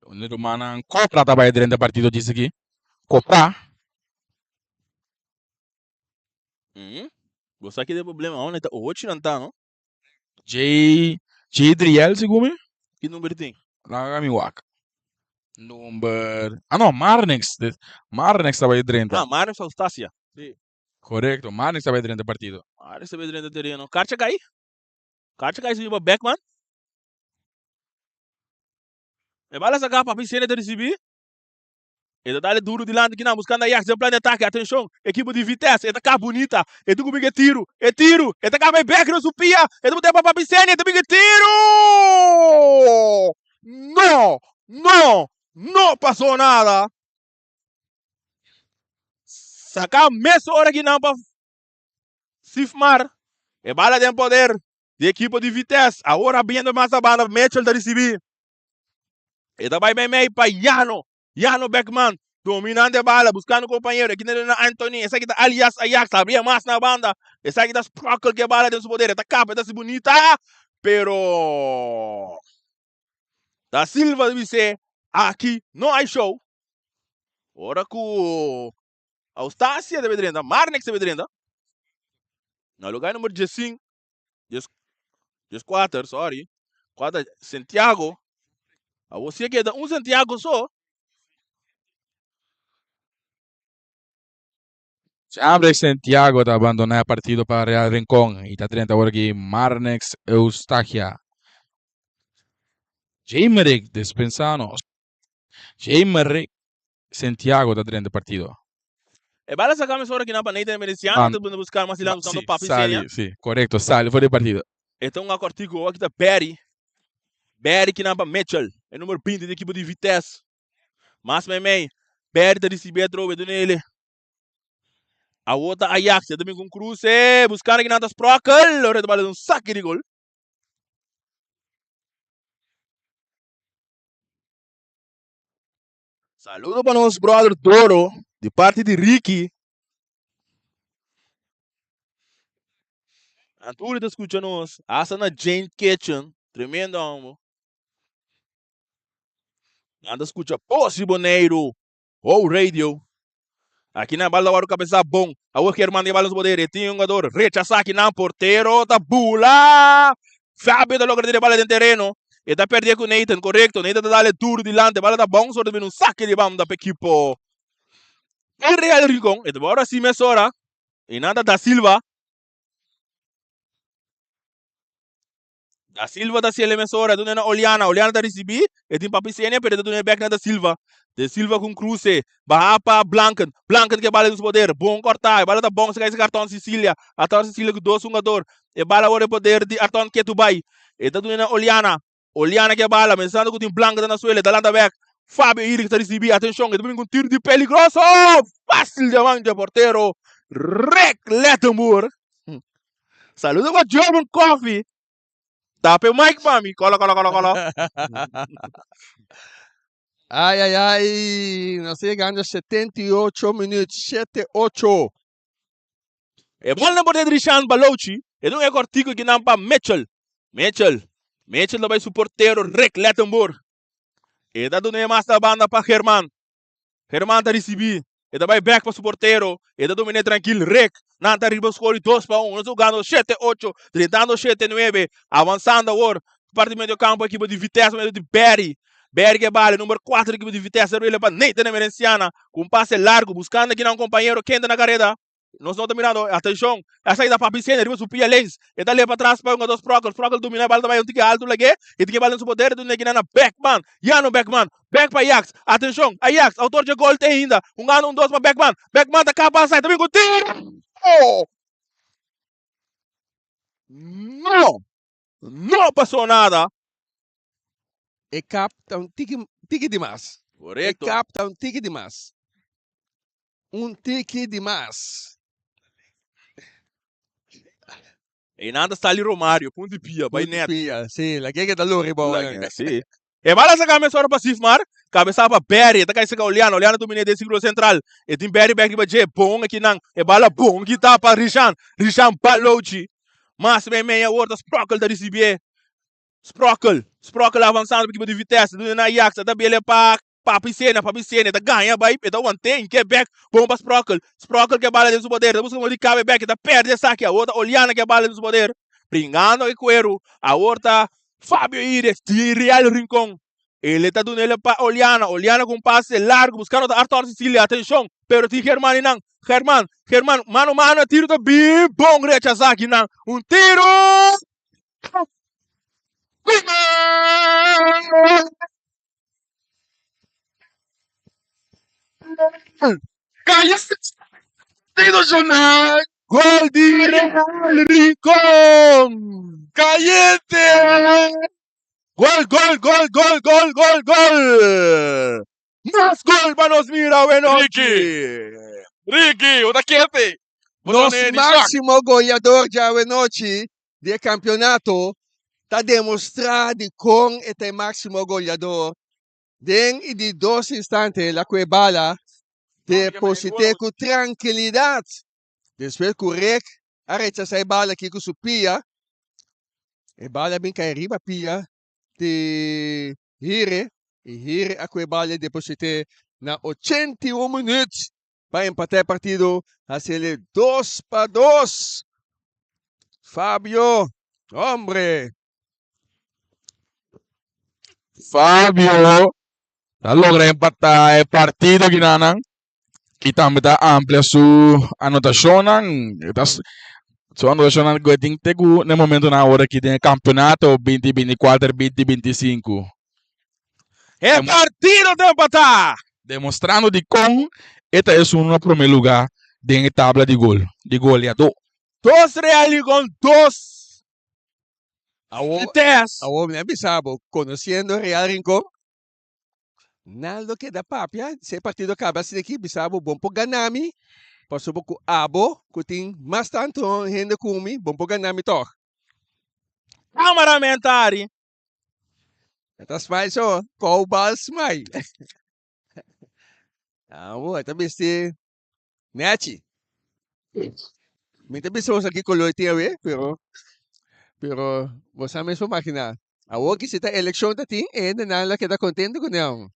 Speaker 3: Un di rumannan Copra ta bai drenta partido djis aki. Copra.
Speaker 1: Mm. Bo sa ki de problema aún ta ocho nan ta, no?
Speaker 3: J J Driel segun mi.
Speaker 1: Ki number tin?
Speaker 3: Laga mi wak. Number ah no Marnix. Marnix ta bai drenta.
Speaker 1: Ah, Marnix Austasia.
Speaker 3: Si. Korekto, Marnix ta bai drenta partido.
Speaker 1: Marnix ta bai drenta tereno. Karcha kai? Karcha kai subi pa Beckman. E bala saka Papi Sene ta risibi. E ta dale duro dilanti kinan buscando Ajax den plan di atake. Atencion, ekipo di Vitesse. E ta ka bunita. E ta cuminga e tiro. E tiro. E ta kaba e bek riba su pia. E ta bot'e pa Papi Sene. E ta binga e tiro! No! No! No pasó nada! Saka mesora kinan pa Sifmar. E bala den poder di ekipo di Vitesse. Awor abriendo mas na banda. Mitchell ta risibi. E ta bai meimei pa Yano. Yano Beckman dominando e bala, buscando compañero. Aki na Anthony. Esaki ta alias Ajax. Abria mas na banda. Esaki ta Sprokkel ke bala den su poder. E ta kapa, e ta hasi bunita. Pero Da Silva ta bis'é, aki no hay show. Ora ku Austasia ta drenta, Marnix ta drenta. Na lugar number 15, 14, sorry. Kuater, Santiago. Awor si a keda un Santiago so.
Speaker 3: Chambre Santiago ta abandoná e partido pa Real Rincon i ta drenta awor aki Marnix Eustaquia. Jamerick Despensano. Jamerick Santiago ta drenta e partido.
Speaker 1: E bala saka mesora kinan pa Nathan Emerenciano ta bini buska mas dilanti buskando Papi Senia.
Speaker 3: Sali, si, korekto, sali for di e partido.
Speaker 1: E ta un akortiku awor ki ta Barry. Barry kinan pa Mitchell, e numero 20 di ekipo di Vitesse. Mas meimei, Barry ta risibi atrobe duna ele. Awor ta Ajax, e ta bin ku un kruse, buskando kinan ta Sprokkel, ora e ta bala un saki di gol. Saludo pa nos brother Doro di parti di Ricky. Anturi ta scucha nos. Hasta na Jane Kitchen. Tremendo hombre. Nan ta scucha Bos di Boneiru. Oh Radio. Aki nan bal ta wòrdu kabesá bon. Awor Germán tin e bal na su poder. E tin un jugador rechasá aki nan. Portero ta bula. Fabio ta logra tira e bala den tereno. E ta pèrdè ku Nathan. Korekto. Nathan ta dale duru dilanti. E bala ta bounce ora ta bini un sake di banda pa ekipo di Real Rincon. E ta wòrdu hasi mesora. I nan ta Da Silva. Da Silva ta hasiel e mesora, e duna na Oliana, Oliana ta risibi, e tin Papi Senia, pero e ta duna e bek na Da Silva. Da Silva ku un kruse, baha pa Blanken, Blanken ke bala den su poder, bon kortá, e bala ta bon, saka esaki Arton Sicilia, Arton Sicilia ku dos hungador, e bala awor e poder di Arton Ketubay, e ta duna na Oliana, Oliana ke bala, pensando ku tin Blanken ta na suela, e ta lanta bek, Fabio Irik ta risibi, atenshon, e ta bini ku un tiro di peligroso, fásil djaman dje portero Rick Lettenboer. Saludo pa German Coffee. Tapa e mic pa mi. Kolo, kolo, kolo, kolo.
Speaker 2: Ai, ai, ai. Nos ta yegando 78 minuut. 7, 8.
Speaker 1: E bal na borde di Rishan Balochi. E dun e kortiku ki nan pa Mitchell. Mitchell. Mitchell ta bai su portero Rick Lettenboer. E ta duna e mas na banda pa German. German ta risibi. E ta bai bek pa su portero. E ta dominé trankil. Rick. Nan ta riba skor di 2-1. Nos ta hugando 7-8. Drentando 7-9. Avansando awor. Parti medio kampo ekipo di Vitesse medio di Barry. Barry ke bale. Number 4 ekipo di Vitesse. Serve pa Nathan Emerenciana. Ku un pase largu. Buskando akinan un kompañero. Kende na kareda. Nos no ta mirando. Atenshon. A saida Papi Sene riba su pia links. E ta leba atras pa hungador Sprockel. Sprockel domina e bal ta bai un tiki alto lag'é. E tin e bal den su poder. E duna kinan na Beckman. Yano Beckman. Bek pa Ajax. Atenshon. Ajax, autor dje gol te ainda. Hungando un dos pa Beckman. Beckman ta kaba asai. Ta bin ku tiro! No! No pasó nada.
Speaker 2: E kap ta un tiki tiki di mas.
Speaker 1: Korekto.
Speaker 2: E kap ta un tiki di mas. Un tiki di mas.
Speaker 1: Einan ta sali Romario, punti pia, bai
Speaker 2: Punti
Speaker 1: net.
Speaker 2: pia, sí, lag'é ke ta lori bou
Speaker 1: Lag'é,
Speaker 2: nan.
Speaker 1: sí. E bala saka mesora pa Sifmar, kabesa pa Barry, e ta kai saka Oliano, Oliano dominé den sirkulo sentral, e tin Barry bek riba dje, bon akinan, e bala bon kita pa Rishan, Rishan Balochi, mas meimei awor ta Sprockel ta risibié, Sprockel, Sprockel avansando pa ekipo di Vitesse, duna na Ajax, a ta bele pa Papi Sena, Papi Sena, e ta gaña bai, e ta want'é, ink'é bek, bon pa Sprockel, Sprockel ke bala den su poder, ta buska modo di kabe bek, e ta pèrdè esaki, awor ta Oliana ke bala den su poder, bringando e kueru, awor ta Fabio Iris di Real Rincon, el ta dun'el pa Oliana, Oliana ku un pase largu buskando ta Arthur Cecilia, atenshon, pero tin German einan, German, German, mano mano e tiro ta bin bon rechasá akinan, un tiro! Gol! Gol di Real Rincon!
Speaker 3: Caliente!
Speaker 1: Gol, gol, gol, gol, gol, gol, gol! Mas gol pa nos mira awe nochi!
Speaker 3: Ricky! Ricky, bo ta kete! Bo ta
Speaker 2: Nos
Speaker 3: ne di shock.
Speaker 2: máximo goleador djawe nochi di e campeonato ta demostra di con e ta e maximo goleador. Den e di dos instante el a cue bala deposite cu trankilidad. Despues cu Rick a rechasa e bala aki cu su pia, e bala a bin cay riba pia di Hire y Hire a cue bala y deposite na 81 minuut pa empata e partido haciele 2-2. Fabio, hombre!
Speaker 3: Fabio ta logra empata e partido aki nan y tambe ta amplia su anotacionnan. Su anotacionnan cu e tin te cu na e momentonan awor aki den e campeonato binti binti kuater binti binti sinku.
Speaker 1: E partido ta empatá!
Speaker 3: Demostrando dikon e ta esun na promé lugá den e tabla di gol di goleadó.
Speaker 1: Dos Real Rincon, dos
Speaker 2: Awor,
Speaker 1: Vitesse.
Speaker 2: awor mi a bisa bo, conociendo Real Rincon, nan lo keda papia, si e partido caba asina aki, bisa bo, bon por gana mi, pasobra cu abo, cu tin mas tanto hende cu mi, bon por gana mi tog.
Speaker 1: Cameraman ta ari.
Speaker 2: E ta smile so, koubal smile. Abo, e ta bisti nechi. Mi ta bisa boso ki color tin awe, pero, pero boso mes por imagina. Awor ki si ta eleccion ta tin, e hendenan lo keda contento cu neon.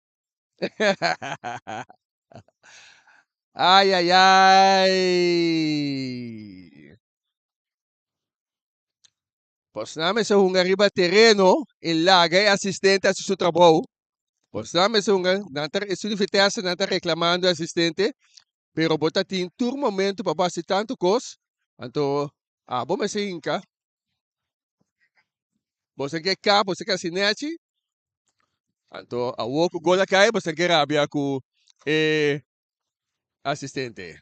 Speaker 2: Ay, ay, ay. Bosnan mester hunga riba tereno i laga e asistente hasi su trabou. Bosnan mester hunga, nan ta, esun di Vitesse nan ta reklamando e asistente, pero bo ta tin tur momento pa bo hasi tantu kos, anto abo mester hinka. Boso ke kap, boso ke hasi nechi, anto awor ku gol a kai boso ke rabia ku e asistente.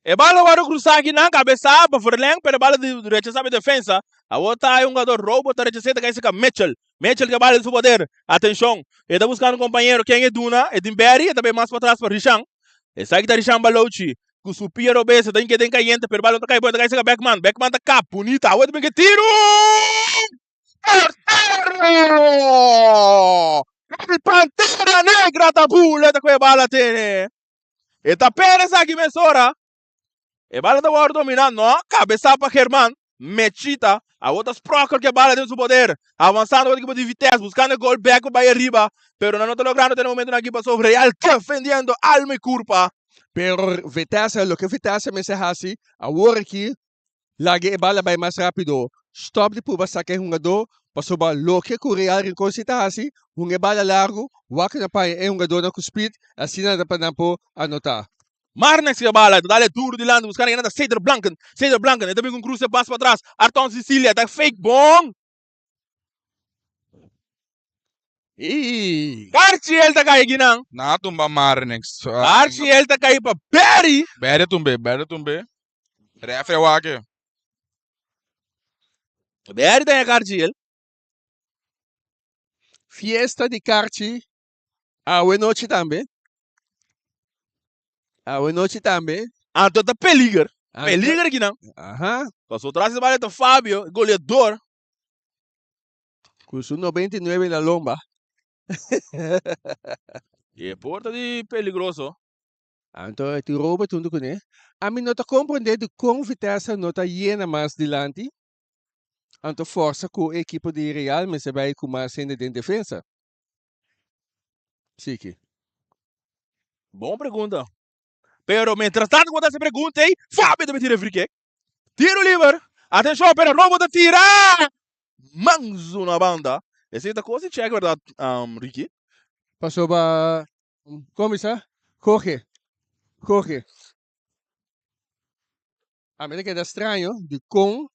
Speaker 1: E bala wòrdu krusá aki nan kabesá pa Verleng pero e bala di rechasá pa e defensa. Awor ta e hungador Robo ta rechasá e ta kai serka Mitchell. Mitchell ke bala den su poder. Atenshon, e ta buskando un kompañero ken e duna, e tin Barry e ta bai mas patras pa Rishan. Esaki ta Rishan Balochi ku su pia robes e ta hinka den kayente pero e bala no ta kai bon e ta kai serka Beckman. Beckman ta kap bunita awor e ta bin ke tiru! Portero! El Pantera Negra ta bula e ta kohe e bala tene. E ta pera esaki mesora. E bala ta wòrdu dominá. No, kabesá pa Germán. Mechita. Awor ta Sprockel ku e bala den su poder. Avansando pa ekipo di Vitesse. Buskando e gol bèk pa bai ariba. Pero nan no ta logrando te na momentunan aki pasobra Real defendiendo alma i kurpa.
Speaker 2: Pero Vitesse, loke Vitesse mester hasi awor aki, laga e bala bai mas rápido. Stòp di purba saka e hungadó, pasobra loke ku Real Rincon si ta hasi, hunga e bala largu, wak na paña e hungadónan ku spit, asina nan ta pa nan por anotá.
Speaker 1: Marnex ke bala, ta dale duro dilanti buscando ken ta Cedro Blanken. Cedro Blanken, e ta bin ku un cruce pas patras. Arton Cecilia ta fake bon.
Speaker 2: Ii.
Speaker 1: Karchi el ta kai akinan.
Speaker 3: Nan a tumba Marnex.
Speaker 1: Karchi el ta kai pa Berry.
Speaker 3: Berry a tumbe, Berry a tumbe. Refri a wak e.
Speaker 1: Berry ta haña karchi el.
Speaker 2: Fiesta di karchi awe nochi tambe. Awe nochi tambe.
Speaker 1: Anto ta peliger. Peliger akinan.
Speaker 2: Aha.
Speaker 1: Pasobra tras di bala ta Fabio, goleador.
Speaker 2: Ku su 99 na lomba.
Speaker 1: E por ta di peligroso.
Speaker 2: Anto e tin Robert huntu kuné. Ami no ta komprendé dikon Vitesse no ta yena mas dilanti. Anto forsa ku e ekipo di Real mester bai ku mas hende den defensa. Siki.
Speaker 1: Bon pregunta. Pero mientras tanto ku bo ta hasi pregunta ei, Fabio ta bin tira e free kick. Tiro liber. Atenshon, pero Robo ta tira! Manzo na banda. Esei ta kos di check, berdad, Ricky?
Speaker 2: Pasobra, kon bisa? Jorge, Jorge. A mi ta keda straño dikon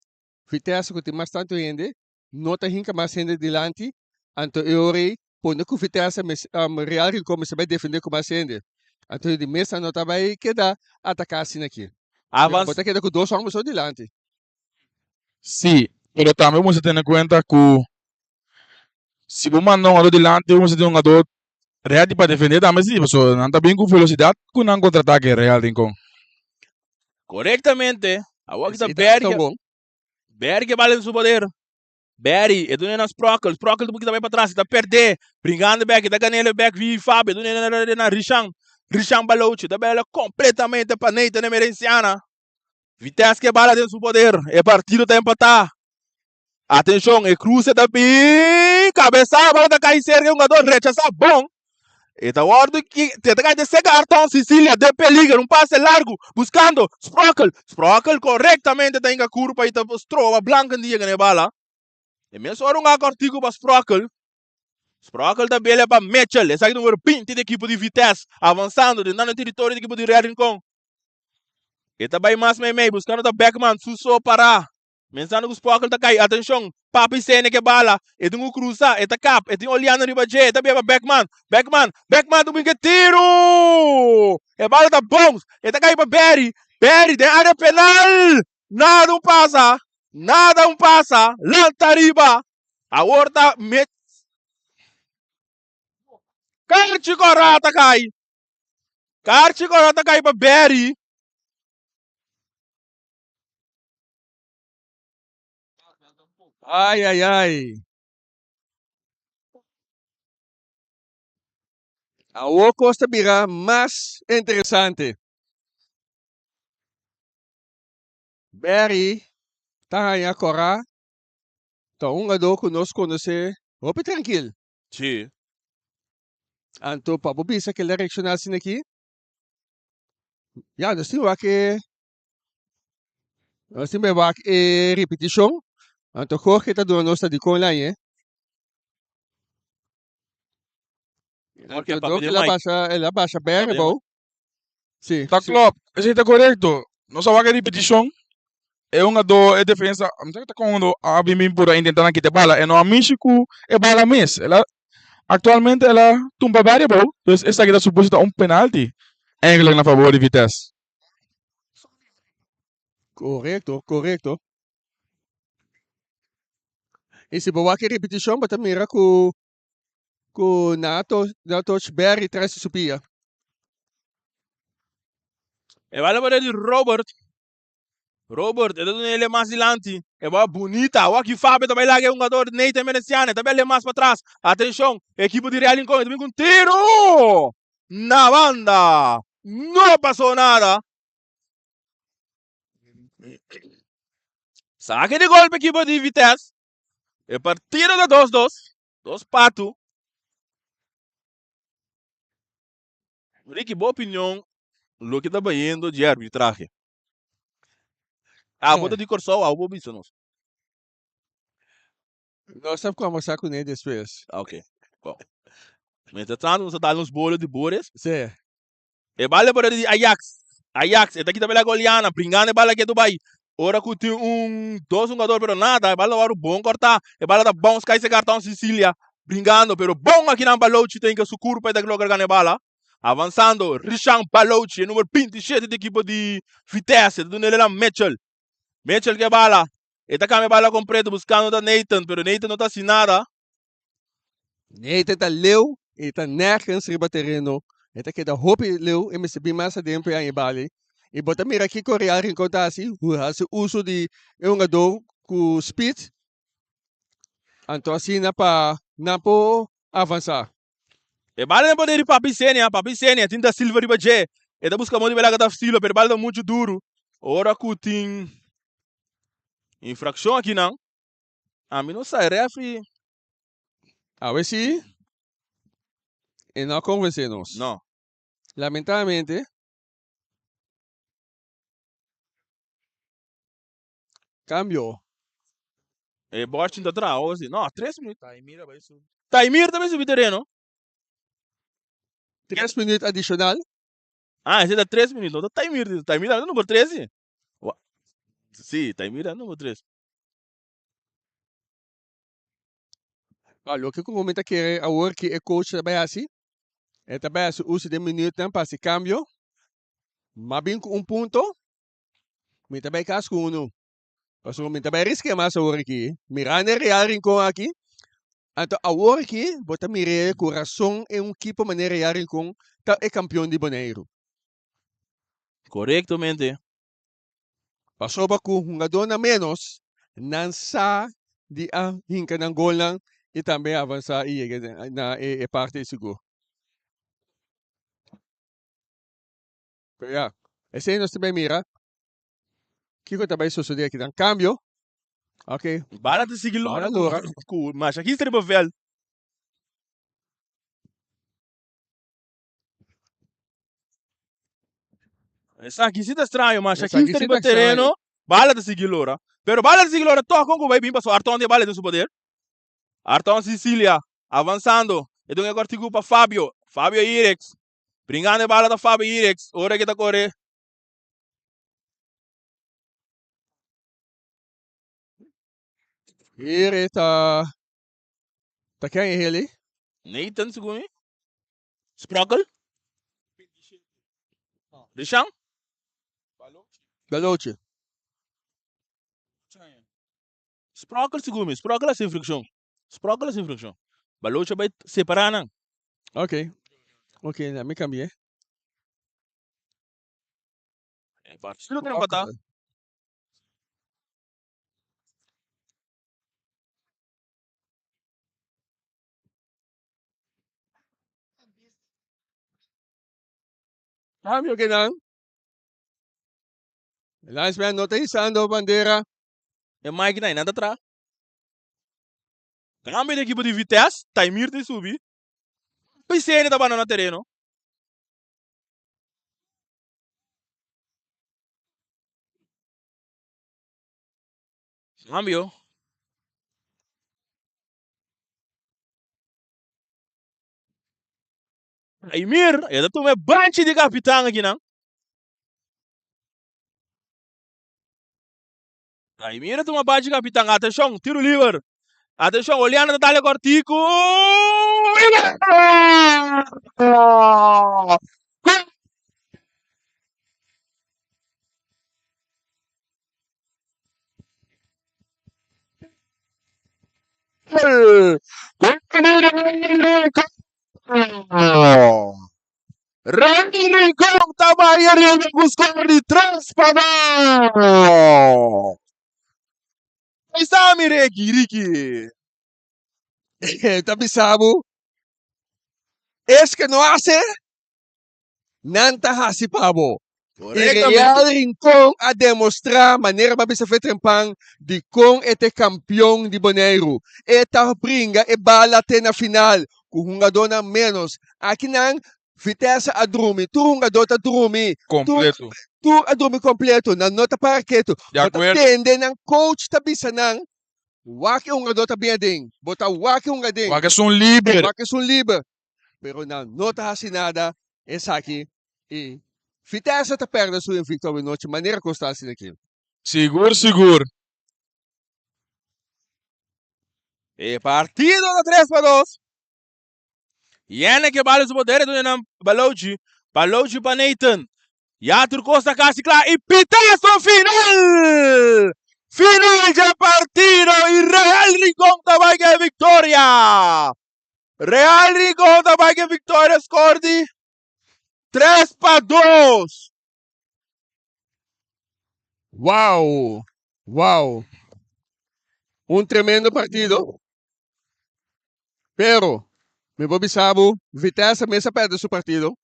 Speaker 2: Vitesse ku tin mas tantu hende no ta hinka mas hende dilanti, anto e ora ei pone ku Vitesse mes Real Rincon mester bai defende ku mas hende. Anto di mes nan no ta bai keda ataka asina aki.
Speaker 1: Avans.
Speaker 2: Bo ta keda ku dos hòmber so dilanti.
Speaker 3: Sí, pero tambe bo mester tene kuenta ku si bo manda un jugador dilanti bo mester tin un jugador ready pa defende tambe si, pasobra nan ta bin ku velosidat ku nan kontra-atake Real Rincon.
Speaker 1: Korektamente, awor ki ta
Speaker 2: Esei ta
Speaker 1: Berge,
Speaker 2: bon.
Speaker 1: Berge bal den su poder. Berry, e duna na Sprokkel, Sprokkel ta buki ta bai patras, e ta perdé, bringando bek, e ta gan'el bek via Fabio, e duna na Rishan, Rishan Balochi, ta bela kompletamente pa Nathan Emerenciana. Vitesse ke bala den su poder, e partido ta empatá. Atenshon, e kruse ta bin, kabesá, bala ta kai serka e hungador, rechasá bon. E ta wòrdu ki, e ta kai den serka Arton Sicilia, den peliger, un pase largu, buskando Sprokkel, Sprokkel korektamente ta hinka kurpa i ta stroba Blanken di yega na e bala. E mes ora un a kòrtiku pa Sprokkel, Sprokkel ta bele pa Mitchell, esaki numero 20 di ekipo di Vitesse, avansando den nan teritorio di ekipo di Real Rincon. E ta bai mas meimei, buskando ta Beckman, su so pará. Mensando ku Sprokkel ta kai, atenshon, Papi Sene ke bala, e tin ku krusa, e ta kap, e tin Oliana riba dje, e ta bia pa Beckman, Beckman, Beckman ta bin ke tiru! E bala ta bounce, e ta kai pa Berry, Berry den area penal! Nada un pasa, nada un pasa, lanta riba! Awor ta met Karchi kòrá ta kai, karchi kòrá ta kai pa Berry.
Speaker 2: Ai, ai, ai. Awor kos ta bira mas interesante. Barry ta haña kòrá ta un hungadó ku nos konosé hopi trankil.
Speaker 1: Sí.
Speaker 2: Anto pa bo bisa ke el a reakshoná asina aki, ya nos tin wak e nos tin wak e ripitishon. Anto Jorge ta duna nos ta dikon la añe.
Speaker 1: Jorge,
Speaker 2: Anto
Speaker 1: papia
Speaker 2: dor
Speaker 1: di
Speaker 2: el a
Speaker 1: Mike.
Speaker 2: basha el a basha
Speaker 1: Papia
Speaker 2: bèr
Speaker 1: di
Speaker 2: abou. Sí,
Speaker 3: Ta
Speaker 2: sí.
Speaker 3: klopt, esei ta korekto. Nos a wak e ripitishon, e hungadó, e defensa, mi sa ta kon hungadó a bin bin pura intenta nan kita e bala, e no a mishi ku e bala mes. El a aktualmente el a tumba bèr abou, dus esaki ta supuesto ta un penalti eigenlijk na fabor di Vitesse.
Speaker 2: Korekto, korekto. I si bo wak e ripitishon bo ta mira ku ku nan a to nan a toch Barry tras di su pia.
Speaker 1: E bala por di Robert. Robert, e ta duna ele mas dilanti. E bala bunita. Awor aki Fabio ta bai laga e hungador Nathan Veneciano. E ta bel mas patras. Atencion, ekipo di Real Rincon. E ta bin ku un tiro na banda. No pasó nada. Sake di golpe ekipo di Vitesse. E partido ta 2-2. Dos patu. Ricky, bo opinion loke ta bayendo dje arbitrahe? Abo ta di Kòrsou, abo bo bisa nos.
Speaker 2: Nos ta kombersá kuné despues.
Speaker 1: Ok, bon. Mientras tanto nos ta dal nos bolo di Boris.
Speaker 2: Sí.
Speaker 1: E bala por di Ajax. Ajax, e ta kita bela Goliana, bringando e bala ketu bai. Ora ku tin un dos hungador pero nada, e bala ta wòrdu bon kòrtá. E bala ta bounce kai segar ta un Cicilia bringando pero bon akinan Balochi ta hinka su kurpa e ta logra gana e bala. Avansando Rishan Balochi e number 27 di ekipo di Vitesse ta duna el na Mitchell. Mitchell ke bala, e ta kambia e bala kompleto buskando ta Nathan pero Nathan no ta hasi nada.
Speaker 2: Nathan ta leu y ta nergens riba tereno. E ta keda hopi leu, e mester bin mas aden pa e haña e bali. Y bo ta mira kiko Real Rincon ta hasi, hasi uso di e hungador ku speed, anto asina pa nan por avansa.
Speaker 1: E bala den poder di Papi Senia, Papi Senia tin Da Silva riba dje, e ta buska modo di bela ta stilo, pero e bala ta muchu duru. Ora ku tin infrakshon akinan. Ami no sa e refri.
Speaker 2: Awe si e no a convence nos.
Speaker 1: No.
Speaker 2: Lamentablemente. Cambio.
Speaker 1: E borchin ta traha awe si. No, tres minuut.
Speaker 3: Taimir a bai subi.
Speaker 1: Taimir ta bai subi tereno.
Speaker 2: Tres minuut adicional.
Speaker 1: Ah, ese ta tres minuut. No ta Taimir. Taimir ta number tres si. Si, Taimir ta number tres.
Speaker 2: Pa loke ku mi ta kere awor ki e coach ta bai hasi, e ta bai hasi uso di e minuutnan pa hasi kambio. M'a bin ku un punto, mi ta bai kas ku unu. Pasobra mi ta bai riske mas awor aki. Mirando e Real Rincon aki, anto awor aki bo ta mir'é ku rason e un ekipo manera Real Rincon ta e kampion di Boneiru.
Speaker 1: Korektamente.
Speaker 2: Pasobra ku hungadónan ménos, nan sa di a hinka nan golnan i tambe avansá i yega na e parti sigur. Pero ya, esei nos ta bai mira kiko ta bai sosodé akinan. Kambio, ok.
Speaker 1: Bala ta sigui lora ku masha kis riba vèlt. Esaki si ta straño, ma
Speaker 2: Esaki
Speaker 1: Shakir
Speaker 2: sí
Speaker 1: ta riba
Speaker 2: ta extraño.
Speaker 1: tereno, bala ta sigui lora. Pero bala ta sigui lora tòg kon ku bai bin paso Arton tin e bala den su poder. Arton Sicilia avansando, e dun e kòrtiku pa Fabio, Fabio Irex, bringando e bala ta Fabio Irex, ora ke ta kore.
Speaker 2: Hier ta ta ken e heli?
Speaker 1: Nathan segun mi. Sprokkel? Rishan?
Speaker 2: Balochi.
Speaker 1: Sprokkel segun mi. Sprokkel a sin frikshon. Sprokkel a sin frikshon. Balochi a bai separá nan.
Speaker 2: Ok. Ok, na mi cambié.
Speaker 1: E partido ta empatá.
Speaker 2: Cambio que nan. Linesman no ta hisando bandera.
Speaker 1: E Mike na ta tra. Cambio di equipo di Vitesse. Taimir ta subi. Piscene ta bandona tereno. Cambio. Aymir, e ta tuma e banchi di kapitan akinan. Aymir a tuma banchi di kapitan. Atenshon, tiru liber. Atenshon, Oliana ta dale kòrtiku. Randy Rincon ta bai ariba ku skor di 3-2. Bisa mi Ricky, Ricky.
Speaker 2: Ta bisa bo, es ke no hase, nan ta hasi pa bo. I Real Rincon a demostrá, manera bo a bisa fe trempan, dikon e ta e kampion di Boneiru. E ta bringa e bala te na final ku hungadónan ménos. Akinan Vitesse a drumi, tur hungadó ta drumi.
Speaker 3: Kompleto.
Speaker 2: Tur a drumi kompleto, nan no ta para ketu.
Speaker 3: Di
Speaker 2: Bo ta
Speaker 3: akuerdo.
Speaker 2: tende nan coach ta bisa nan, wak e hungadó ta bin aden, bo ta wak e hunga aden.
Speaker 3: Wak esun liber.
Speaker 2: Wak esun liber. Pero nan no ta hasi nada esaki i. Vitesse ta perde su invicto awenochi manera cu sta asina aki.
Speaker 3: Sigur sigur.
Speaker 1: E partido ta 3-2. Yene ke bala su poder e nan Balochi. Balochi pa Nathan. Ya tur kos ta kasi kla i pitazo final! Final dje partido i Real Rincon ta bai ke victoria! Real Rincon ta bai ke victoria score di 3-2.
Speaker 2: Wow! Wow! Un tremendo partido. Pero, mi por bisa bo, Vitesse mes a perde su partido.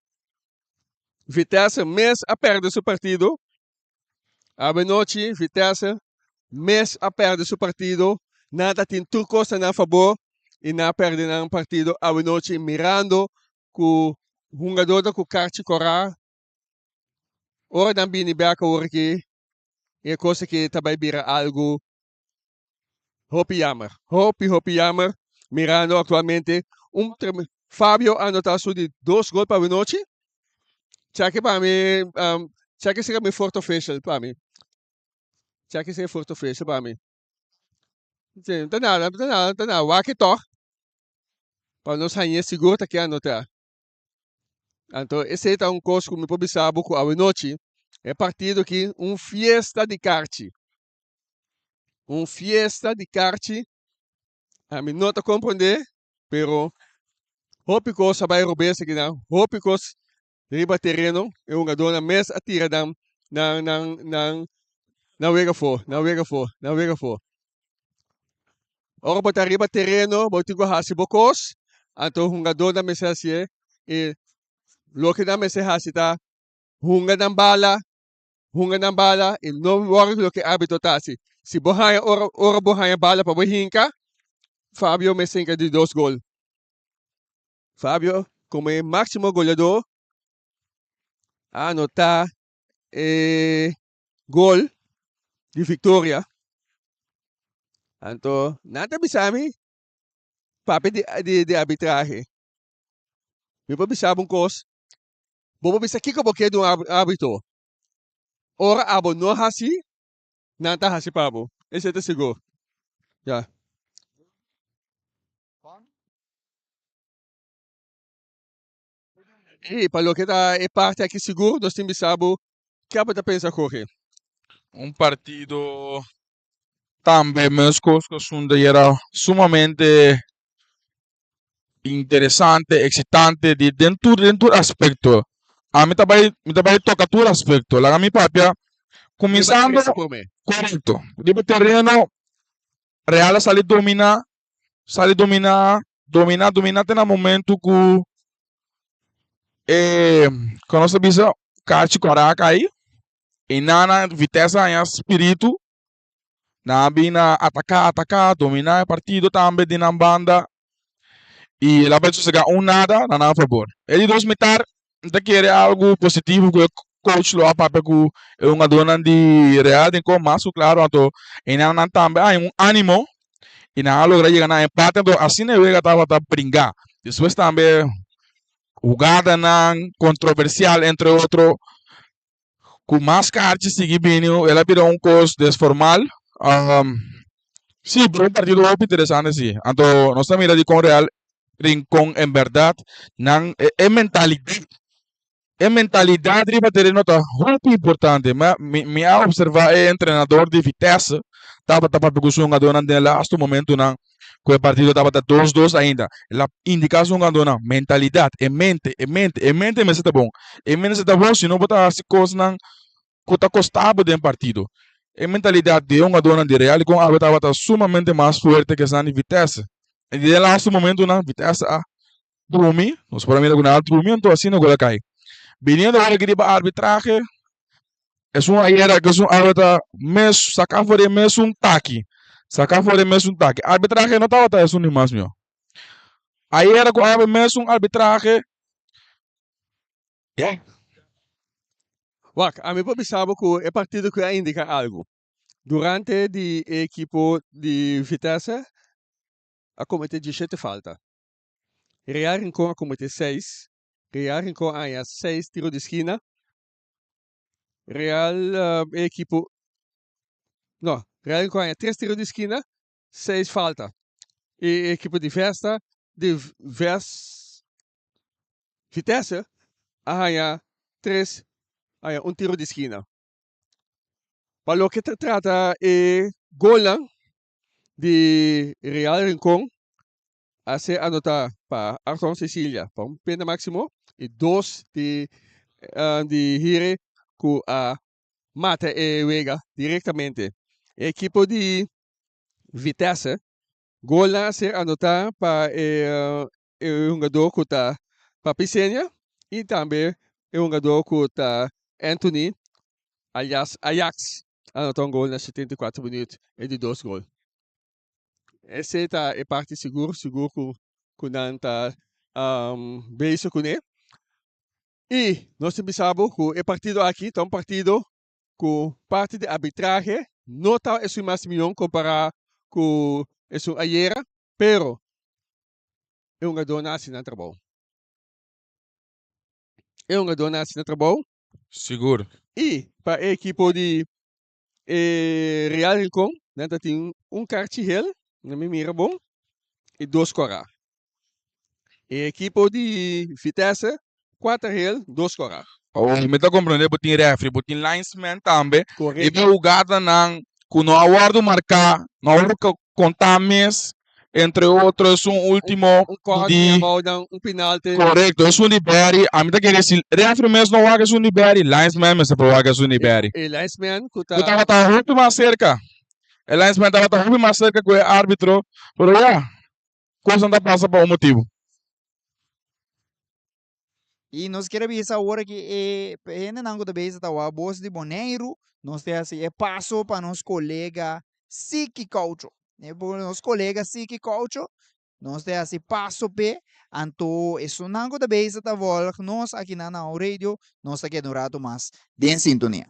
Speaker 2: Vitesse mes a perde su partido. Awenochi, Vitesse mes a perde su partido. Nan ta tin tur kos na nan fabor i nan a perde nan partido awenochi mirando ku hungador ta ku karchi kòrá. Ora nan bini bek awor aki, e kos aki ta bai bira algu hopi jammer. Hopi, hopi jammer. Mirando aktualmente un Fabio a anota su di dos gol pa awenochi. Cheki pa mi, cheki si mi fourth official pa mi. Cheki si e fourth official pa mi. Si, no ta nada, no ta nada, no ta nada. Wak tòg pa nos hañ'é sigur ta ke anota. Anto esei ta un kos ku mi por bisa bo ku awenochi e partido aki un fiesta di karchi. Un fiesta di karchi. Ami no ta komprondé, pero hopi kos a bai robes akinan, hopi kos riba tereno. E hungadónan mes a tira nan nan nan nan nan wega afó, nan wega afó, nan wega afó. Ora bo ta riba tereno, bo tin ku hasi bo kos, anto hungadónan mester hasié i loke nan mester hasi ta hunga nan bala, hunga nan bala i no wòrdu loke árbitro ta hasi. Si bo haña ora ora bo haña bala pa bo hinka, Fabio mester hinka di dos gol. Fabio komo e máksimo goleadó a anotá e gol di viktoria. Anto nan ta bisa mi papia di di di arbitrahe. Mi por bisa bo un kos, bo por bisa kiko bo ke di un arbitro. Ora abo no hasi, nan ta hasi pa bo. Esei ta sigur. Ya. I pa loke ta e parti aki sigur nos tin bisa bo ke abo ta pensa Jorge.
Speaker 3: Un partido tambe meskos ku esun ta yera sumamente interesante, eksitante di den tur den tur aspekto. Ami ta bai mi ta bai toka tur aspekto. Laga mi papia kuminsando korekto riba tereno Real a sali dominá sali dominá dominá dominá te na momento ku e kon nos ta bisa karchi kòrá a kai i nan a Vitesse a haña spiritu nan a bin a ataká ataká dominá e partido tambe di nan banda i el a bai sosegá un nada na nan fabor. E di dos mitar mi ta kere algu positivo ku e coach lo a papia ku e hungadónan di Real den kon mas ku klaro anto e nan nan tambe a haña un ánimo i nan a logra yega na empate anto asina e wega tabata bringá. Despues tambe hugadanan kontroversial entre otro ku mas karchi sigui bini el a bira un kos desformal. Sí, pero un partido hopi interesante sí. Anto nos ta mira di kon Real Rincon en bèrdat nan e mentalidat e mentalidat riba tereno ta hopi importante. Mi mi mi a observa e entrenador di Vitesse tabata papia ku su hungadónan den e lastu momentunan ku e partido tabata dos dos ainda. El a indiká su hungadónan mentalidat, e mente, e mente, e mente mester ta bon. E mente mester ta bon si no bo ta hasi kosnan ku ta kosta bo den partido. E mentalidat di e hungadónan di Real Rincon awe tabata sumamente mas fuerte ku esnan di Vitesse. I den e lastu momentunan Vitesse a drumi, nos por a mira ku nan a drumi anto asina gol a kai. Biniendo awor aki riba arbitrahe, esun ayera ku esun awe ta mes saka for di e mesun taki, saka for di e mesun taki. Arbitrahe no tabata esun di mas mihó. Ayera ku awe mesun arbitrahe, ya.
Speaker 2: Wak, ami por bisa bo ku e partido ku a indiká algu. Durante di e ekipo di Vitesse a kometé dieshete falta. Real Rincon a kometé seis. Real Rincon a haña seis tiro di skina.
Speaker 4: Real e ekipo no Real Rincon a haña tres tiro di skina seis falta y e ekipo di Vesta di Ves Vitesse a haña tres a haña un tiro di skina. Pa loke ta trata e golnan di Real Rincon a ser anota pa Arton Cecilia pa un pena maximo y dos di di Hire cu a mata e wega directamente. E ekipo di Vitesse golnan a ser anota pa e e hungador cu ta Papi Senia y tambe e hungador cu ta Anthony alias Ajax a anota un gol na 74 minuut e di dos gol. Esey ta e parti sigur sigur cu cu nan ta bezig cune. Y nos tin bisa bo cu e partido aki ta un partido cu parti di arbitrahe no ta esun mas miyon compara cu esun ayera, pero e hungadornan a haci nan trabou. E hungadornan a haci nan trabou.
Speaker 3: Sigur.
Speaker 4: Y pa e ekipo di e Real Rincon nan ta tin un karchi hel, na mi mira bon, y dos kora. E ekipo di Vitesse kuater hel, dos kora.
Speaker 3: Awor mi ta comprende bo tin refri, bo tin linesman tambe. Y bo hugadanan cu no a wordo marca, no a wordo conta mes, entre otro esun ultimo
Speaker 4: Un corner
Speaker 3: di
Speaker 4: abao dan un penalti.
Speaker 3: Correcto, esun di Barry, ami ta kere si refri mes no wak esun di Barry, linesman mester por wak esun di Barry.
Speaker 4: E linesman cu ta.
Speaker 3: Cu tabata hopi mas cerca, e linesman tabata hopi mas cerca cu e arbitro, pero ya, cosnan ta pasa pa un motibo.
Speaker 5: I nos kier a bisa awor aki e hendenan ku ta bezig ta wak bos di Boneiru, nos ta hasi e paso pa nos kolega Siki Koucho. E nos kolega Siki Koucho, nos ta hasi paso p'e, anto esunnan ku ta bezig ta volg nos akinan na How Radio, nos ta keda un rato mas den sintonia.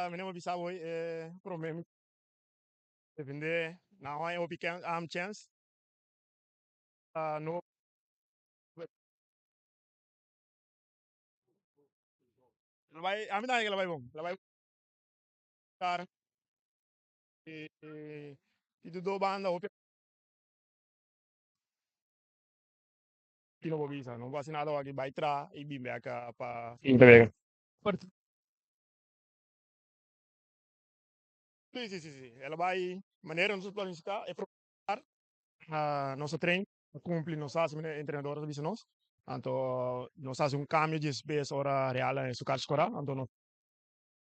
Speaker 6: Mi no bisa hoy e prome mi defende nan hoy hopi chance no ami ta haña ke lo bai bon lo bai y tur dos banda hopi no por bisa no por haci nada awor aki bay tra y bin bek pa siguiente wega. Si si si si el a bay manera nos a planifica e prome nos a train a cumpli nos a haci manera e entrenador a bisa nos anto nos a haci un cambio djesbes ora Real a su kachi scora anto nos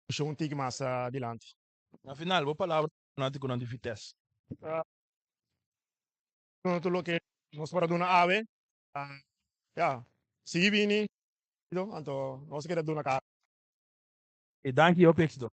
Speaker 6: pusha un tiki mas dilanti.
Speaker 1: Na final, bo palabra pa fanátikonan di Vitesse.
Speaker 6: Duna tur loke nos por a duna awe. Ya, sigui bini, anto nos keda duna kara.
Speaker 1: E danki i hopi éksito.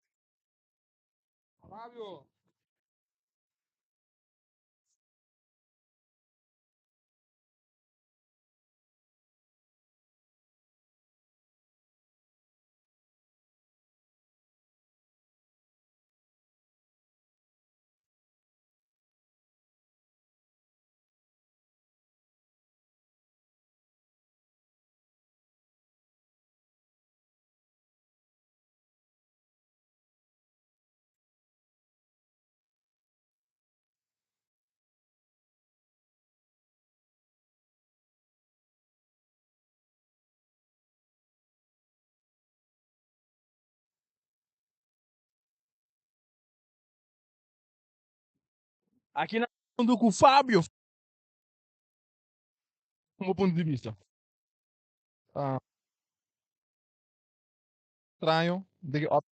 Speaker 1: Aki na huntu ku Fabio. Como punto di bista?
Speaker 7: Straño di ki op.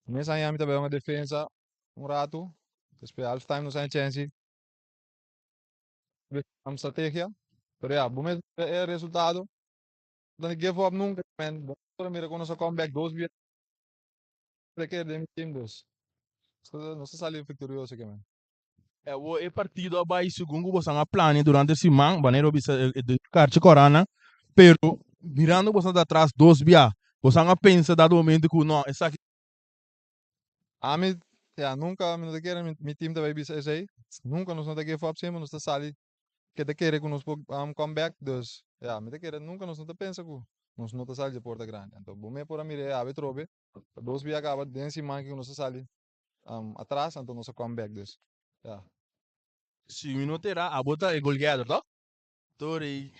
Speaker 7: Mes aña mi ta bai hunga defensa un ratu, despues half time nos haña chensi. Strategia, pero ya, bo mes mira e resultado. No ta give up nunca, man. Bo por mira con nos a come back dos biaha. Kere den mi team dus. Nos ta sali victorioso aki, man.
Speaker 1: Awor e partido a bai segun ku bosan a plania durante siman, manera bo bisa e karchi kòrá nan, pero mirando bosan ta atras dos bia. Bosan a pensa dado momento ku no esaki.
Speaker 7: Ami, ya, nunka mi no ta kere mi team ta bai bisa esei. Nunka nos no ta give up, semper nos ta sali keda kere ku nos por come back. Dus, ya, mi ta kere nunka nos no ta pensa ku nos no ta sali dje porta grandi. Anto bo me por a mira e awe trobe, ta dos bia kaba den siman ku nos a sali atras, anto nos a come back. Dus, ya.
Speaker 1: Si mi no ta era, abo ta e goalgetter, to? Tori,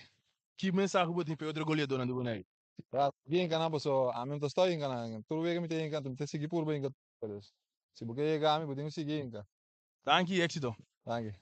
Speaker 1: ki mensahe bo tin pa e otro goleadornan di Boneiru?
Speaker 7: Ya, sigui hinka nan paso ami no ta stòp hinka nan. Tur wega mi ta hinka, anto mi ta sigui purba hinka tur wega. Dus, si bo ke yega ami, bo tin ku sigui hinka.
Speaker 1: Danki i éksito.
Speaker 7: Danki.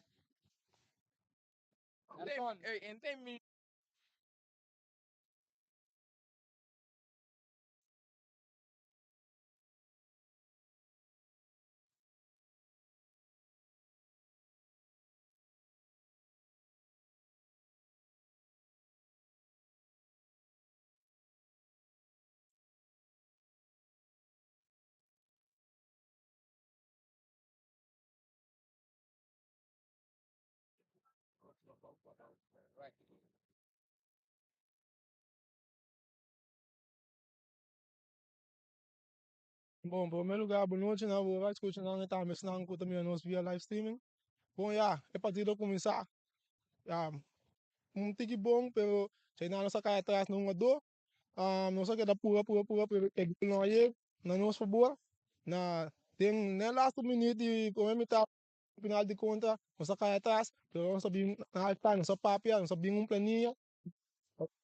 Speaker 6: Bon, promé lugá, bon nochi na bo a skucha nan i tambe esnan ku ta mira nos via live streaming. Bon ya, e partido a kuminsá. Ya, un tiki bon, pero China nos a kai atras na un a do. Nos a keda pura, pura, pura, pero e gol no a yega na nos fabor. Na den e lastu minüt di promé mitad, final di kontra, nos a kai atras, pero nos a bin na half time, nos a papia, nos a bin un plania.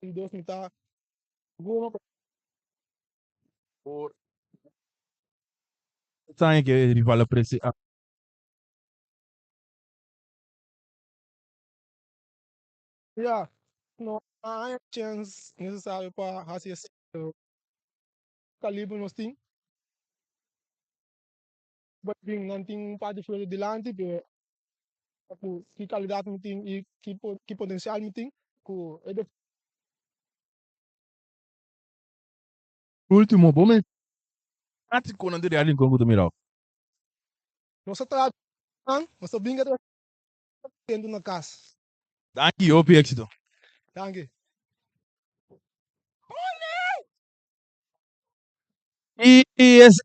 Speaker 6: Di dos mitad goma.
Speaker 1: Por Sabe que rival a presi a.
Speaker 6: Ya, no a haña chèns nesesario pa hasi esei, pero kaliber nos tin. Bai bin nan tin un par di fuerte dilanti, pero ku ki kalidat mi tin i ki potensial mi tin ku e.
Speaker 1: Ultimo bo men Fanáticonan di Real Rincon ku ta mira.
Speaker 6: Nos a traha nan, nos ta bringa ta contento na cas.
Speaker 1: Danki hopi éxito.
Speaker 6: Danki.
Speaker 1: I es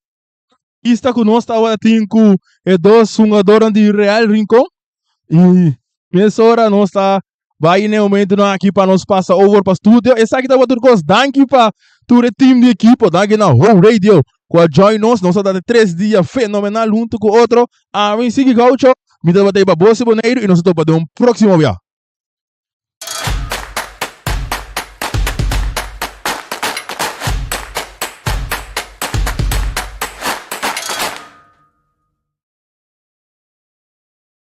Speaker 1: ista ku nos tabata tin ku e dos hungadornan di Real Rincon. I mesora nos ta bai na e momentonan aki pa nos pasa over pa studio. Esaki tabata tur kos. Danki pa tur e team di ekipo. Danki na Ho Radio ku a join nos. Nos a date tres dia fenomenal huntu ku otro. Ami Sigi Gaucho. Mi tabata ei pa Bosi Boneiru i nos ta topa den un próksimo bia.